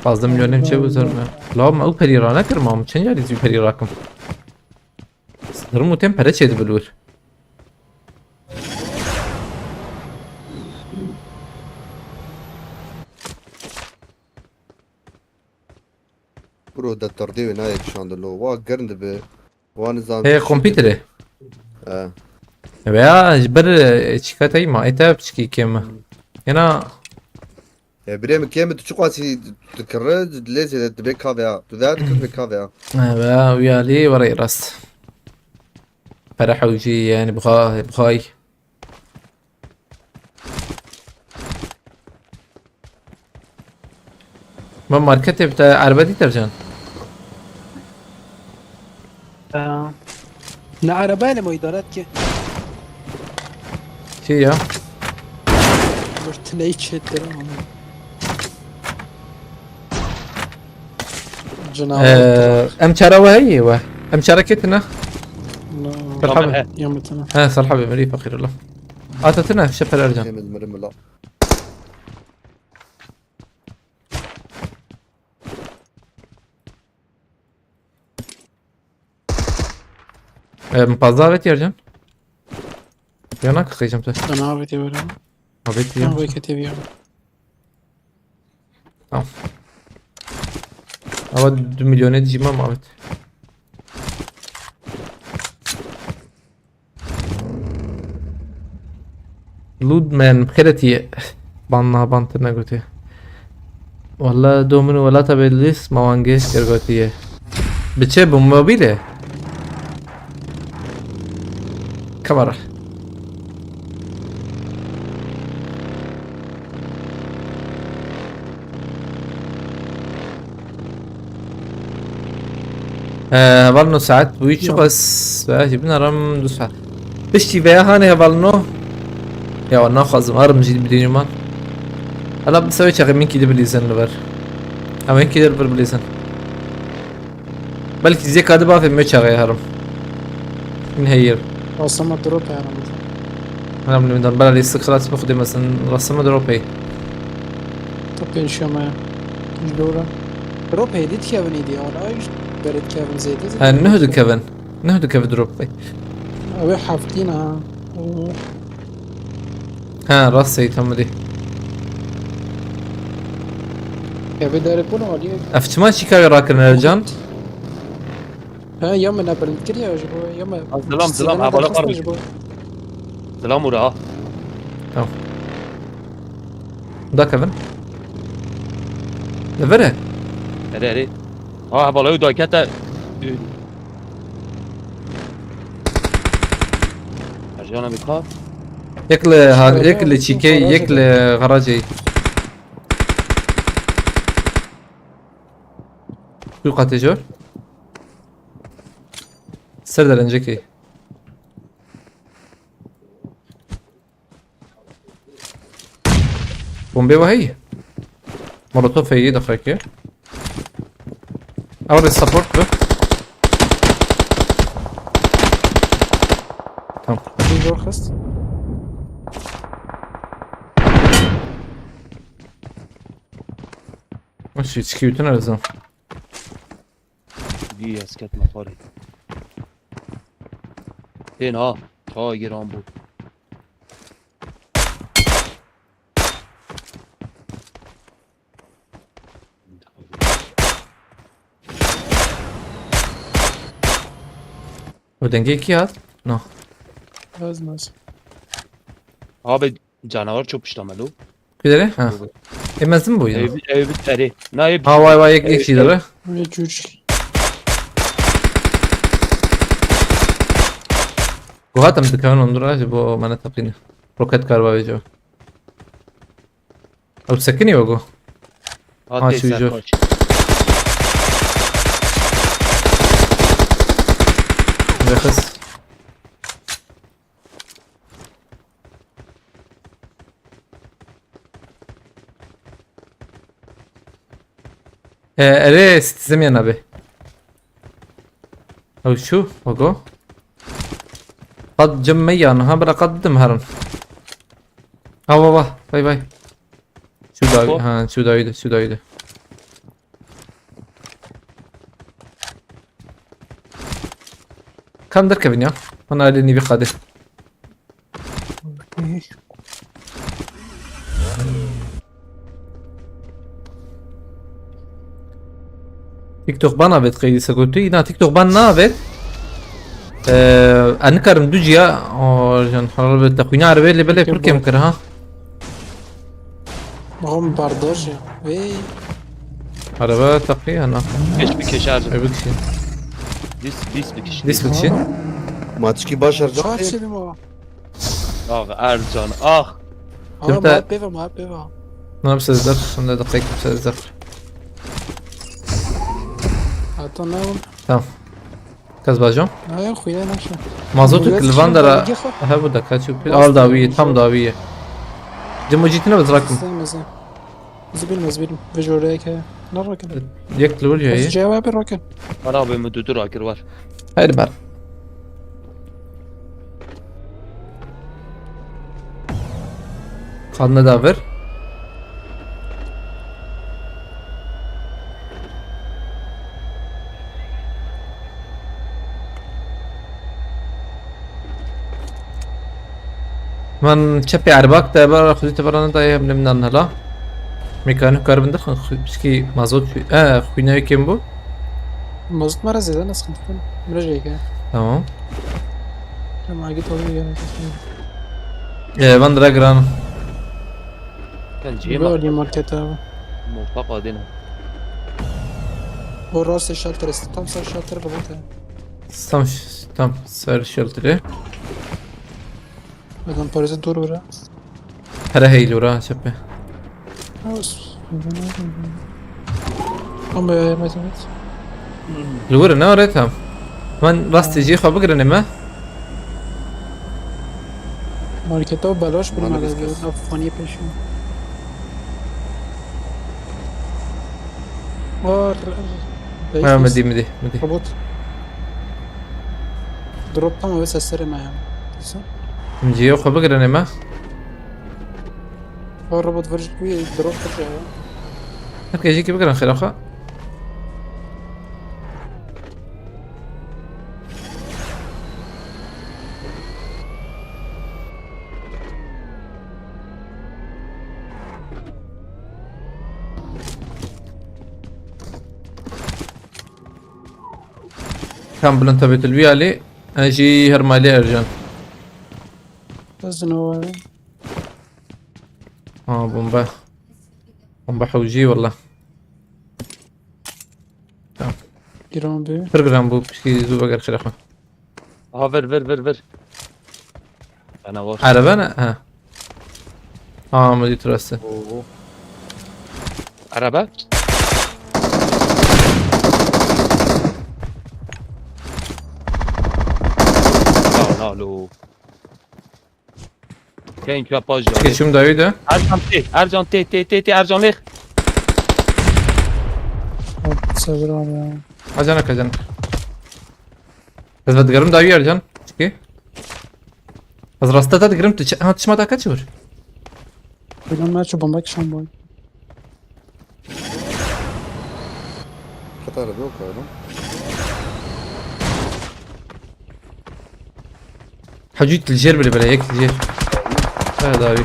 Pazdeh milyonê çê bû ser me. La me ew perî ranekirim, ma çend carî zî perî rakim. Sinirim û tên pere çê dibil wir. Bro, de tordê wê nayê kişandin lo. Wa germ dibe. Wa nizam Heye çi kompîterê. He. Veya ji ber, e, çîka te yî ma, ê te piçkî kêm e. Yena E, birê min kêm e, tu çiqasî dikirre, lê zêde dibe kave ya. Tu der dikir dibe kave ya. E, veya wî alî were rast. Pere hewcî yani buxa-, buxay. Ma marketê bi te erbe dî Ercan? Ee, ne araba ile mi idaret ki? Şey ya. Murtineyi çetir ama. Canavar. Ee, em çara we heye we. Em çara ketine. No. Salha be. Yamutana. Ha, salha be, meri fakir Allah. Atatına şeper Ercan. Temiz mırı mıla. Em, fazla evet Ercan. Yana kıkayacağım te. Sana abi diyorum. Abi diyorum. Tamam. Ama dün milyonê dijî mam avêt. Ludman xêretî ban naban te negotî. Walla do min welata Bedlîs ma wangê gergotiye. Bi çi, bi mobîlê? Kamera. Ee, heval no saet bu üç bas. Veya jî binaram du saet. Piştî veya hanê heval no. Ya naxwazim arim jî bidînim an. Hala bi sewê çaxê min kî dibilîzin li ver. Em ên kî dir bir bilîzin. Belkî zêka di bavê me çaxê herim. Min heyir. Rasama drop ya Ramazan. Herim li min dan bela lîstik xilas bi xudê mesin rasama drop ey. Tapên şama ya. Ji dora. Drop heydi dikevin êdî hala. Berit kevin zêde. Ha, nuh dikevin. Nuh dikevin drop ey. Ew ê heftîn ha. Oo. Ha, rast sey tam dî. Ev ê derê pul alî. Ev çima şîkayê rakirin Ercan? Ha, ya min bilind kiriye ji bo, ya min Zilam, zilam, hevala xwe ji bo. Zilam û reha. Tamam. Da Kevin. Li vir e? Erê, erê. Ha, hevala ew dakete. Ercan abi ka. Yek li ha-, yek li çîkê, yek li garajê. Tu qatê jor. Ser derencekê. Bombê we heye? Molotof heye, daxeke. Ew rê support bi. Tamam. Bir zor kız. Baş hiç ki bütün arasın. Bî ez ketime xwarê. Tên ha, çawa giran bû. O dengê kî hat? No. Ez nas. Abi canavar çok pişta melo. Kudere? Ha. E mezin bû ya. Ev, ev biteri. Na ev. Ha, vay vay, yek, yek şey dere. Ve cüc. Guhat em dikevin ondur ha, ji bo mene tapîne. Roket karba vêco. Ew sekinî wego. Ha, ha, tê çû ser jor. Kaç. Nefes. Ee, erê, Citizen ya nabê. Ew çû, wego. Qad cem me ya niha bira qad didim herin. Ha, va, va. Vay, vay. Şu dawî, ha, şu dawî de, şu dawî de. Kam derkevin ya. Hana alê nîvî qadê. TikTok ban avêt qeydî sekotî. Na, TikTok ban navêt. Ee, ez nikarim du ciya. O, jan, halal be, te xwîna erebê lê belê pir kêm kir, ha. Oğlum, bardaj ya. Vey. Araba takıya, na. Geç bir keşarcı. Ev bir kişi. Dis, dis bir kişi. Dis bir kişi. Maçki başaracak. Kaç dedim o? Ah Ercan, ah. Ama Dörtte- ma peva, ma peva. Ne yapacağız? Şimdi de kayıt yapacağız. Hatta ne oldu? Tamam. Kes bacım? Ha, yok, ya, nasıl? Mazot. Mazot ki Livanda ra. He, bu da kaçı. Al dawiye, tam dawiye. Cimo citine bezrakim. Zim, zim. Zibil mezbil. Ve joreke. Ne rakin? Yek li wir ye. Cevabı rakin. Ara abi mi dudur akir var. Haydi ber. Xanine da vir. Min çepê erbak te ber xwedî te berane dayê em lim nan hela. Mekanik karibin derxin, xu-, pişkî mazot xu-, e, xwînayê kêm bû. Mazot me re zêde ne, sıkıntı yok. Mire jeyke. Tamam. Tamam, git oraya gel. E, van dira giran. Kan cema. Böyle market abi. Mutfak adına. O rastê shelter, tam ser shelter kapat ya. Tam, tam ser shelterê. Adam parası dur bura. Here heyl ora çepê. Olsun. Ama ya, evet, evet. Li wir ne are tam. Van rastê jê xwe bigirin ê me. Marketa belaş bir. Maalesef. Afganiye peşin. Var. Ha, mi dî, mi dî, mi dî. Robot. Drop tam ve sesleri me ya. Sen? Cihê xwe bigirin ê me. O robot vuruşu bir drop kırıyor ya. Her kejî ki bigirin xêra xwe. Tam bilind tebê tu li wî alî, ez jî her malê Ercan. Ez ne var? Ha, bomba. Bomba hewcî wala. Tamam. Giran bû. Pir giran bû, pişkî zû veger xêra xwe. Aha, ver, ver, ver, ver. Ana var. Araba ne? Ha. Ha, ama dît rastî. Oo. Araba? Ya, na lo. Kên kapaj ya. Geçim dayı da. Ercan tê, Ercan tê, tê, tê, tê, Ercan lêx. Sabır al ya. Acanak, acanak. Ez vedigerim dawî Ercan. Çikî? Ez rasta te digirim, tu çi-, ha, çima daka çi wir? Bilmem, ben şu bomba kişan boy. Katar yok abi. Hacı li jêr bile bile, yek li jêr. Ha, dawî.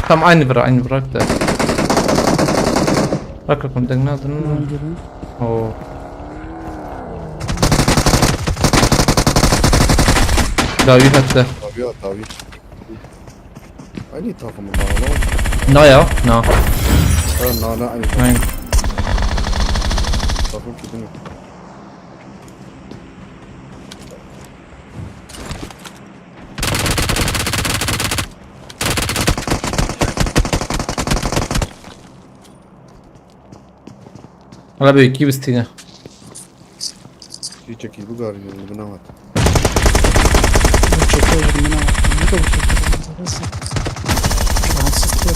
Tam aynı bira, aynı bırak da. Bak bakalım, deng ne aldın? Öldürün. Oo. Dawî hatta. Tabii ya, tabii. Aynı takımı bana lan. Na ya, na. Ha, na, na, aynı takım. Aynen. Takım kimin? Hala bir iki biz tine. Çekil bu garı yolunu buna at. Bu çok iyi, bunu at. Bu da bu çok iyi. Nasıl? Rahatsız ki.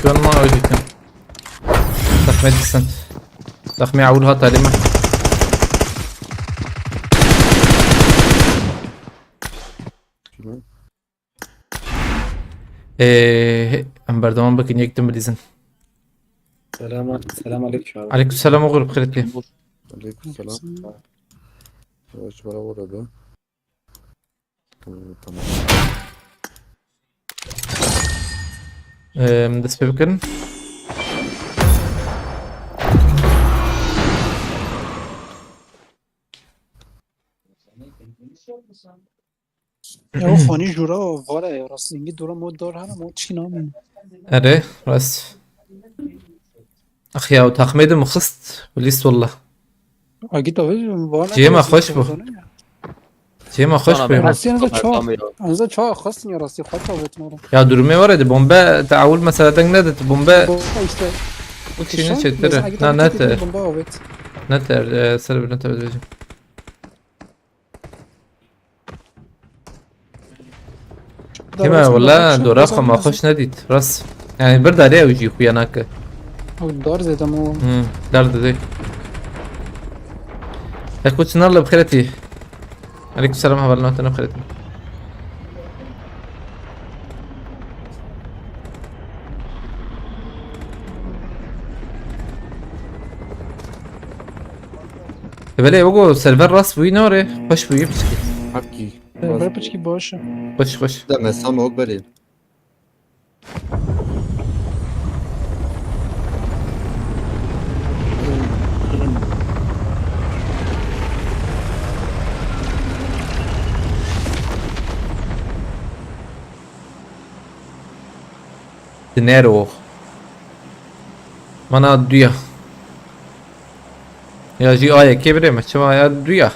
Can ma acıkın. Takmaya diksen. Takmaya avul hat alime. Ee, em berdewam bikin, yek din bilîzin. Selam, selam aleyküm abi. Aleyküm selam oğlum, xêr. Aleyküm selam. Yavaş bana vur abi. Ee, tamam. Em, dest pê bikin. Ya o xanî jûra vara ya, rast zengî dora mod dar hana mod çi namîne. Erê, rast. Ax ya, o takmê de mi xist, bilîst wallah. Agî tabii vana. Ciyê me xweş bû. Ciyê me xweş bû. Rastî enza çawa, enza çawa xwestin ya rastî xwe tavetin oğlum. Ya durumê were de bombe te awul mesela deng ne de bombe. Bombe işte. Bu kişinin çetleri. Na ne te. Bombe avet. Ne te, e, ser bir ne te bezbecim. Hema wala dora xwe ma xweş nedît. Rast. Yani bir darê ew jî xuya nake. Ew dar zêde mo. Hmm, dar dide. Eko Çınar'la bi xêretî. Aleyküm selam, hevalna te ne bi xêretî. Belê, wego server rast bûyî nare. Xweş bûyî piçkî. Hakî. Server piçkî baş e. Xweş, xweş. Deme, Sam ok belê. Dinero. Mana duya. Ya jî ayekê birê me, çima ya duya?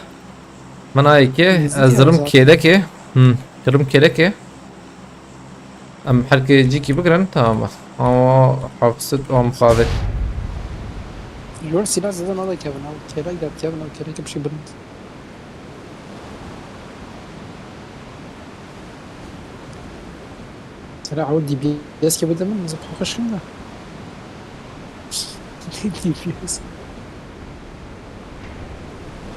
Min ayekê, ez zirim kêlekê. Hmm, zirim kêlekê. Em herkê cîkî bigirin, tamam e. Ama hafsit, o muxavit. Jor silah zêde nade kevin, abi. Kêlek de kevin, abi. Kêlek bir şey bilmez. Sera ew D P S ke bide min, ez paqij kim de. D P S.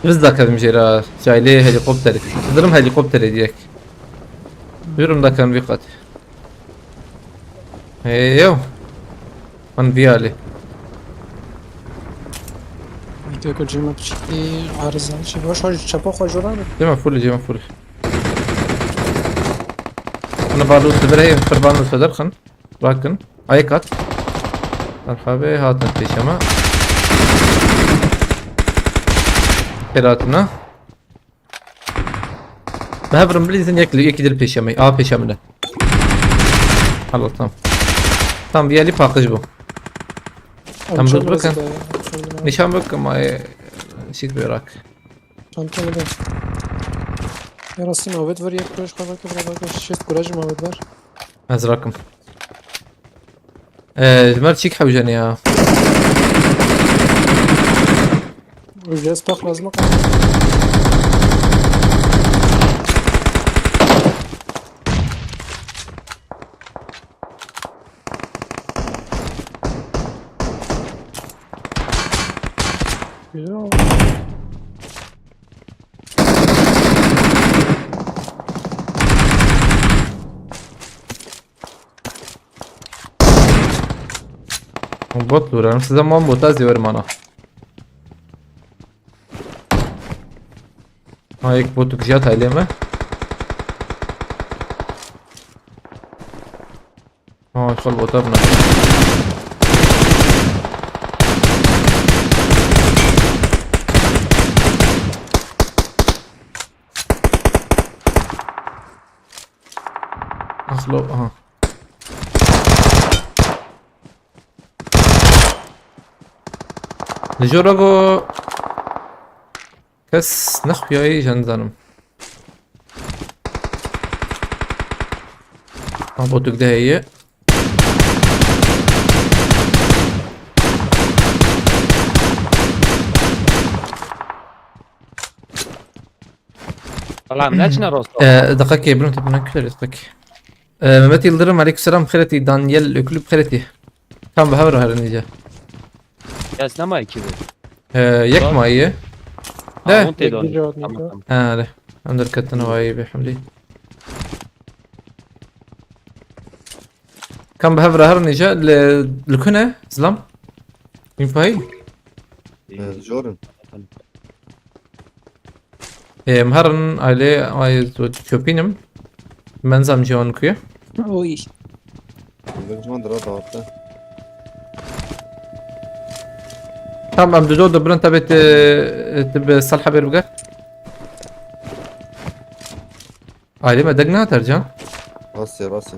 Biz da kevim jêra, caylê helikopterê. Dirim helikopterê direkt. Durum da kevim vî qat. Hey yo. Min vî alî. Dökü cima piçkî arıza. Şey, baş baş çapa xwe jora. Cima full, cima full. Ana balu tibir hey, qurban û seder xin. Rakin. Ayek at. Merhaba, hatin pêşema. Xêr hatina. Bi hev rin bilîzin, yek li yekî dir pêşe me. A pêşe min e. Helal, tamam. Tamam, vî alî paqij bû. Em rût bikin. Nîşan bikim, ay, şît bêrak. Çanta bide. Ya rastî mabet ver, yek kureş xwe veke, bira veke, şêst kureş mabet ver. Ez rakim. Ee, ji mer çîk hewjene ya. Ücret pak lazım. Güzel. Bot lûran, size man bota zêwer mana. Ha, yek botuk jî hat ailê me. Ha, xal bota bina. Axlo, aha. Li jor go kes nexuyayî, ji nizanim. Ha, botuk de heye. Salam, ne çine rosto? Ee, deqekê, birim te buna küler deqekê. Ee, Mehmet Yıldırım, aleykümselam, xêretî, Daniel Öklü, xêretî. Tam bi hev re herin îca. Ya ez nema ekî bi. Ee, yek Bak. Maye. Ha, De. Hûn tê Yek donî. Tamam, tamam. Ha, de. Em derketin wayî bi hemdî. Kam bi hev re herin îca li, li ku ne? Zilam? Infayî? Ee, Jorin. Em herin ailê ay çöpînim. Menzam ciwan kuye. Oy. Bek ciwan dira dawette. Tamam, em dido de birin tabi te, te bi salha ber biger. Ailê me deg nater can. Rastê, rastê.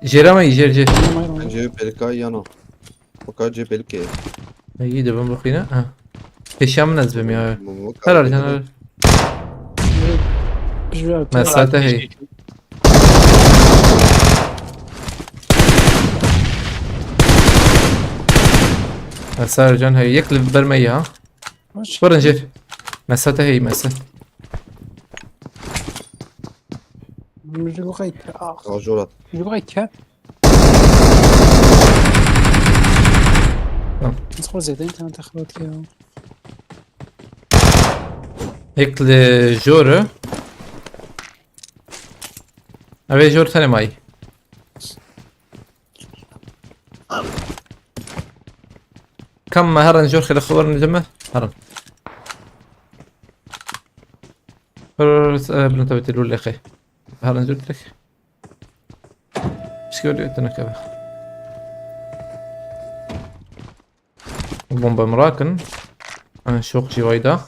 Jêra me jêr jêr. Tamam, tamam. Bence bir kay yana. Fakat cebelike. Ey, iyi de ben bakayım ha. Peşem lazım ya. Herhalde yani. Mesate hey. Mesar can hey. Yek li ber me ya. Baş. Varın jêr. Mesate hey mese. Min ji bo qey ke. Ah. Ka jorat. Ji bo qey ke. Tamam. Ez xwe zêde interneta xebat ke. Yek li jor e. Ev ê jor tenê mayî. Kam me herin jor xêle xwe werin li me. Herin. Hır, e, bilin tabi tê lûlê xê. Herin jor direk. Pişkê wê tine keve. Bomba min rakin. An şok jî wayda.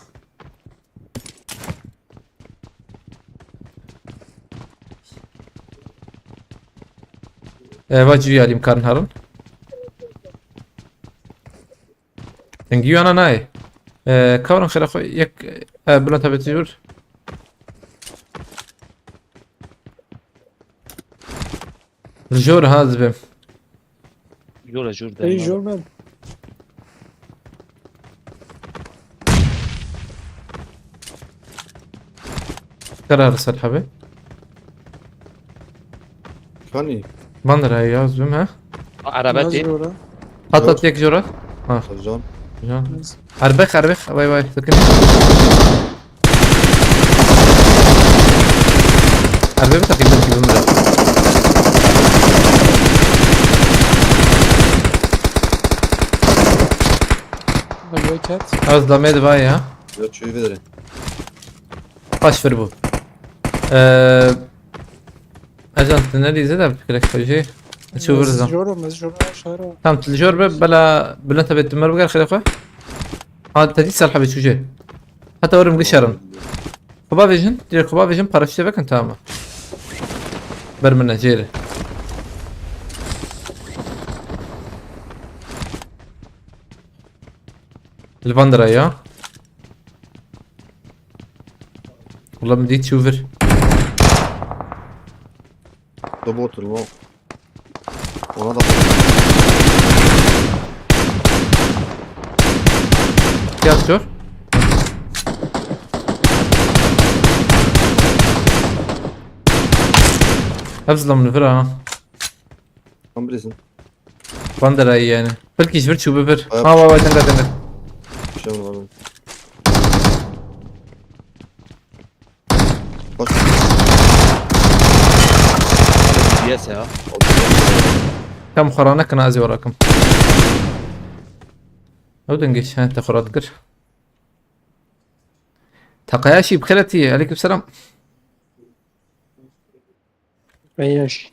E, va civî alîm karin herin. Dengî yana nayê. E, karin xêra xwe yek, e, bila tabi tijur. Li jor ha dibim. Jor e, jor de. Ey, jor ben. Karar ser habe. Kanî. Bandira ya dibim ha. Araba tê. Jor e. Hat hat yek jora. Ha. Can. Can. Arbex, arbex. Vay vay. Sakın. Erbe bir takım belki bunu da. Vay vay ket. Az da med vay ya. Ya çöy verin. Kaç ver bu? Eee Ercan, tu nerî zêde fikrek xwe jê? Çû Ez virzan. Jor im, ez jor şehra. Tam tu li jor be, bela Bülent abi tu mer biger xêrê xwe. Ha, te dî ser hebê çû jê. Heta werim gişerin. Xwe bavêjin, dirê xwe bavêjin, paraşütê vekin, tamam. Ber min e, jêre. Li van dira ya. Wala min dît çû vir. Robot lo. Ona da. Gel sor. Hepsi lan bunu vur ha. Tam bilirsin. Van der Ay yani. Belki hiç bir çubuğu bir. Ay, ha, vay vay, tenga tenga. Şey olmadı. Bak. Yes ya. Tam xorana kina ez yorakim. Ew dengê çi? He, te xora dikir. Taqaya şî bi xêretî. Aleyküm selam. Eyş.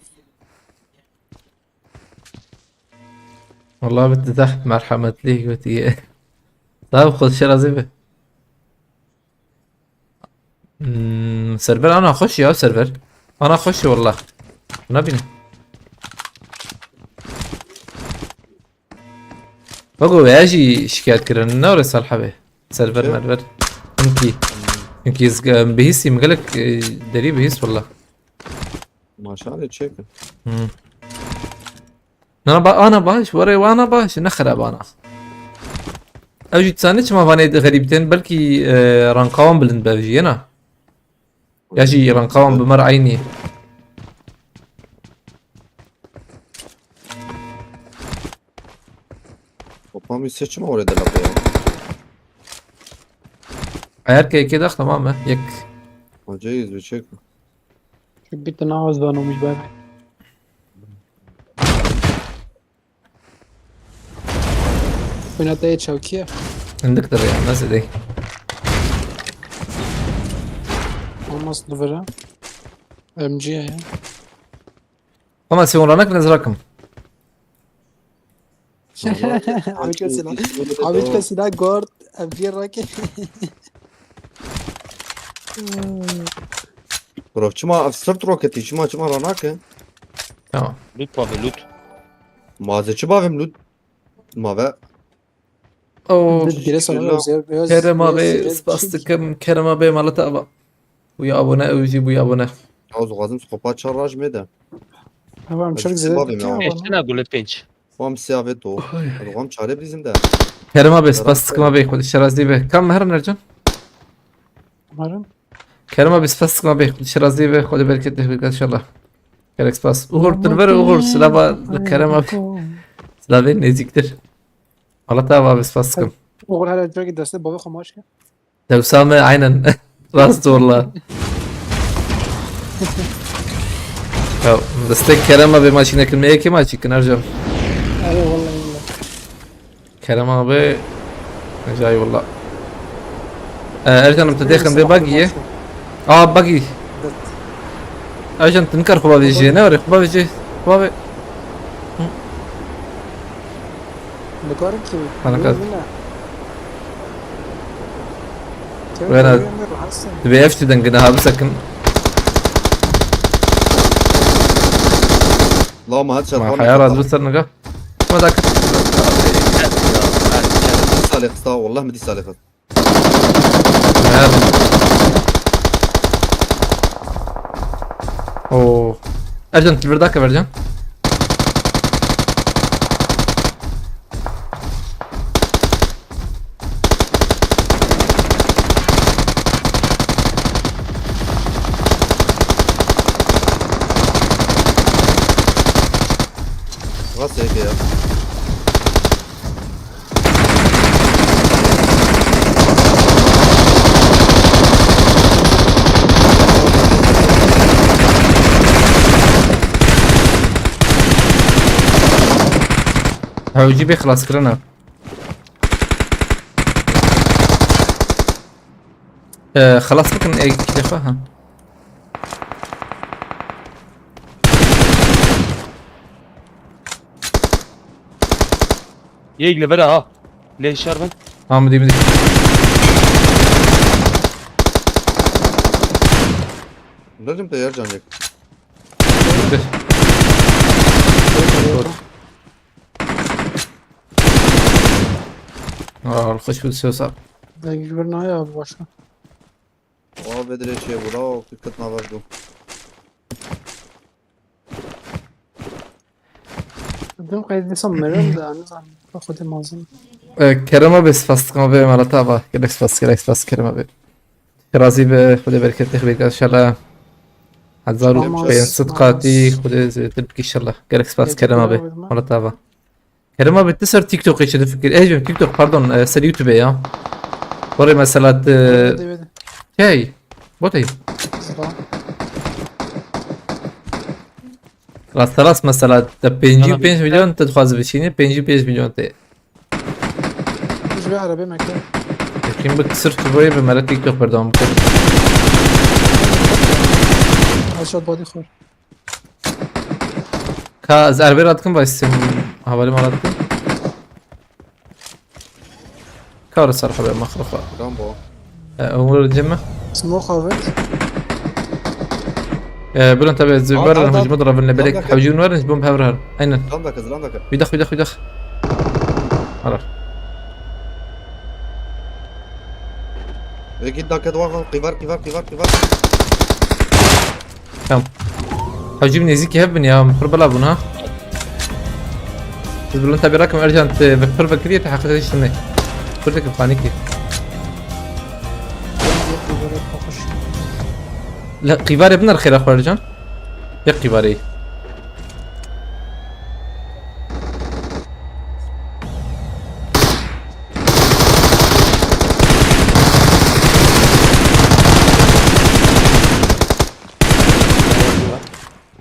Vallahi bitti zehmet merhametli gotiye. Daha bu xwe şirazî bi. Hmm, server ana xweş ya server. Ana xweş ya wallah. Buna bîne. Bak o veya jî şikayet kirin. Ne oraya salhabe? Server Şey? Merver. Çünkü, çünkü iz, e, bihîsî mi gelek, e, derî bihîs wallah. Maşallah çekin. Hmm. Na ba-, ana baş, were ana baş, ne xerab ana. Ew jî dizane çima vanê xerîb tên, belkî, e, ranka wan bilind be ev jî, yena? Ya jî ranka wan bi mer eynî. Mami, seçim oraya da lafı ya. Eğer ki iki dak tamam mı? Yek. Hoca yüz bir çek. Şu bir tane az daha olmuş bari. Fena te çawkiye. Hindik de ya, nasıl değil? Olmaz duvara. M G ya. Ama sen olarak ne zırakım? Abi, kes silah. Abi, kes silah, guard, M G rake. Bro, çima ev sırt roketi, çima, çima ranake? Tamam. Loot bavê, loot. Ma ez çi bavêm loot? Ma ve. Oo. Kerem abi, spas dikim. Kerem abi, malata abi. Bu ya abone, ew jî bu ya abone. Ya, ez dixwazim skopa çar raj me de. Tamam, çok güzel. Bavêm ya. Pênc tane gule pênc. Wan bi siyavê to. Ay. Wan çare bizim de. Kerem abi, spas dikim abi, Xwedê şerazî be. Kam herin Ercan? Umarım. Kerem abi, spas dikim abi, Xwedê şerazî be, Xwedê bereketê bike inşallah. Gerek spas. Uğur, tu li vir Uğur, silava li Kerem abi. Silavê nêzîktir. Malata abi, spas dikim. Uğur, hele cagî destê bavê xwe maç ke. Dewsa me aynen. Rast walla. Ya, destek Kerem abi maçine kirmeye kim açık Ercan? Eyvallah, eyvallah. Kerem abi. Eyvallah. Ee, Ercan'ım, te dêxin vê bagî ye. Aa, bagî. Ercan, tu nikar xwe bavêjê, ne were, xwe bavêjê. Xwe bavê. Hı. Nikarim ki. Ha, nikar. Wena, dibê ev tiştî dengine ha bisekin. La ma headshot. Ma haya razı ser niga. Ma dak. Salih, sağ ol, Allah mi di Salih. Nerede? Oo. Ercan, bir dakika vereceğim. Nasıl ya? Hewcî bê xilaskirina. Ee, xilas bikin ê kilê xwe, ha. Yek li vir e ha. Lê şer bin. Ha, midî, midî. Dedim te yer canecek. Dur. Aa, hoş bir söz abi. Dengî bir naya abi başka. Aa, bedire şey bu da, o kırk kırk naver bu. Dün kaydediysem Meryem de, hani, zaten Xwedê mazin. Ee, Kerem abi, spas dikim abi, malata abi. Gelek spas, gelek spas Kerem abi. Razî be, Xwedê bereketê xwe bike inşallah. Hezar û pênc sed qatî, Xwedê zêdetir bike inşallah. Gelek spas Kerem abi, malata abi. Kerem abi, tu ser TikTokê çi difikir? Ê, jim TikTok, pardon, e, ser YouTubeê ya. Orê mesela tu... Hey, botê. Rast rast mesela te pêncî û pênc milyon te dixwaze bişînî, pêncî û pênc milyon te. Ji vê erebê me kir. Yekîn bi sirf tu boyê bi mere TikTok berdewam bikir. Aşağı body xor. Ka ez erbê radikim, vay, sêm havalê me radikim. Ka were ser xwe be, maxluqa. Rambo. E, umur cem mi? Smoke evet. E, bilin tabi, ez... Al, verin, al, al. Hücum durabilin, belek. Al, al. Hücum verin, bom hever har. Aynen. Lan dakika, lan dakika. Bir dakika, bir dakika, bir dakika. Ara. Ve git dakika, doğru, doğru. Kivar, kivar, kivar, kivar. Tamam. Hacim, nêzîkî hev bin ya, min pir bela bûn ha. Biz bilind tabi rakım Ercan, te ve pir vekiriye te heqîqetê işte ne. Pir de ki paniki. Le qîvarê bin xêra xwe Ercan. Yek qîvarê.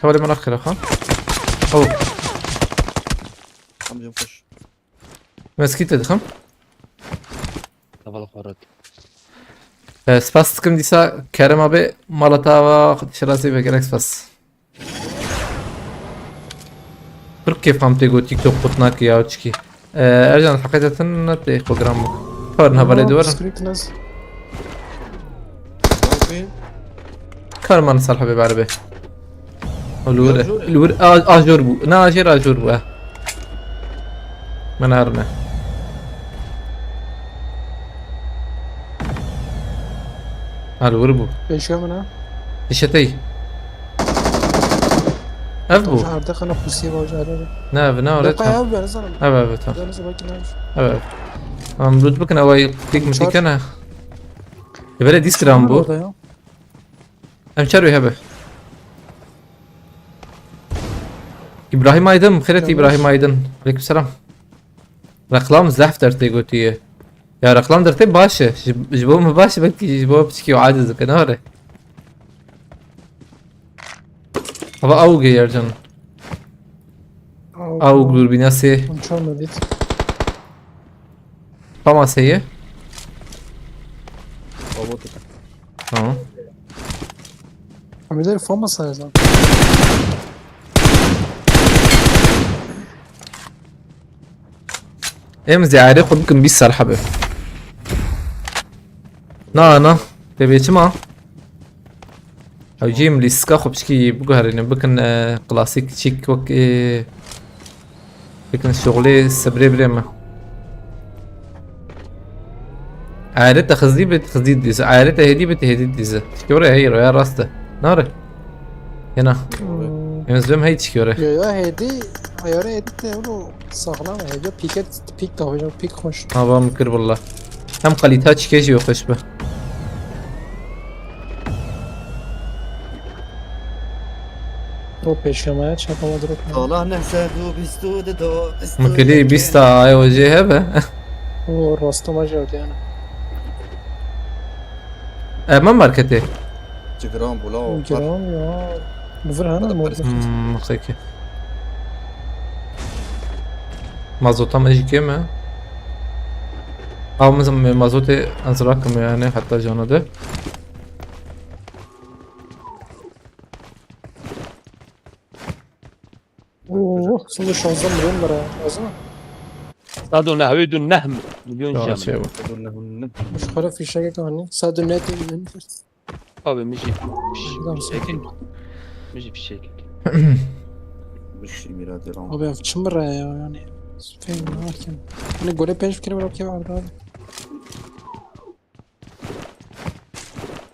Hevalê min axira xwe. Oh. Amcım hoş. Meskî te dixim. Heval xwe ret. E, spas dikim dîsa Kerem abi mala te ava şirazî be, gelek spas. Pir kêf ham tê got TikTok qut nake ya çikî. E, Ercan heqeta te ne tê xwe giran bû. Kar ne hevalê dû werin. Script nas. Bakayım. Kar man ser hebê berbe. Li wir, Ajor e. li wir, a- ajor bû. Ne ajêr ajor bû, eh. Min her ne. Ha, li wir bû. Pêşiya min ha. Dişetey. Ev bû. Ji ardexa ne pusiye baş arade. Ne ev, ne öyle Yok ya tam. Abi ben sanırım. Ev, ev, tamam. Ben sana bakayım abi. Ev, ev. Tamam, loot bikin, ew tek mi Çar- tikene. Ê, belê dîs kiram bû. Orada ya. Em çar wê hebe. İbrahim Aydın, xêret Yanlış. İbrahim Aydın. Aleykümselam. Reklam zehf dertê gotiye. Ya reklam dertê baş e. Ji, ji bo min baş e, belkî ji bo piçkî û aciz dike, ne were? Hava awge Ercan. Awg dûrbîna sê. Hon çar medit. Famas heye. Robot. Tamam. Hamide Famas zaten. Em ziyaret xwe bikin bîst sal hebe. Na, na. Te bê çima? Ew cî em lîstika xwe piçkî biguherînin, bikin, e, klasîk çîk wek, e, bikin şoxlê sebrê birê me. Ayarê te xizî bit, xizî dîze. Ayarê te hêdî bit, hêdî dîze. Tişkî were heyî roya rast e. Nare. Yena. Em zim hey tişkî were. Ya ya hedi. Ayarı hedi de oğlum sağlam hedi. Piket pik da hocam pik hoş. Hava min kir valla. Hem kalîta çikê jî xweş be. O peşemaya çakama durup. Sala neh sed û bîst û di do. Min kirî bîst ta ay o jê hebe. O rastama geldi yani. Ema marketê. Çi giran bû la o. Giran ya. Bu vur hana mı? Hmm, xeke. Mazota me jî kêm e. Aw min zim mazotê ez rakim yani hatta cana de. Oo, şimdi şanzde milyon lira. Lazım mı? Sed û nehwêd û neh milyon Ya jam. şey bu. Şu kadar fişek ekranı. Sadece net milyon. Abi min jî fiş- Lan fişek sakın. Min jî fişek. Bişî mîra devam. Abi ya çim bira ya yani. Fehim ne varken. Hani gole penç fikrim yok ya abi.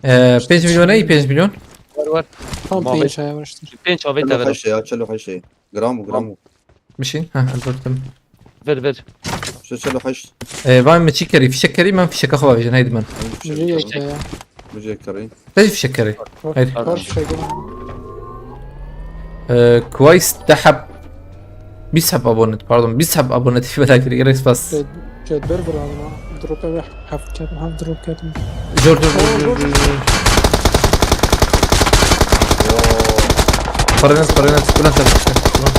Ee, pênc milyon ne? Pênc milyon. Var var. Tam Muhabbet. penç aya var işte. Pênc avê te Çelo ver. heşê ya, çelo heşê. Gram bû, gram bû. Bişîn. Ha, elbettim. Ver ver. Şu çelo heşt. Ee, vay me çi kerî? Fişek kerî, men fişeka xwe bavêjin, heydi min. Min Milyon çelo. yok ya. Min çelo. Te jî fişek kerî. Hayır. Var fişek yok. Ee, Quaist de heb. Bîst heb abonet, pardon. Bîst heb abonet feda kiri. Gerek spas. Cedber vur abi lan. Drop eve heft kerdim, heft drop kerdim. Dur, dur, dur, dur, dur. Paranet, paranet. Bülent abi. Bülent.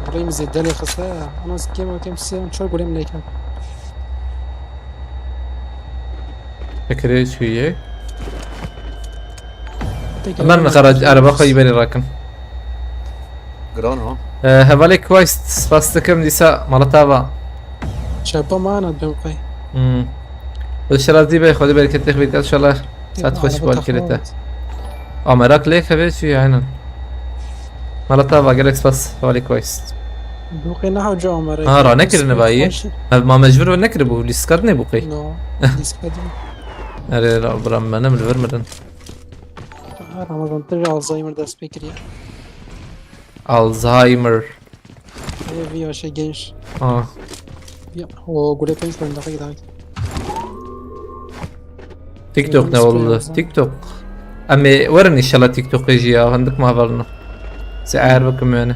Burayı mı zedden yakası ha? Ama kim o kim size çok golem neyken. Fikirê çûyê. Hemen xerac ereba xwe yî berê rakin. Giran ha. Ee, hevalê Quaist, spas dikim dîsa mala te ava. Çapa mana dön kay. Hmm. Xwedê şeraz dî be, Xwedê bereketê xwe bîrke, inşallah. Saet xweş bal kirete. A, merak lê xevê çûyê, aynen. Mala te ava, gelek spas, hevalê Quaist. Dûqê ne hewce amere. Ha, ranekirine vayî. Ev ma mecbur ve nekiribû, lîskat nebû qey. No, lîskat. Erê, ra, bira, me ne min vir mirin. Ramazan, tu Alzheimer dest pê kiriye. Alzheimer. Ev ya şey genç. Ah. Ya, o gule penç ben daha gidelim. TikTok ne oldu? TikTok. Em ê werin inşallah TikTokê jî ya, hindik ma hevalino. Se eğer bikim yani.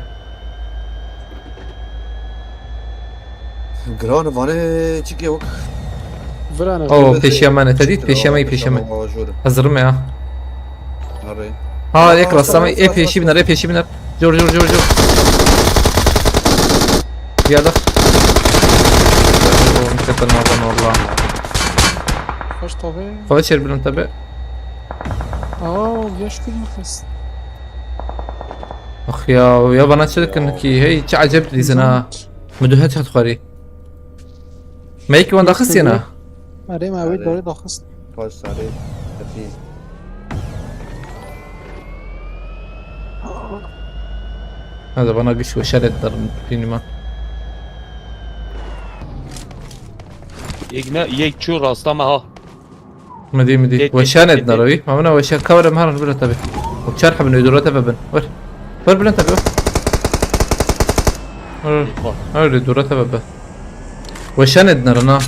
Giran vane çike yok. Virane. Oo, pêşiya me ne, te dît? Pêşiya me, pêşiya me. Hazırım ya. Nereye? Ha, ek rasta me, e pêşî biner, e pêşî biner. Jor, jor, jor, jor. Ziyade. Oo, ne kadar normal valla. Kaç tabi? Fazla çer bilin tabi. Aa, geç kırmızı. Ax ya, ya bana çi dikin ki, hey, çi acayip dizin ha. Müdühet hat xwari. Meyik wan daxist yena? Erê me wê dorê daxist. Kaç sarê. Hepî. Hadi bana güç ve şeretler dinime. Yek ne, yek çû rasta me ha. Midî, midî. Yek, Weşan yek, edna yek. Rawî. Mamina weşan kavrem harin bile tabi. O çar habin ödüre tepe bin. Ver. Ver bile tabi. Ver. Öyle dura tepe bin. Weşan edna rana.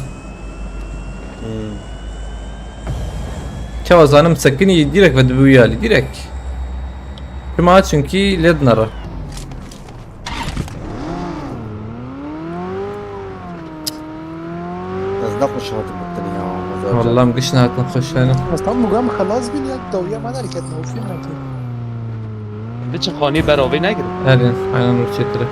Çawa zanim sekinî direkt ve dibi yali direkt. Çima çünkü lednara. Ez ne xweş hatim bitin ya. Vallahi em giş nehatin xweş yani. Ez tam mugam xelas bin ya dawiya me derket ne ufin ne ki. Biçin xanî beravê negirin. Elin, aynen o çetire.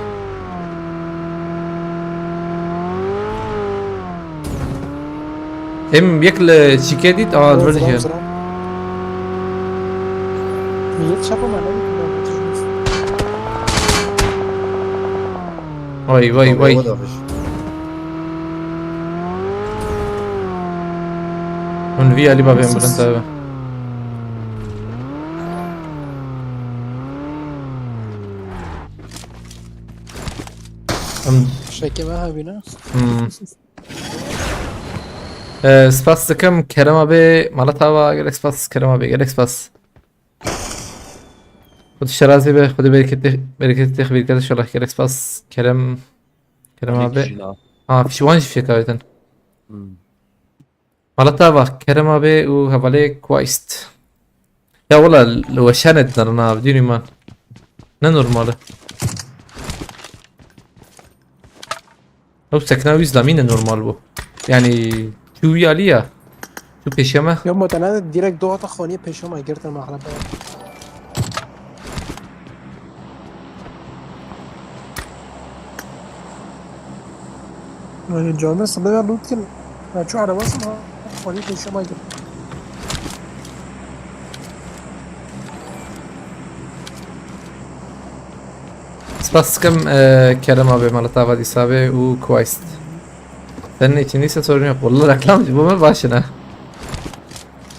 Em yek li çîkê dît, aa, li vir dijiyan. Millet çapa me ne? Vay, vay, vay. Hûn vî alî bavê em bilind tabi. Em Şekê me hebîne. Hmm. Ee, spas dikim Kerem abi, Malat Ava, gelek spas Kerem abi, gelek spas. Xwedê şerazî be, Xwedê bereketê, bereketê xwe bîrket inşallah, gelek spas Kerem, Kerem abi. Ha, fişwan jî fêka wêtin. Malat Ava, Kerem abi û hevalê Quaist. Ya wala li weşan edin abi, dînî man. Ne normal e. Ew sekna wî zlamî ne normal bû. Yani çû wî alî ya. Çû pêşiya me. Ya mutene direkt doğa ta xaniye pêşiya me girtin me xerebe. Yani canlı sınırı ya loot kin. Ya şu arabası mı? Xaniye pêşiya me girtin. Spas dikim, e, Kerem abi, Malat Ava, Dîsa abi û Quaist. Senin için ise sorun yok. Vallahi reklam bu mu başına?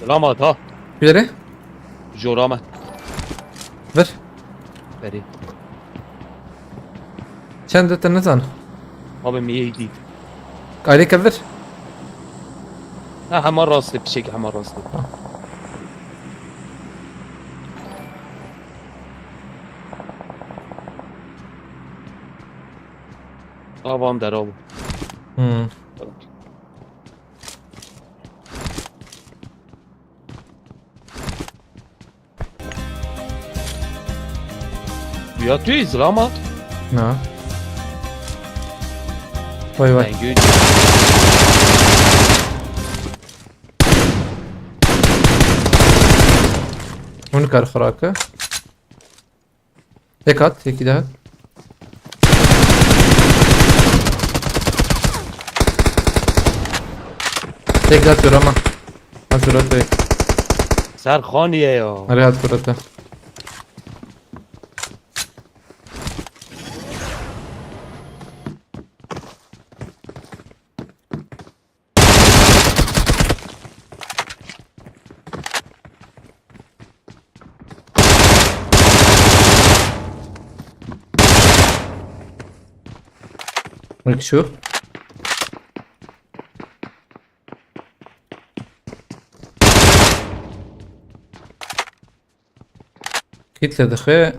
Selamat ha. Biri? Jora me. Ver. Berê. Çend te nizan? Abi mi yek dît. Ayrı kevir. Ha, hema rastê, pişek hema rastê. Avam der abi. Hmm. Ya tu izlama. Na. Vay vay. Dengü. Onu kar xuraka. Tek at, tek daha. Tek daha diyor ama. Hazır at bey. Ser xaniye ya. Hadi at burada. Wek şu. Kit li dixê.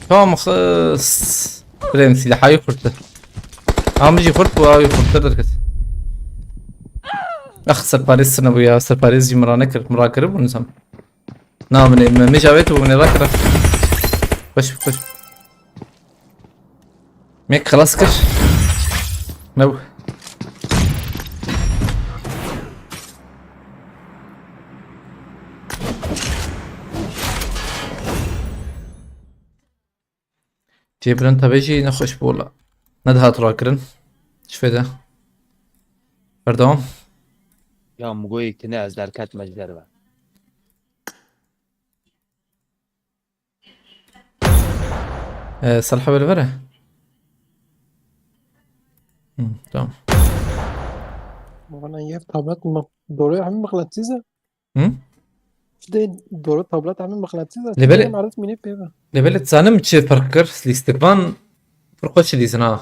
Tam xist. Birem silahayı kurtu. Amcı kurt bu abi kurtu derket. Ah, serparêz sine bu ya. Serparêz jî min ra nekir. Min ra kiribû nizam. Na, min ê, min, min ji avê tu min ê rakira. Xweş, xweş. Mek xelas kir. New. Cêbirin tevê jî nexweş bû wela. Nedihat rakirin. Çi fêde? Berdewam. Ya Mugoyê tine ez derketime ji derve. Ee, Salih abi li vir e? Hı, tamam. Bana yer tablet mi? Doğru hem mıknatıs e? Hı? Şidê doro tablet hemî mixnetîs e. Lê belê, Çi marif mînê pê ve. Lê belê dizanim çi ferq kir? Lîstikvan pir xweş dilîzin ha.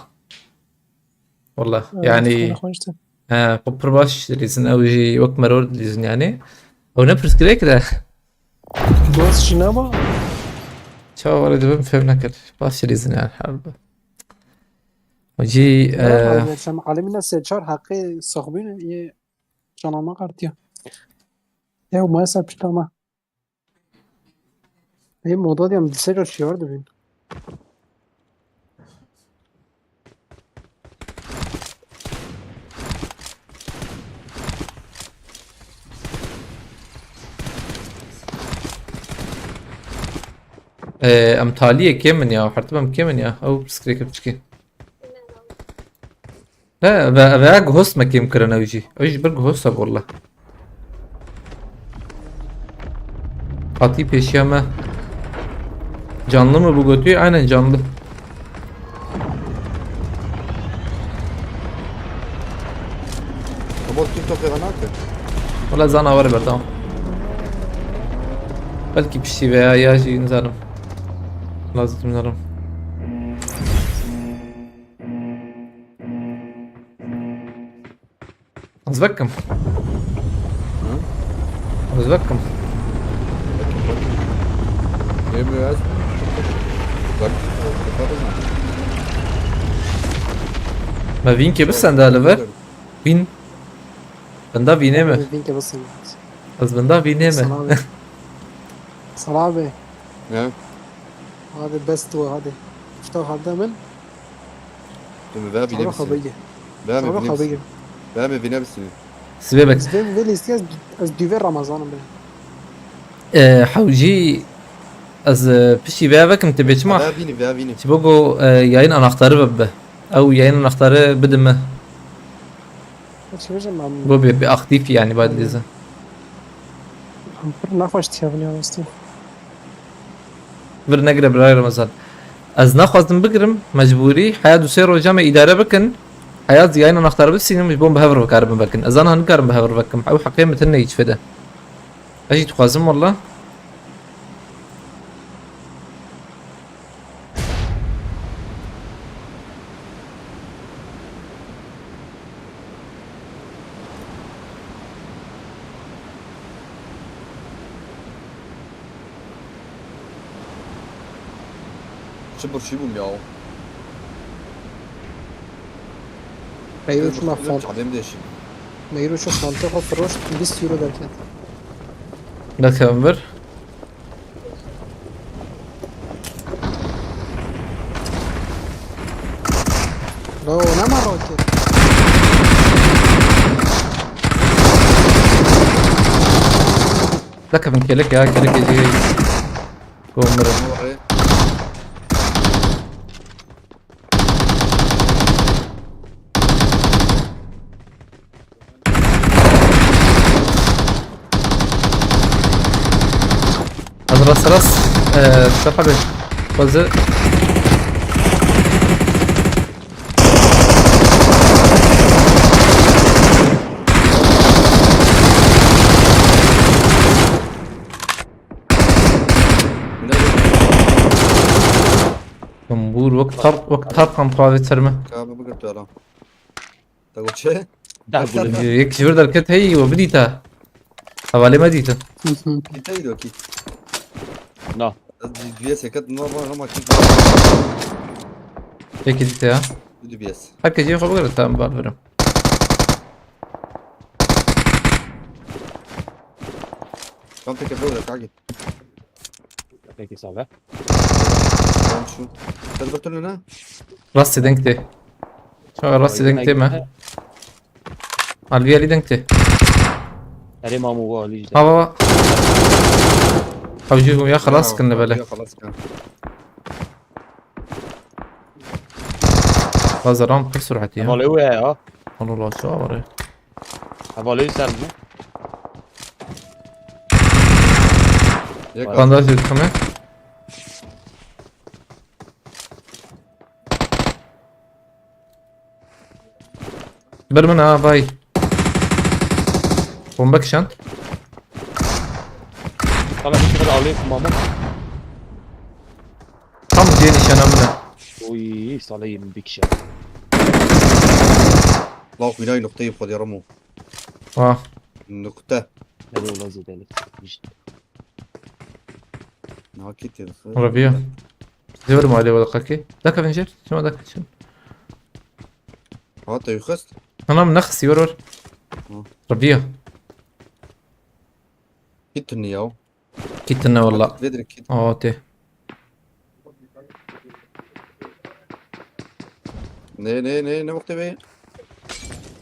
Wallah, Evet, yani, xwîna xweş e. He, pir baş dilîzin. Ew jî wek meror dilîzin yani. Ew ne pirsgirêk de. Dost jî nema? Çawa were dibim fêm nekir. Baş dilîzin yani herhalde. Jî, Ya, e, Alî Şam, Alî Mîna sê çar heqê saxbîn yê Canama qartiya. Ew maalesef pişta me. Ê moda diyam dîse car şiyar dibin. Ee, em taliyê kêm in ya, hertim em kêm in ya. Ew pirsgirêke piçikê. He, ve, ve guhost me kêm kirin ew jî. Ew jî bir guhost e walla. Hatî pêşiya me. Canlı mı bu götü? Aynen canlı. Ama TikTok ya nake. Wala zana var ber tamam. Belki piştî veya ya jî nizanim. Lazım nizanim. Ez vekim. Hı? Ez vekim. Yemiyor az. Bak. Me vînkê bisende li vir. Vîn. Binda vînê me. Vînkê bisende. Ez binda vînê me. Sana abi. Sana abi. Ne? Hadi bes tu hadi. Şta hadi min. Tu mi ve bîne Sabah bisîne. Habegi. Ve mi Sabah bîne habegi. Bisîne. Ve mi bîne bisîne. Sibê bek. Ez vê, vê lîstî ez, ez dûvê Ramazanim bine. E, hewcî ez, e, piştî vê vekim tu bê çima? Ve bîne, ve bîne. Çi bo go, e, yayın anahtarı ve be. Ew yayın anahtarı bidime. Çi bêjim em? Bo be, be aktif yani, ba dilîze. Em pir nexweş diye biniya rastî. Vir negire birayê Remezan. Ez naxwazdim bigirim, mecbûrî. Heya du sê roja me îdare bikin. Heya ziyayên anahtar bisînim, ji bo bi hev re bikaribin vekin. Ez ana nikarim bi hev re vekim. Ew heqê min tune hiç fede. Ez jî dixwazim walla. Çi birçî bûm ya. Meyro çima font. Adem deşim. Meyro çi fonte xwe firoşt bîst euro derket. Nekevin vir. Lo, nema roket. Nekevin kelek ya, kelek ecî. Gomre. Ez rast rast, e, Mustafa Bey, bazı Tombûr wek tar, wek tar kan tuwavê terme. Ka bibigir tu alam. Te got çi? Deh gulin. Yek ji vir derket hey we bidîta. Hevalê me dîtin. Hı hı. Kî tey do kî? Na. Ez di-, duyê seket no var ama kî. Peki dîte ya. Du dubiyes. Herkes yê xwe bigire, tamam, bar birim. Tam peki böyle kagi. Peki, sağ ol. Tamam şu. Sen bakın öne. Rastê deng tê. Çawa rastê deng tê me. Alvî alî deng tê. Erê mamu bu alî işte. Ha va va. Hewcî ya xelas kin li bele. Ya xelas kin. Bazaran pir sur'etî ya. Hevalê wê ya. Onu la çawa var ya. Hevalê ser mi? Bandaj dixime. Bir min ha vay. Bomba kişand. Sana bir sefer alayım mama. Tam diye nişana mine. Oy, sana yirmi bir kişi. Law xwînayî nuqteyê xwedê Remo. Ah. Nukte. Ne de olmaz edelim. İşte. Nakî têdixi. Reviya. Zêwir malê wada qakê. Dakevin jêr. Şima dakevin. Ha te xist. Hanam nexistî wer wer. Hı. Reviya. Kî tuni ya. Kî tune walla. Vê dirê kî. Aa tê. Ne ne ne ne wextê be.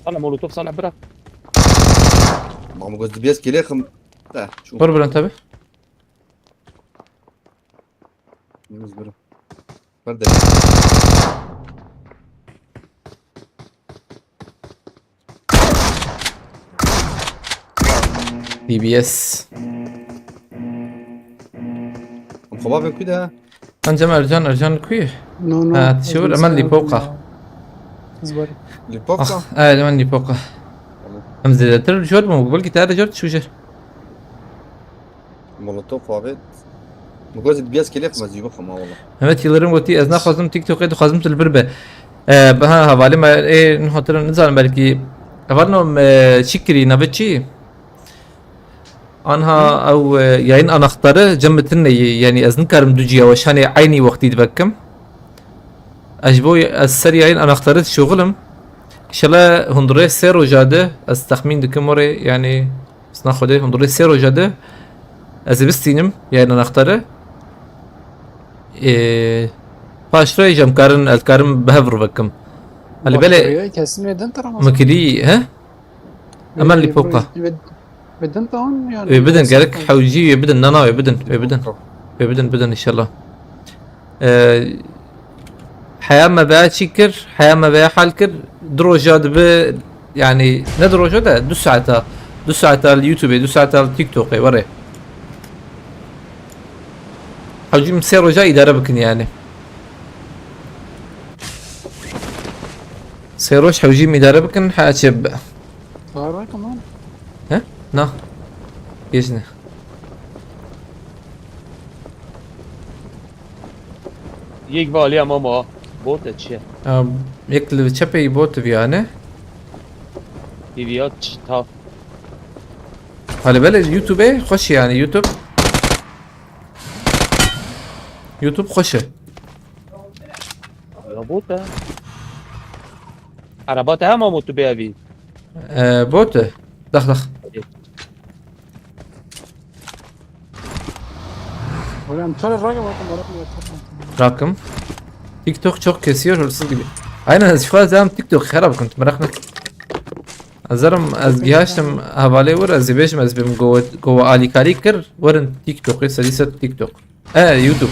Sana molotof sana bırak. Mamu göz dibiyaz kêlê xim. Te şu. Wer birin tabi. Yunus biri. Ver de. D B S. Em xwe bavên ku de? Ancem Ercan, Ercan kuy? No, no. Ha, tişewir, emen lîpoka. Zbar. Lîpoka? Ah, evet, emen lîpoka. Em zêdetir jor bûn, belkî te de jor tişu jêr. Molotof avêt. Min got, dibiyaz kêlê xim ez jî bixim ha wala. Mehmet Yıldırım gotî, ez naxwazim TikTokê, dixwazim tu li vir be. E, ha, hevalê me ê niha tira nizanim belkî. Hevalno me çi kirî, navê çi? Anha ew, e, yayın anahtarı cem min tune ye, yani ez nikarim du ciya weşanê eynî wextî divekim. Ez ji bo ez ser yayın anahtarı dişoxilim. Înşallah hundirê sê roja de ez texmîn dikim orê, yani Sna Xwedê hundirê sê roja de ez ê bistînim yayın anahtarı. Ee, paşre jî em karin, ez karim bi hev ruvekim. Alî belê Kesin wê din te Ramazan. Mikilî, he? Emen lîpoka. Wê din te an yani. Wê bidin, gerek hewcî wê bidin, nana wê bidin, wê bidin. Wê bidin, bidin inşallah. Ee, heya me veya çî kir, heya me veya hal kir, du roja dibe, yani ne du roja de, du saeta, du saeta li YouTubeê, du saeta li TikTokê, were. Hewcî min sê roja îdare bikin yani. Sê roj hewcî min îdare bikin, heya çê bibe. Var var tamam. He? Na. Geçne. Yek valiya mama. Bot e çi? Ya, yek li çepê bot viyane. Hîviya çi ta. Hali belê YouTubeê xweş e yani YouTube. YouTube xweş e. Ya bot e. Araba te hema mı tu bêvî? Ee, bot e. Dax dax. Hocam şöyle rakı bakın, bakın, bakın. Rakım. TikTok çok kesiyor, hırsız gibi. Aynen, ez xwe zam TikTok xera bikim, merak ne. Ezerim ez gihaştim hevalê wir, ez ê bêjim, ez bim go go alîkarî kir, werin TikTokê, serî ser TikTok. E, YouTube.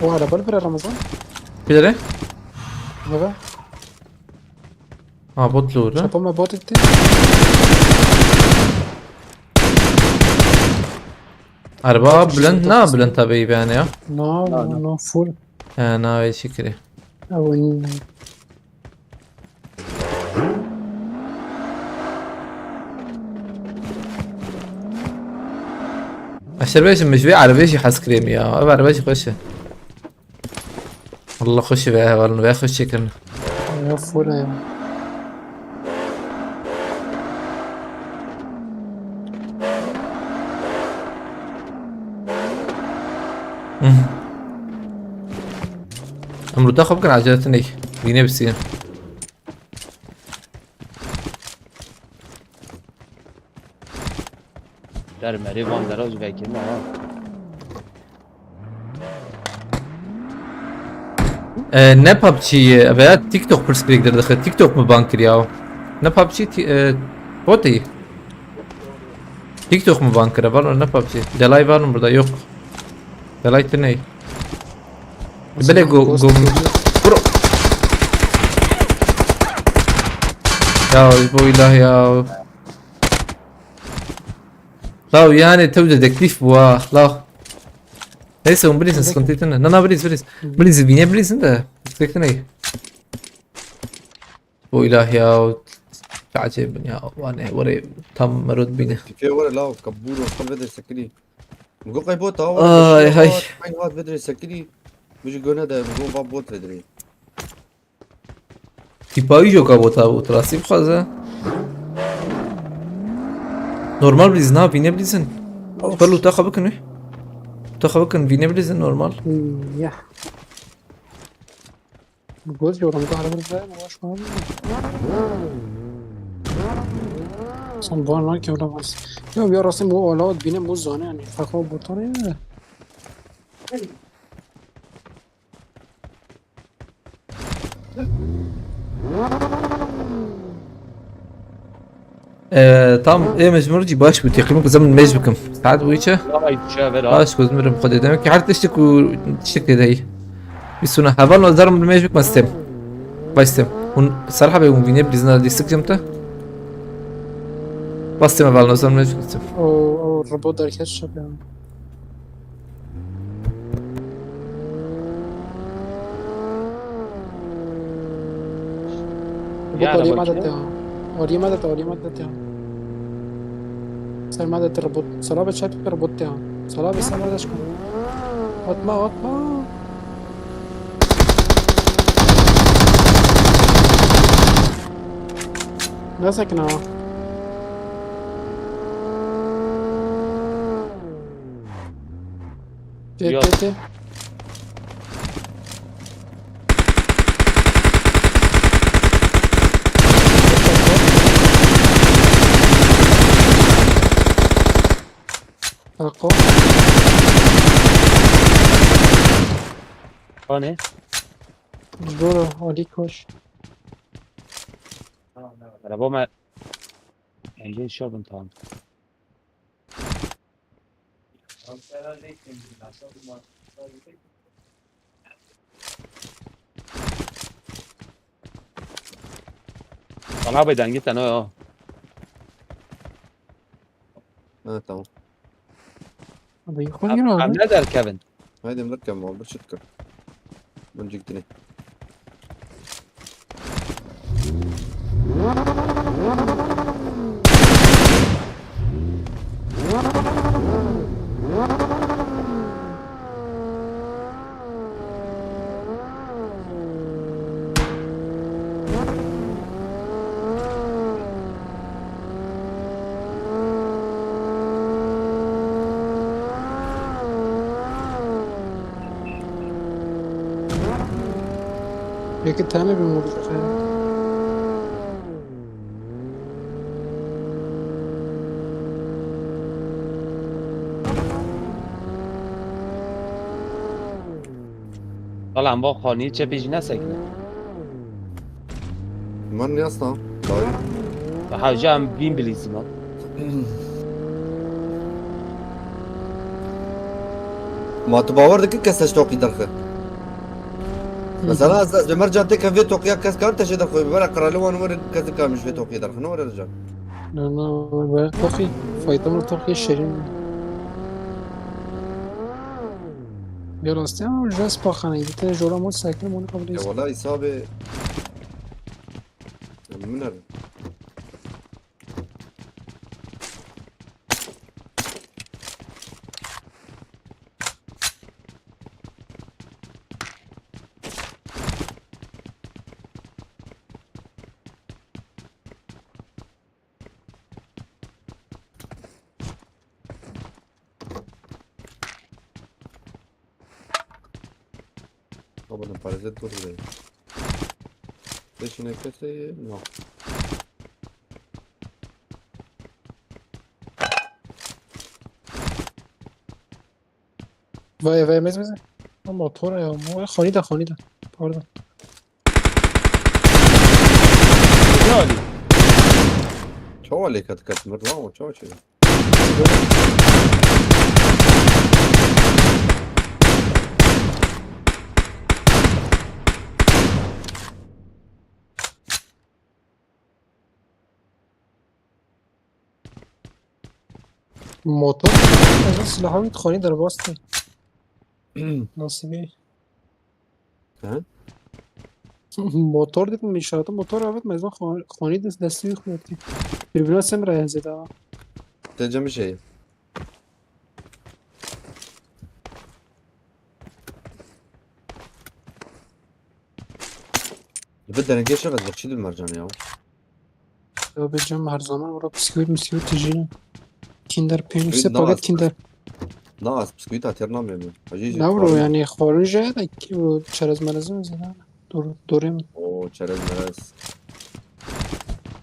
O araba li bira Ramazan. Pidere? Baba. Ha, bot li wir. Çapa me bot gitti. Araba bilind na, bilind tabii yani ya. No, no, no, full. He, na ve şikri. Ew in. Aşırı beşim, mecbur araba jî hez kirê min ya. Ev araba jî xweş e. Allah xweş ve hevalin ve xweş çekirin. Ya full ya. Hı. Em ruda xwe bikin, acele tinê. Dîne bisînin. Ermerê van dera jî vekirine ha. E, ne PUBG ye, veya TikTok pirsgirêk derdixe. TikTok mu ban kiriya o? Ne PUBG, ti-, e, botê. TikTok mu ban kire? Var ne PUBG. Delay var mı burada? Yok. Delay tine. Bile go, go. Bro. Ya bu ilah ya. La yani tev dedektîf bu ha. La. Neyse, hûn bilîzin, sıkıntı tine. Na, na, bilîz, bilîz. Bilîz, vîne bilîzin de. Sıkıntı ne? Bu ilah ya. Acayip ya. Vane, vare tam merod bine. Tipe were la, kabûr û xwe vedê sekirî. Min got qey bot ha, Ay, were hay. Qey hat vedê sekirî. Bijî gone de, min got va bot vedê. Tîpa wî jî ka bota û rastî bixwaze. Normal bilîzin ha, vîne bilîzin. Of. Tipa lûta xwe bikin wê. Lûta xwe bikin, vîne bilîzin normal. Ya. Bu göz yorumda harbi güzel mi? Hoş mu abi? Sen bu an ki olamaz. Ya bir arasın bu ola bine bu zane yani. Fakir bu tane ya. Ee, tam ê mecbur jî baş bû, teqîm ku zemin mêj bikim. Saet bû çi? Ay, çi haber ha? Baş, ku zimirim xwedê. Demek ki her tiştik ku tiştik tê de heyî. Bir suna heval nazarım bir mêj bikim sistem. Baş sistem. Hûn serhebê hûn vîne bilîzin, lîstik cem te. Bas sistem heval nazarım mêj bikim sistem. O, o robot derket şap ya. Bot, ya, aliyê me de te ha. Aliyê me de te, aliyê me de te ha. Ser me de te robot. Sala be çep robot te ha. Sala be ser me de çıkın. Atma, atma. Ne sakın ha. Tê, tê, tê. Tako. Anê. Dur, Alî koş. Araba me. Engin şabın tamam. Bana bir denge sen o. Ha, tamam. Abi, yukarı yürü abi. Ne der Kevin? Haydi, Emre, Kevin, oldu, çıktı. Önceki dine. Peki, tane bir modifika. Bala em bo xanî çepê jî nesekine. Man yasna. Dayı. Hewce em bîn bilîzî man. Ma tu bawer dikî kes ji tokî derxe? Mesela ez, ez bi mercan têke vê tokiya kes kar te jê derxwe. Were qiralê wan were kes dikamiş vê tokî derxe. Ne were can? Na, na, we toxî, fayda min toxî şêrîn. Ya rastî ama ji spaxaneyê dîtine jora mod sakin, monika bilî. Ya wala îsabê. Ya min er. Abone parêze dur bile. Peşine keseyim yok. Vay vay, mez mez. Ha, motor ya. Motor xanî de, xanî de. Pardon. Kujê alî? Çawa lê ket ket mir lan, o çawa çê? Motor. Ez silaha wî dixwanî derbas te. Nasibî. He? Motor dedim, îşareti motor avêt, me zan xwa-, xwanî dest destî wî xwînetî. Tribuna sem rayên zêde ha. Te cem şey. Li vê derengê şev ez bexşî dibim Mercan ya. Ya be cem her zaman orada bisküvit misküvit tijî. Kinder Pin, Bisküvit işte ne paket var? Kinder. Na, ez bisküvît hatîr namêm. Hacî jî Ne bro xwarin. Yani xwarin jî heye de ki bu çerez merez mi zêde? Dur, durayım. O çerez merez.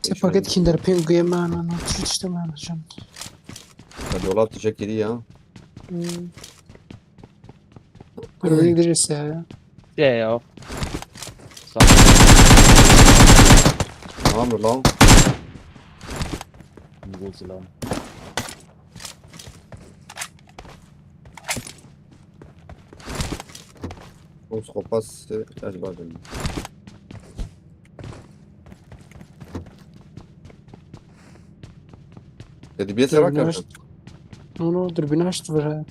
Sen paket Kinder Pin, güyeme ana, ana, tişt işte ben alacağım. Ya dolap teşekkürü ya. Hmm. Böyle gideceğiz ya. De ya. Tamam mı lan? Güzel lan. Uns kopas, e, ez bazen. Te dibiye sera Dürbün kar. aç. No, no, dürbün açtı bir ha.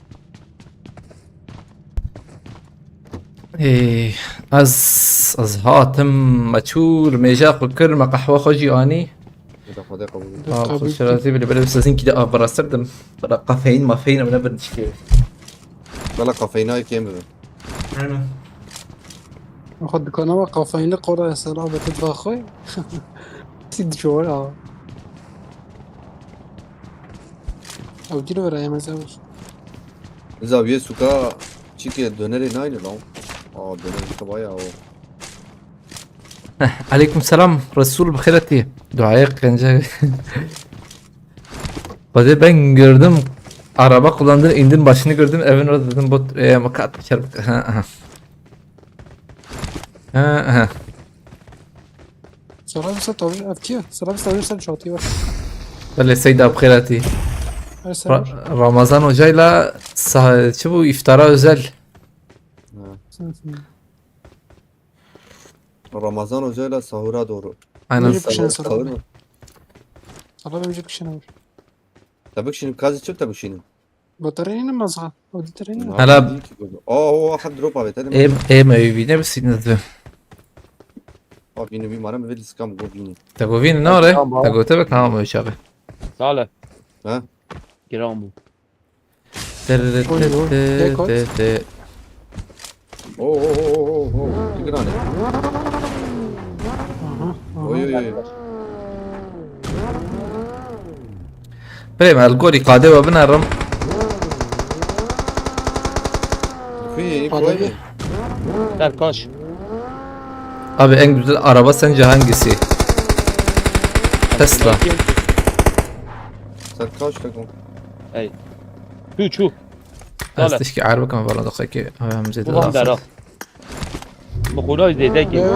Ê, ez, ez hatim, me çû, li mêja xwe kir, me qehwe xwe jî anî. Xwedê qebûl. Dur, Ha, kabul xwe şirazî bile, bile sezin kî de av rasttir dim. Bela kafeîn mafeîn em nebin dişkê. Bela kafeîna kêm bibe. Aynen. Xwe dikana me kafeînli qora esela be tu divaxwe. Sî dijor a. Ew dîr were em ez ew. Zaviyê suka çike dönerê nayne lan. Aa, döner tavaya o. Aleyküm selam. Resul bi xêr hatî. Duayê qence. Xwedê ben gördüm. Araba kullandın, indim başını gördüm. Evin orada dedim bot e, makat çarpık. Ha, aha. Ha, aha. Selam sen tavır ev kiye? Selam sen sen çatı var. Böyle Seyda bi xêr hatî. Her selam. Ra- Ramazan hocayla sa- çi bu iftara özel. Ha. Ramazan Hoca ile sahura doğru. Aynen. Bir kişinin Sahur sorunu. mı? Sana ben bir kişinin var. Tabuk şinim, kazi çöp tabuk şinim. Batarya yine mazha. O da tarayın. Hala- Aa, o ahad drop abi, hadi. Em em evi ne bisiklet. Abi yine bir mara mı verir skam go bini. Te govîn ne ore? Tamam. Te gote be tamam öyle abi. Salih. Ha? Giran bu. Tırırı Oy, oy. tı tı Rekord. tı tı. Oo oo oo oo oo. Bir tane. Aha. Oy oy oy. Birê me, li gorî qadê we binerim. Kuyi, Hadi kuyi. bir. Serkaş. Abi en güzel araba sence hangisi? Tesla. Serkaş takım. Ey. Çû çû. Ez Salih. tişkî erbikim valla daxikê. Abi hem zêde Ulan daxik. dera. Mixulay zêde Ve ki. ve ve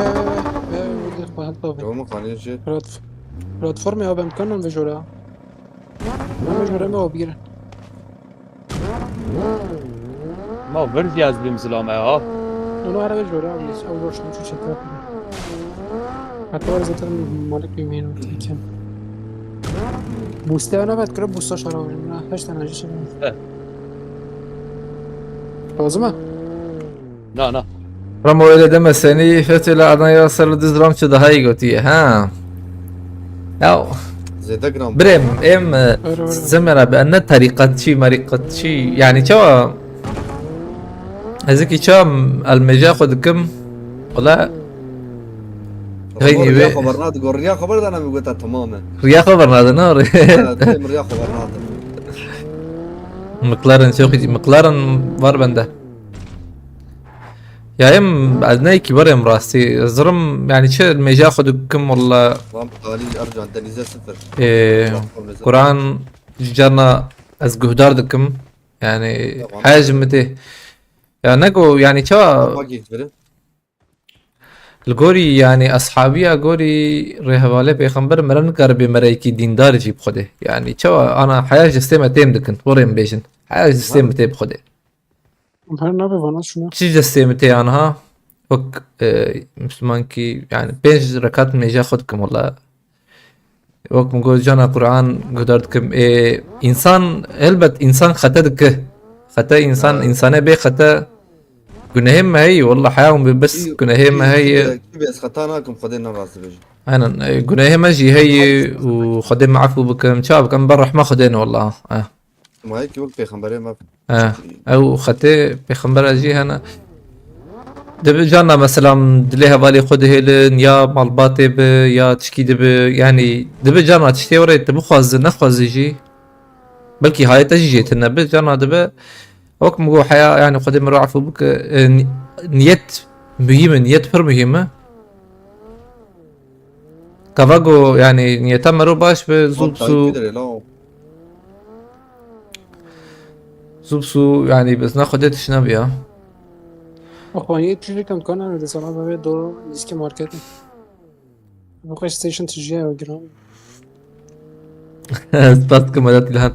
ve vurdu Fahad abi. Tamam mı kanıcı? Plat- Platform ya ben kanım ve jora. Ben ve jora me o bir. Ma vir ziyaz bim zilame ha. Onu ara ve jora abi. Ev roştum şu çete yapayım. Hatta var zaten malik bir menü tekem. Boost ana bet kırıp boost'a şara vurayım. Ha, kaç tane acı çekeyim. He. Lazım ha? Na na. Ramo öyle deme seni, Fethi'yle Adana Yasarlı düz Ramçı daha iyi götüye ha. Ya Zede gram. Birem, em e, Öyle, öyle. Zemer abi, ne tarikatçı, marikatçı, yani çawa? Ez ki çawa elmeja xwe dikim, ola Ramo Reyni riya ve- xeber nadı, gor riya xeber dana mi gota tamam e. riya xeber nadı, ne? Ha, dedim riya xeber nadı. McLaren çok iyi, McLaren var bende. Ya em, ez ne ki var em rastî, zirim, yani çi elmeja xwe dikim, walla, Lan talih Ercan denize sıfır. e, Platform mesela. Kur'an ji carna ez guhdar dikim. Yani Tamam. her ji min tê. Ya ne go, yani çawa? Bak ilk biri. Li gorî, yani, eshabiya gorî rêhevalê pêxember mere nikare bê mereyekî dîndar jî bi Xwedê. Yani çawa ana heya ji destê me têm dikin, werê min bêjin. Heya ji destê me tê bi Xwedê. Her nabe vana şuna. Çi ji destê me tê aniha? Wek, e, Müslümankî, yani pênc rekat nimêja xwe dikim wela. Wek min got, cana Quran guhdar dikim. Ê, însan, helbet însan xete dike. Xete însan, Ha. Însanê bê xete gunehê me heye, wallah heya hûn bê bes Kî, gunehê me kî, heye. Kî bê ez xeta nakim, Xwedê ne rast dibêjim. Aynen, e, gunehê me jî heye û Xwedê me efû bikim. Ça bikim, ber rehma Xwedê ne wallah. Eh. Ma yekî wek pêxemberê me. Eh, ew xetê pêxembera jî hene. Dibe carna mesela dilê hevalê xwe dihêlin, ya malbatê bi, ya tişkî dibi, yani dibe carna tiştê were tu bixwazi, nexwazi jî. Belkî hayê te jî jê tune bi, carna dibe. Wek min got heya, yani Xwedê miro efû bike, e, ni-, niyet muhîm e, niyet pir muhîm e. Kava go, yani niyeta mero baş be, zû Wan bi zû. Tayyip Bidire la o. Zû bi zû, yani bizna Xwedê tişt nebiya. Axwaniye tiştekî dikane, de sana bebe do nîskî marketê. Bu kadar station tijî ya giran. Spas dikim Vedat İlhan.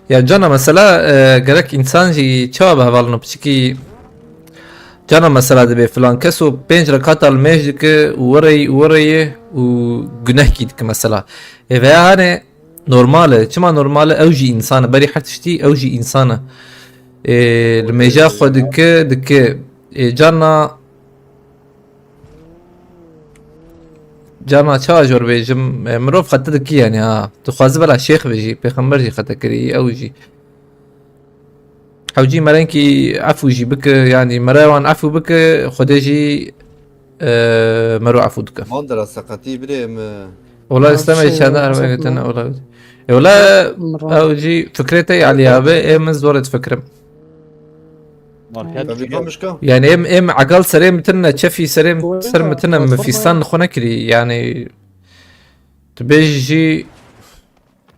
Ya cana mesela, e, gerek însan jî çawa bi hevalino piçikî cana mesela dibe filan kes û pênc rekata li mêj dike û wereyî û wereyê û gunehkî dike mesela. Ê veya hane normal e. Çima normal e? Ew jî însan e. Berî her tiştî ew jî însan e. Ê, li mêja xwe dike, dike. Ê, cana Carna çawa jor bêjim, e, mirov xete dikî yani ha. Tu xwazi bela şêx bêjî, pêxember jî xete kirî, ew jî. Ew jî merenkî efû jî bike, yani mere wan efû bike, Xwedê jî, e, mero efû dike. Mandira seqetî birê mi? Ola Ya istemê şey, çanda ya, erme mesela götüne ola. E, ola Mira. Ew jî fikrê te Ali abi, ê min zor et fikrim. Market Tabii çıkıyor. Kamişka. Yani em, em egal serê min tine, çefî serê min, ser min tine, min fîstan xwe nekirî. Yani tu bêjî jî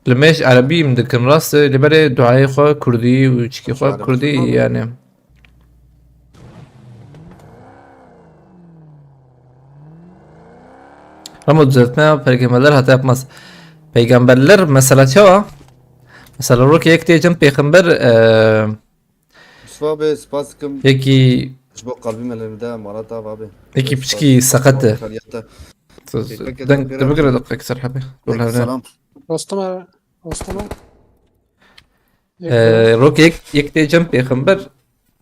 li mêj erebî min dikim rast e, li berê duayê xwe kurdî û çikî xwe Erebî kurdî xwe yani. Ramo düzeltme ya peygamberler hata yapmaz. Peygamberler mesela çawa? Mesela rokê yek tê cem peygamber, e, Mustafa abi, spas dikim. Yekî Ji bo qalbî me li de emanet abi. Yekî Spas piçkî dikim. Seqet e. Kaliyete. Peki, Deng peki, dibigire deqek ser hebê. Peki, selam. Rostuma, rostuma. Ee, rok yek, yek tê cem pêxember.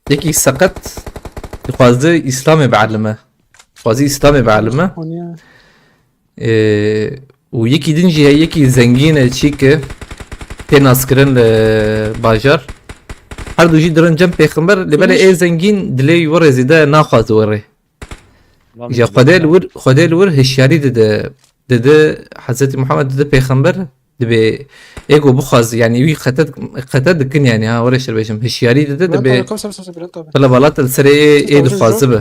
Yekî seqet. Dixwazi Îslamê bielime. Dixwazi Îslamê bielime. Konya. Ee, û yekî din jî heye, yekî zengîn e, çî ki tê naskirin li bajar. Her du jî dirin cem pêxember, lê belê ê zengîn dilê wê rê zêde naxwaze wê rê. Lan Ji Xwedê li wir, Xwedê li wir hişyarî dide. Dide Hezretî Muhammed dide pêxember, dibê ê ku bixwaz, yani wî xete, xete dikin yani ha, were şer bêjim. Hişyarî dide, dibê pila balat li serê ê, ê dixwazi bi.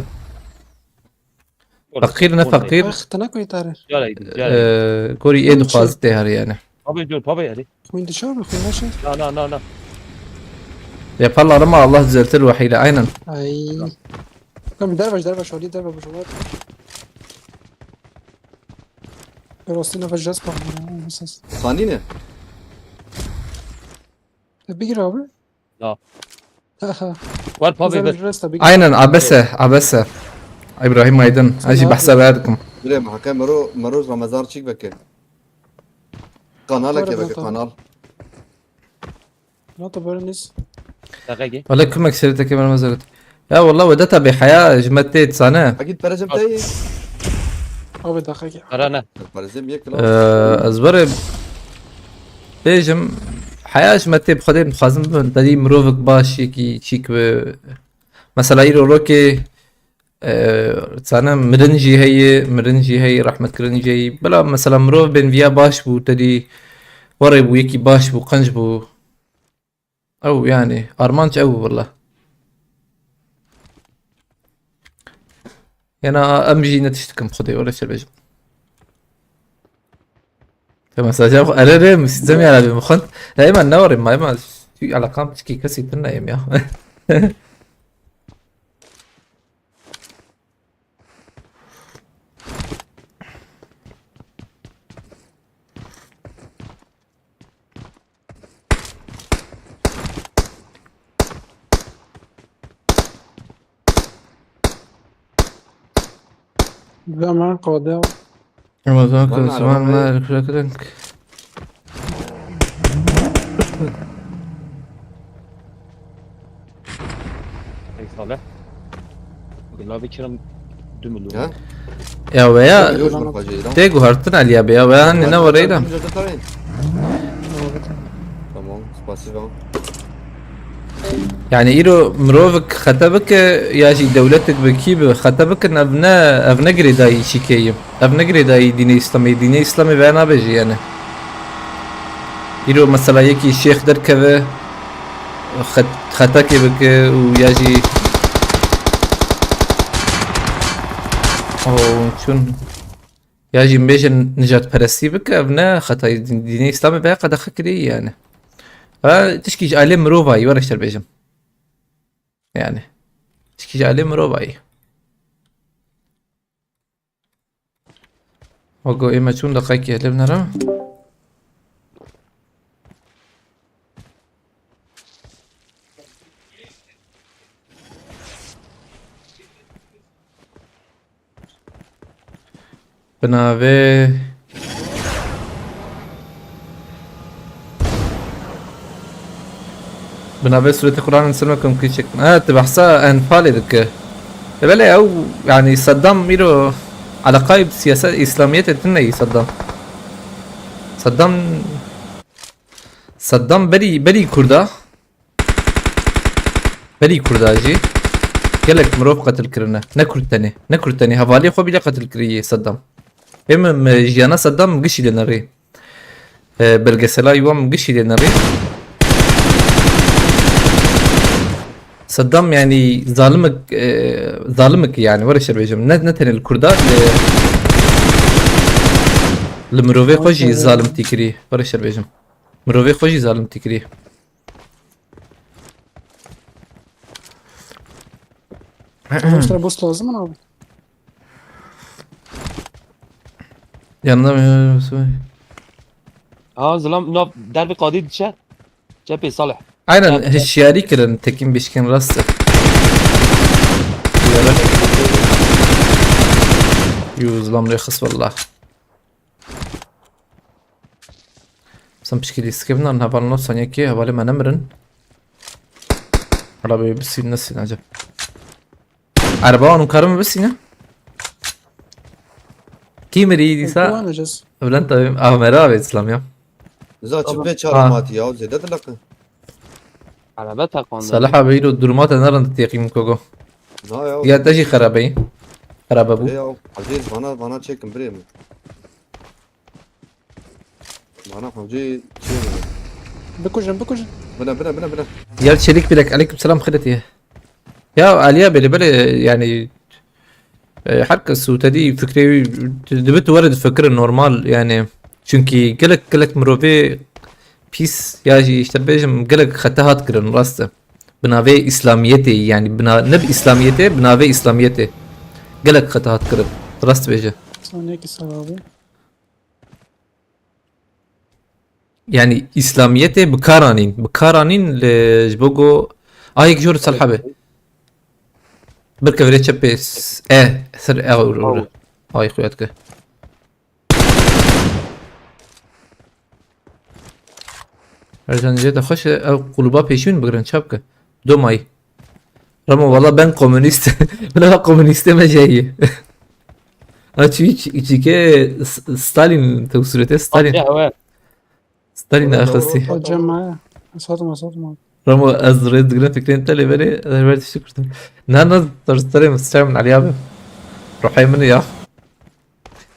Feqîr ne feqîr. Ax, tena ku îtare. Cara idi, cara idi. Ee, gorî ê dixwaz tê her yani. Pabê dur, pabê hadi. Xwîn dişa be, xwîn neşe. Na, na, na, na. Ya pala rima Allah düzeltir vahiyle, aynen. Ay. Tamam, derbaş, derbaş, hadi derbaş, hadi. Rastî nefes jes bak. Sanî ne? E, bigir abi. Ya. Haha. Var pabê Güzel bir. Resta, bigir. Aynen, abese, abese. İbrahim Aydın. Sen ne yapıyorsun? Hacı bahsa verdim. Bile mahke mero, mero Ramazan çik beke. Kanal Doğru, eke beke doğru. Kanal. Nata böyle neyse. Dakika. Wele kumek serê te kemer mezeret. Ya wallah Vedat abi heya ji me tê dizane. Akîd pere cem tey. Abi dakika. Ara ne? Pere cem yek Ee, kilo. Ez were bêjim heya ji me tê bi Xwedê dixwazim bibin. Tedî mirovek baş yekî çîk bi. Mesela îro rokê Ee, dizane mirin jî heye, mirin jî heye, rehmetkirin jî heye. Bila mesela mirov bên viya baş bû, tedî were bû, yekî baş bû, qenc bû. Ew yani, armanc ew bû valla. Yana em jî ne tişt dikim Xwedê, were çi bêjim. Te mesaja xwe, erê rê, min sîzem ya rabî min xwend. La êma newarê ma, êma tu alaqam piçkî kesî tune yêm ya. Zaman qade. Ramazan Kılıçman, Merhaba. Ey Salih. Gula bir kiram dümülü. Ha? Ya veya Yok, yok, yok, yok. Tê guhertin Aliya be ya veya hani ne var eylem. Tamam, spasiba. Yani îro mirovik xete bike ya jî dewletik bi kî bi xete bikin ev ne ev ne girêdayî şîkeyî. Ev ne girêdayî dînê Îslamê. Dînê Îslamê veya nabêjî yani. Îro mesela yekî şêx derkeve xet, xetekê bike û ya jî o çûn ya jî bêjin nijadperestî bike ev ne xetayî dîn, dînê Îslamê veya qedexe kirî yani. Ha tişkî ji alê mirovayî were şer bêjim. Yani. Tişkî ji alê mirovayî. Wego ê me çûn deqayekî helev nere. Bi navê Bi navê sûretê Quran silme kum kî çek. Ha, tu behsa Enfalê dike. E belê ew yani Saddam îro eleqayê bi siyaset Îslamiyetê tune yî Saddam. Saddam Saddam berî berî Kurda. Berî Kurda jî gelek mirov qetil kirine. Ne Kurd tenê. Ne Kurd tenê. Hevaliyê xwe bîle qetil kiriye Saddam. Ê min, min jiyana Saddam gişî lê nerî. E, belgesela wan gişî lê nerî. Saddam yani zalimik, e, zalimik yani. Were şer bêjim. Ne, ne tenê li Kurda, li, li mirovê xwe jî zalim tî kirî. Were şer bêjim. Mirovê xwe jî zalim tî kirî. Arkadaşlar boost lazım mı abi? Yanında mı? Ha, zilam nav derbi qadî diçe. Cepê Salih. Aynen, hişyarî kirin, tekin bişkin rast. Yara. Yu, zilam rêxis wallah. Sen pişkî lîstikê binarin, hevalin o saniyekî hevalê me nemirin. Hala bê bisîn nesin acaba? Ereba wan karim bisîne? Kî mirî dîsa? Kullanacağız. Bülent abi, Ahmer'e abi İslam ya. Za çi pê çar matî ya, zêde dilaqin. Araba teqandı. Salih abi îro durma te nerin teqîm kogo. Na ya. Ya te jî xerabe yî. Xerabe bû. Ya, Aziz bana, bana çekin birê mi? Bana hocayı şey mi? Bikujin, bikujin. Bine, bine, bine, bine. Gel Çelik Bilek, aleyküm selam xiretiye. Ya Aliya bele bele yani e, herkes û tedî fikrê wî dibe tu were difikire normal yani. Çünkü gelek gelek mirovê pîs ya jî işte bêjim gelek xete hat kirin rast e. Bi navê İslamiyetê yani bina, ne bi İslamiyetê, bi navê İslamiyetê. Gelek xete hat kirin. Rast bêje. Saniyekî sağ abi. Yani İslamiyetê bi kar anîn. Bi kar anîn li ji bo go ayek jor Salih abi. Bir kevirê çepê s- e sir e ur ur. Ay xuya dike. Ercan jê de xweş e ew quluba pêşî min bigirin çap ke. Domay. Ramo valla ben komünist. Bila komüniste me jeyî. Ha çi çi çi ke S- Stalin te surete Stalin. Ya evet. Stalin axisi. Hocam ha. Satma satma. Ramo ez rê digirin fikrên te lê verê ez ver tişt kurdim. Na na tarz tarê mı sıçar min Ali abi. Ruhay min ya.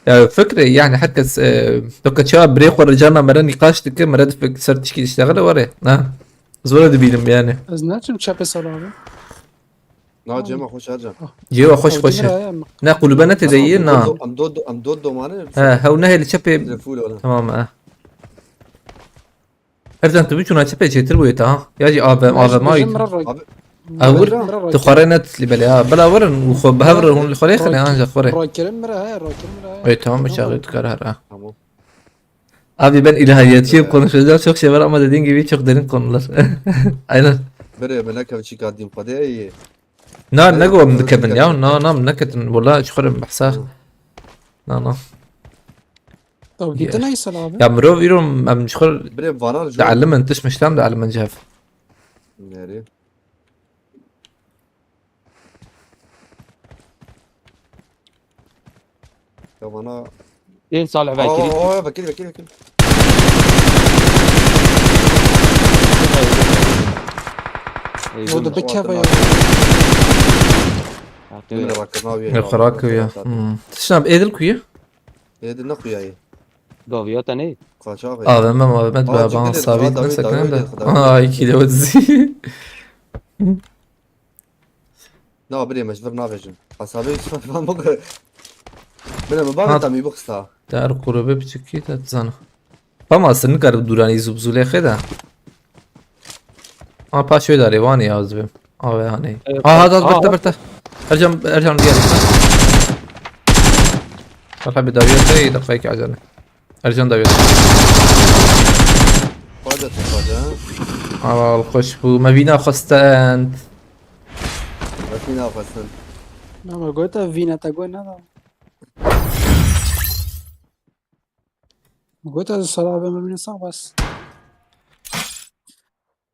Ya fikre yani herkes e, doka çawa birê xwe ricana mere nîqaş dike mere difik ser tişkî diştexile were. Ha. Zora dibînim yani. Ez ne çim çepê sal abi. Na Cema hoş Ercan. Cêwa xweş xweş e. Ne qulube ne têde yê na. Em do em do domane. He hew nehê li çepê. Telefon ola. Tamam he. Ercan tu biçûna çepê çêtir bûye ta ha. Ya jî avem avem ayî. Abi Ewil, tu xwarê ne lî belê ha. Bila werin û xwe bi hev re hûn li xwarê xine anca xwarê. Rakirin mire he, rakirin mire he. Ey tamam, çaxê dikare her ha. Tamam. Abi ben ilahiyatçıyım, konuşacağım çok şey var ama dediğin gibi çok derin konular. Aynen. Bire me nekev çîka dîm xwedê ê. Na, nego em dikevin ya. Na, na, em neketin. Wala ji xwe re behsa. Na, na. Ew dîtin ey selabi. Ya mirov îro em ji xwe re Bire vana li jor. Dielimin, tişt miştam dielimin cev. Nerê? Ya bana. Ên Salih Bekirî. Aa, aa, Bekirî, Bekirî, Bekirî. Ey, yo, da bikeve ya. Emre bak, ne yapıyor? Ne xerak ya. Hmm. Tişt nab edil kuyu? Edil ne kuyayı? Gaviya te ne? Kaça abi? Abi ben, abi ben, ben sabit ne sakın da. Aa, iki de otuz. Na birê me ji vir navêjin. Hesabê Yusuf Efendi bike. Bine min bavê te mî bixista. Dar kurebe piçikî te dizana. Pama sir nikare dûranî zûbzûlê xê de. Ama paş wê darê wanê ya ez dibêm. Ave hanê. Evet, ha, ha, da berta, berta. Ercan, Ercan gel. Bak bir daviye şey, dakika iki acele. Ercan da yok. Xwedê tu xwedê. Awa, xweş bû. Me vîna xwestend. Wekî naxwestin. Na, me gote vîna te got neda. Me gote selabe me vîna sax bas.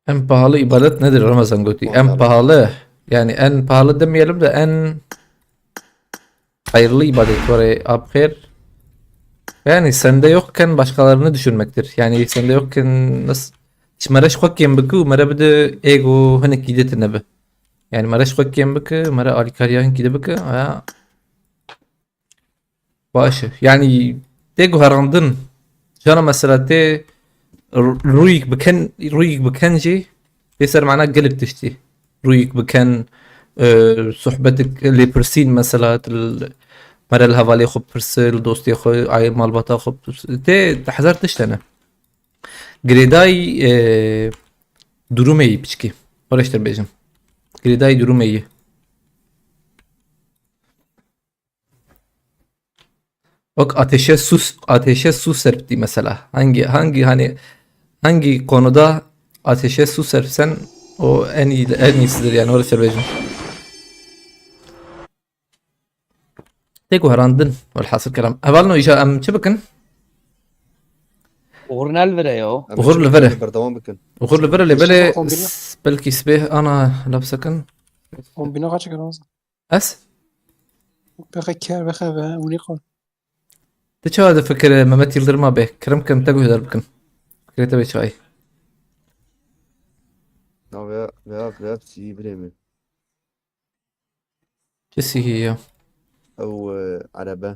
En pahalı ibadet nedir? Ramazan gotî. En pahalı. Yani en pahalı demeyelim de en hayırlı ibadet var, e, abxêr. Yani sende yokken başkalarını düşünmektir. Yani sende yokken nasıl? Ji mere ji xwe kêm bike û mere bide ego hinekî de tine be. Yani mere ji xwe kêm bike, mere alîkariya hinekî de bike, aya Baş e. Yani tê guherandin. Jana mesela tê r-, rûyik biken, rûyik biken jî tê ser mana gelek tiştî. Rûyik biken, e, sohbetik lêpirsîn mesela til mere li hevalê xwe pirse, li dostê xwe, ay malbata xwe pirse. Tê hezar tişt hene. Girêdayî, e, durumê yî piçkî. Xweş te bêjim. Girêdayî durumê yî. Wek ateşe su, ateşe su serptî mesela. Hangi, hangi, hani, hangi konuda ateşe su serpsen o en iyi, en iyisidir yani, öyle söyleyeceğim. Tê guherandin, welhasil kelam. Hevalno, îja em çi bikin? Uğur ne li vir e yo? Em Uğur çi li vir e. Berdewam bikin. Uğur li vir e, lê belê Kombine. S-, belkî sibê ana laf sekin. Kombine kaç kere olsun? Ez? Bexe ker, bexe ve, uni kol. Tu çawa difikire Mehmet Yıldırım'a be? Kerem kem te guhdar bikin. Fikre te be çay. Na veya, veya, veya sihî birê min. Çi sihî ya? Ew, e, erebe.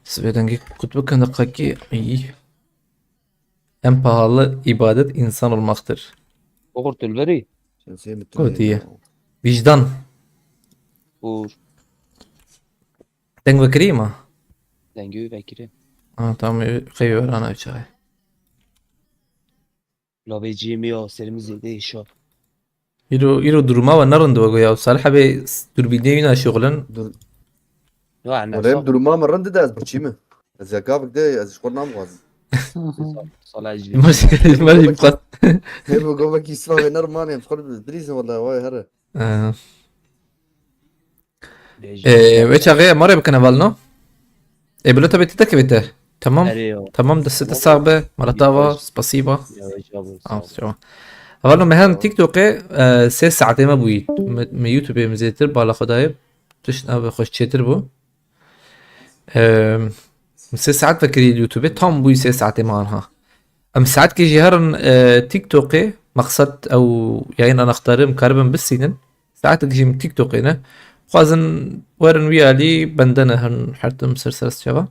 Sibê dengê kut bikin deqakî. Î. En pahalı ibadet insan olmaktır. Oxur tu li vir î? Sen sê mi tu Gotiye. Vicdan. Û Deng vekirî ma? Dengê wî vekirî. Ha, tamam, xeyr verana çay. Lavê cî mi ya, serimi zêde şo. Îro, îro duruma we ne rind we goya. Salih abi s-, durbînê wî naşuxulin. Dur- Ya, ne Wele sağ- duruma min rind de ez biçî mi? Ez ya gavik de ez ji xwe namxwazim. Salih abi. Maj, maj imkat. Hep bu govek İslam ve Nerman em xwe bilîzin wele vay here. Ee. Ee, wê çaxê em mare bikin hevalno. Ê, bilo tabii ti dekevê te. Tamam. Erê yo. Tamam, destê te sax be. Mala te ava, spasiba. Ya, ya, bu, sağ ol. Tamam. Hevalno, me hem TikTokê, e, sê saetê me bûyî. Me, me YouTubeê min zêtir bala xwe dayê. Tişt navê xwe çêtir bû. E, sê saet vekirî li YouTubeê, tam bûyî sê saetê me anha. Em saetkê jî herin, e, TikTokê, maqsed ew yayın anahtarı em karibin bisînin. Saetek jî TikTokê ne. Xwazin werin wî alî bende ne hin her tim ser ser çava.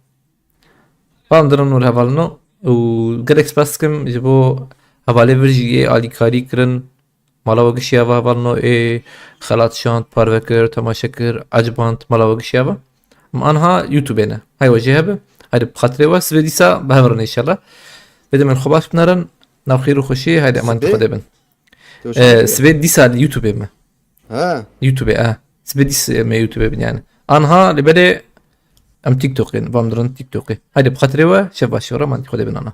Bam dirin wir hevalino û gelek spas dikim ji bo hevalê vir jî yê alîkarî kirin. Mala we gişiya va hevalino ê xelat şand, parve kir, temaşe kir, eciband mala we gişiya va. Em anha YouTubeê ne. Hay we jê hebe. Haydi bi xatirê we sibê dîsa bi hev re ne înşallah. Vê demên xwe baş binerin. Nav xêr û xweşî. Haydi emanetê Xwedê bin. Ee, sibê dîsa li YouTube me. Ha. YouTube e. Sibê dîs me YouTube bin yani. Anha li belê em TikTok in. Vam dirin TikTok e. Haydi bi xatirê we şev baş yoraman xwedê bin ana.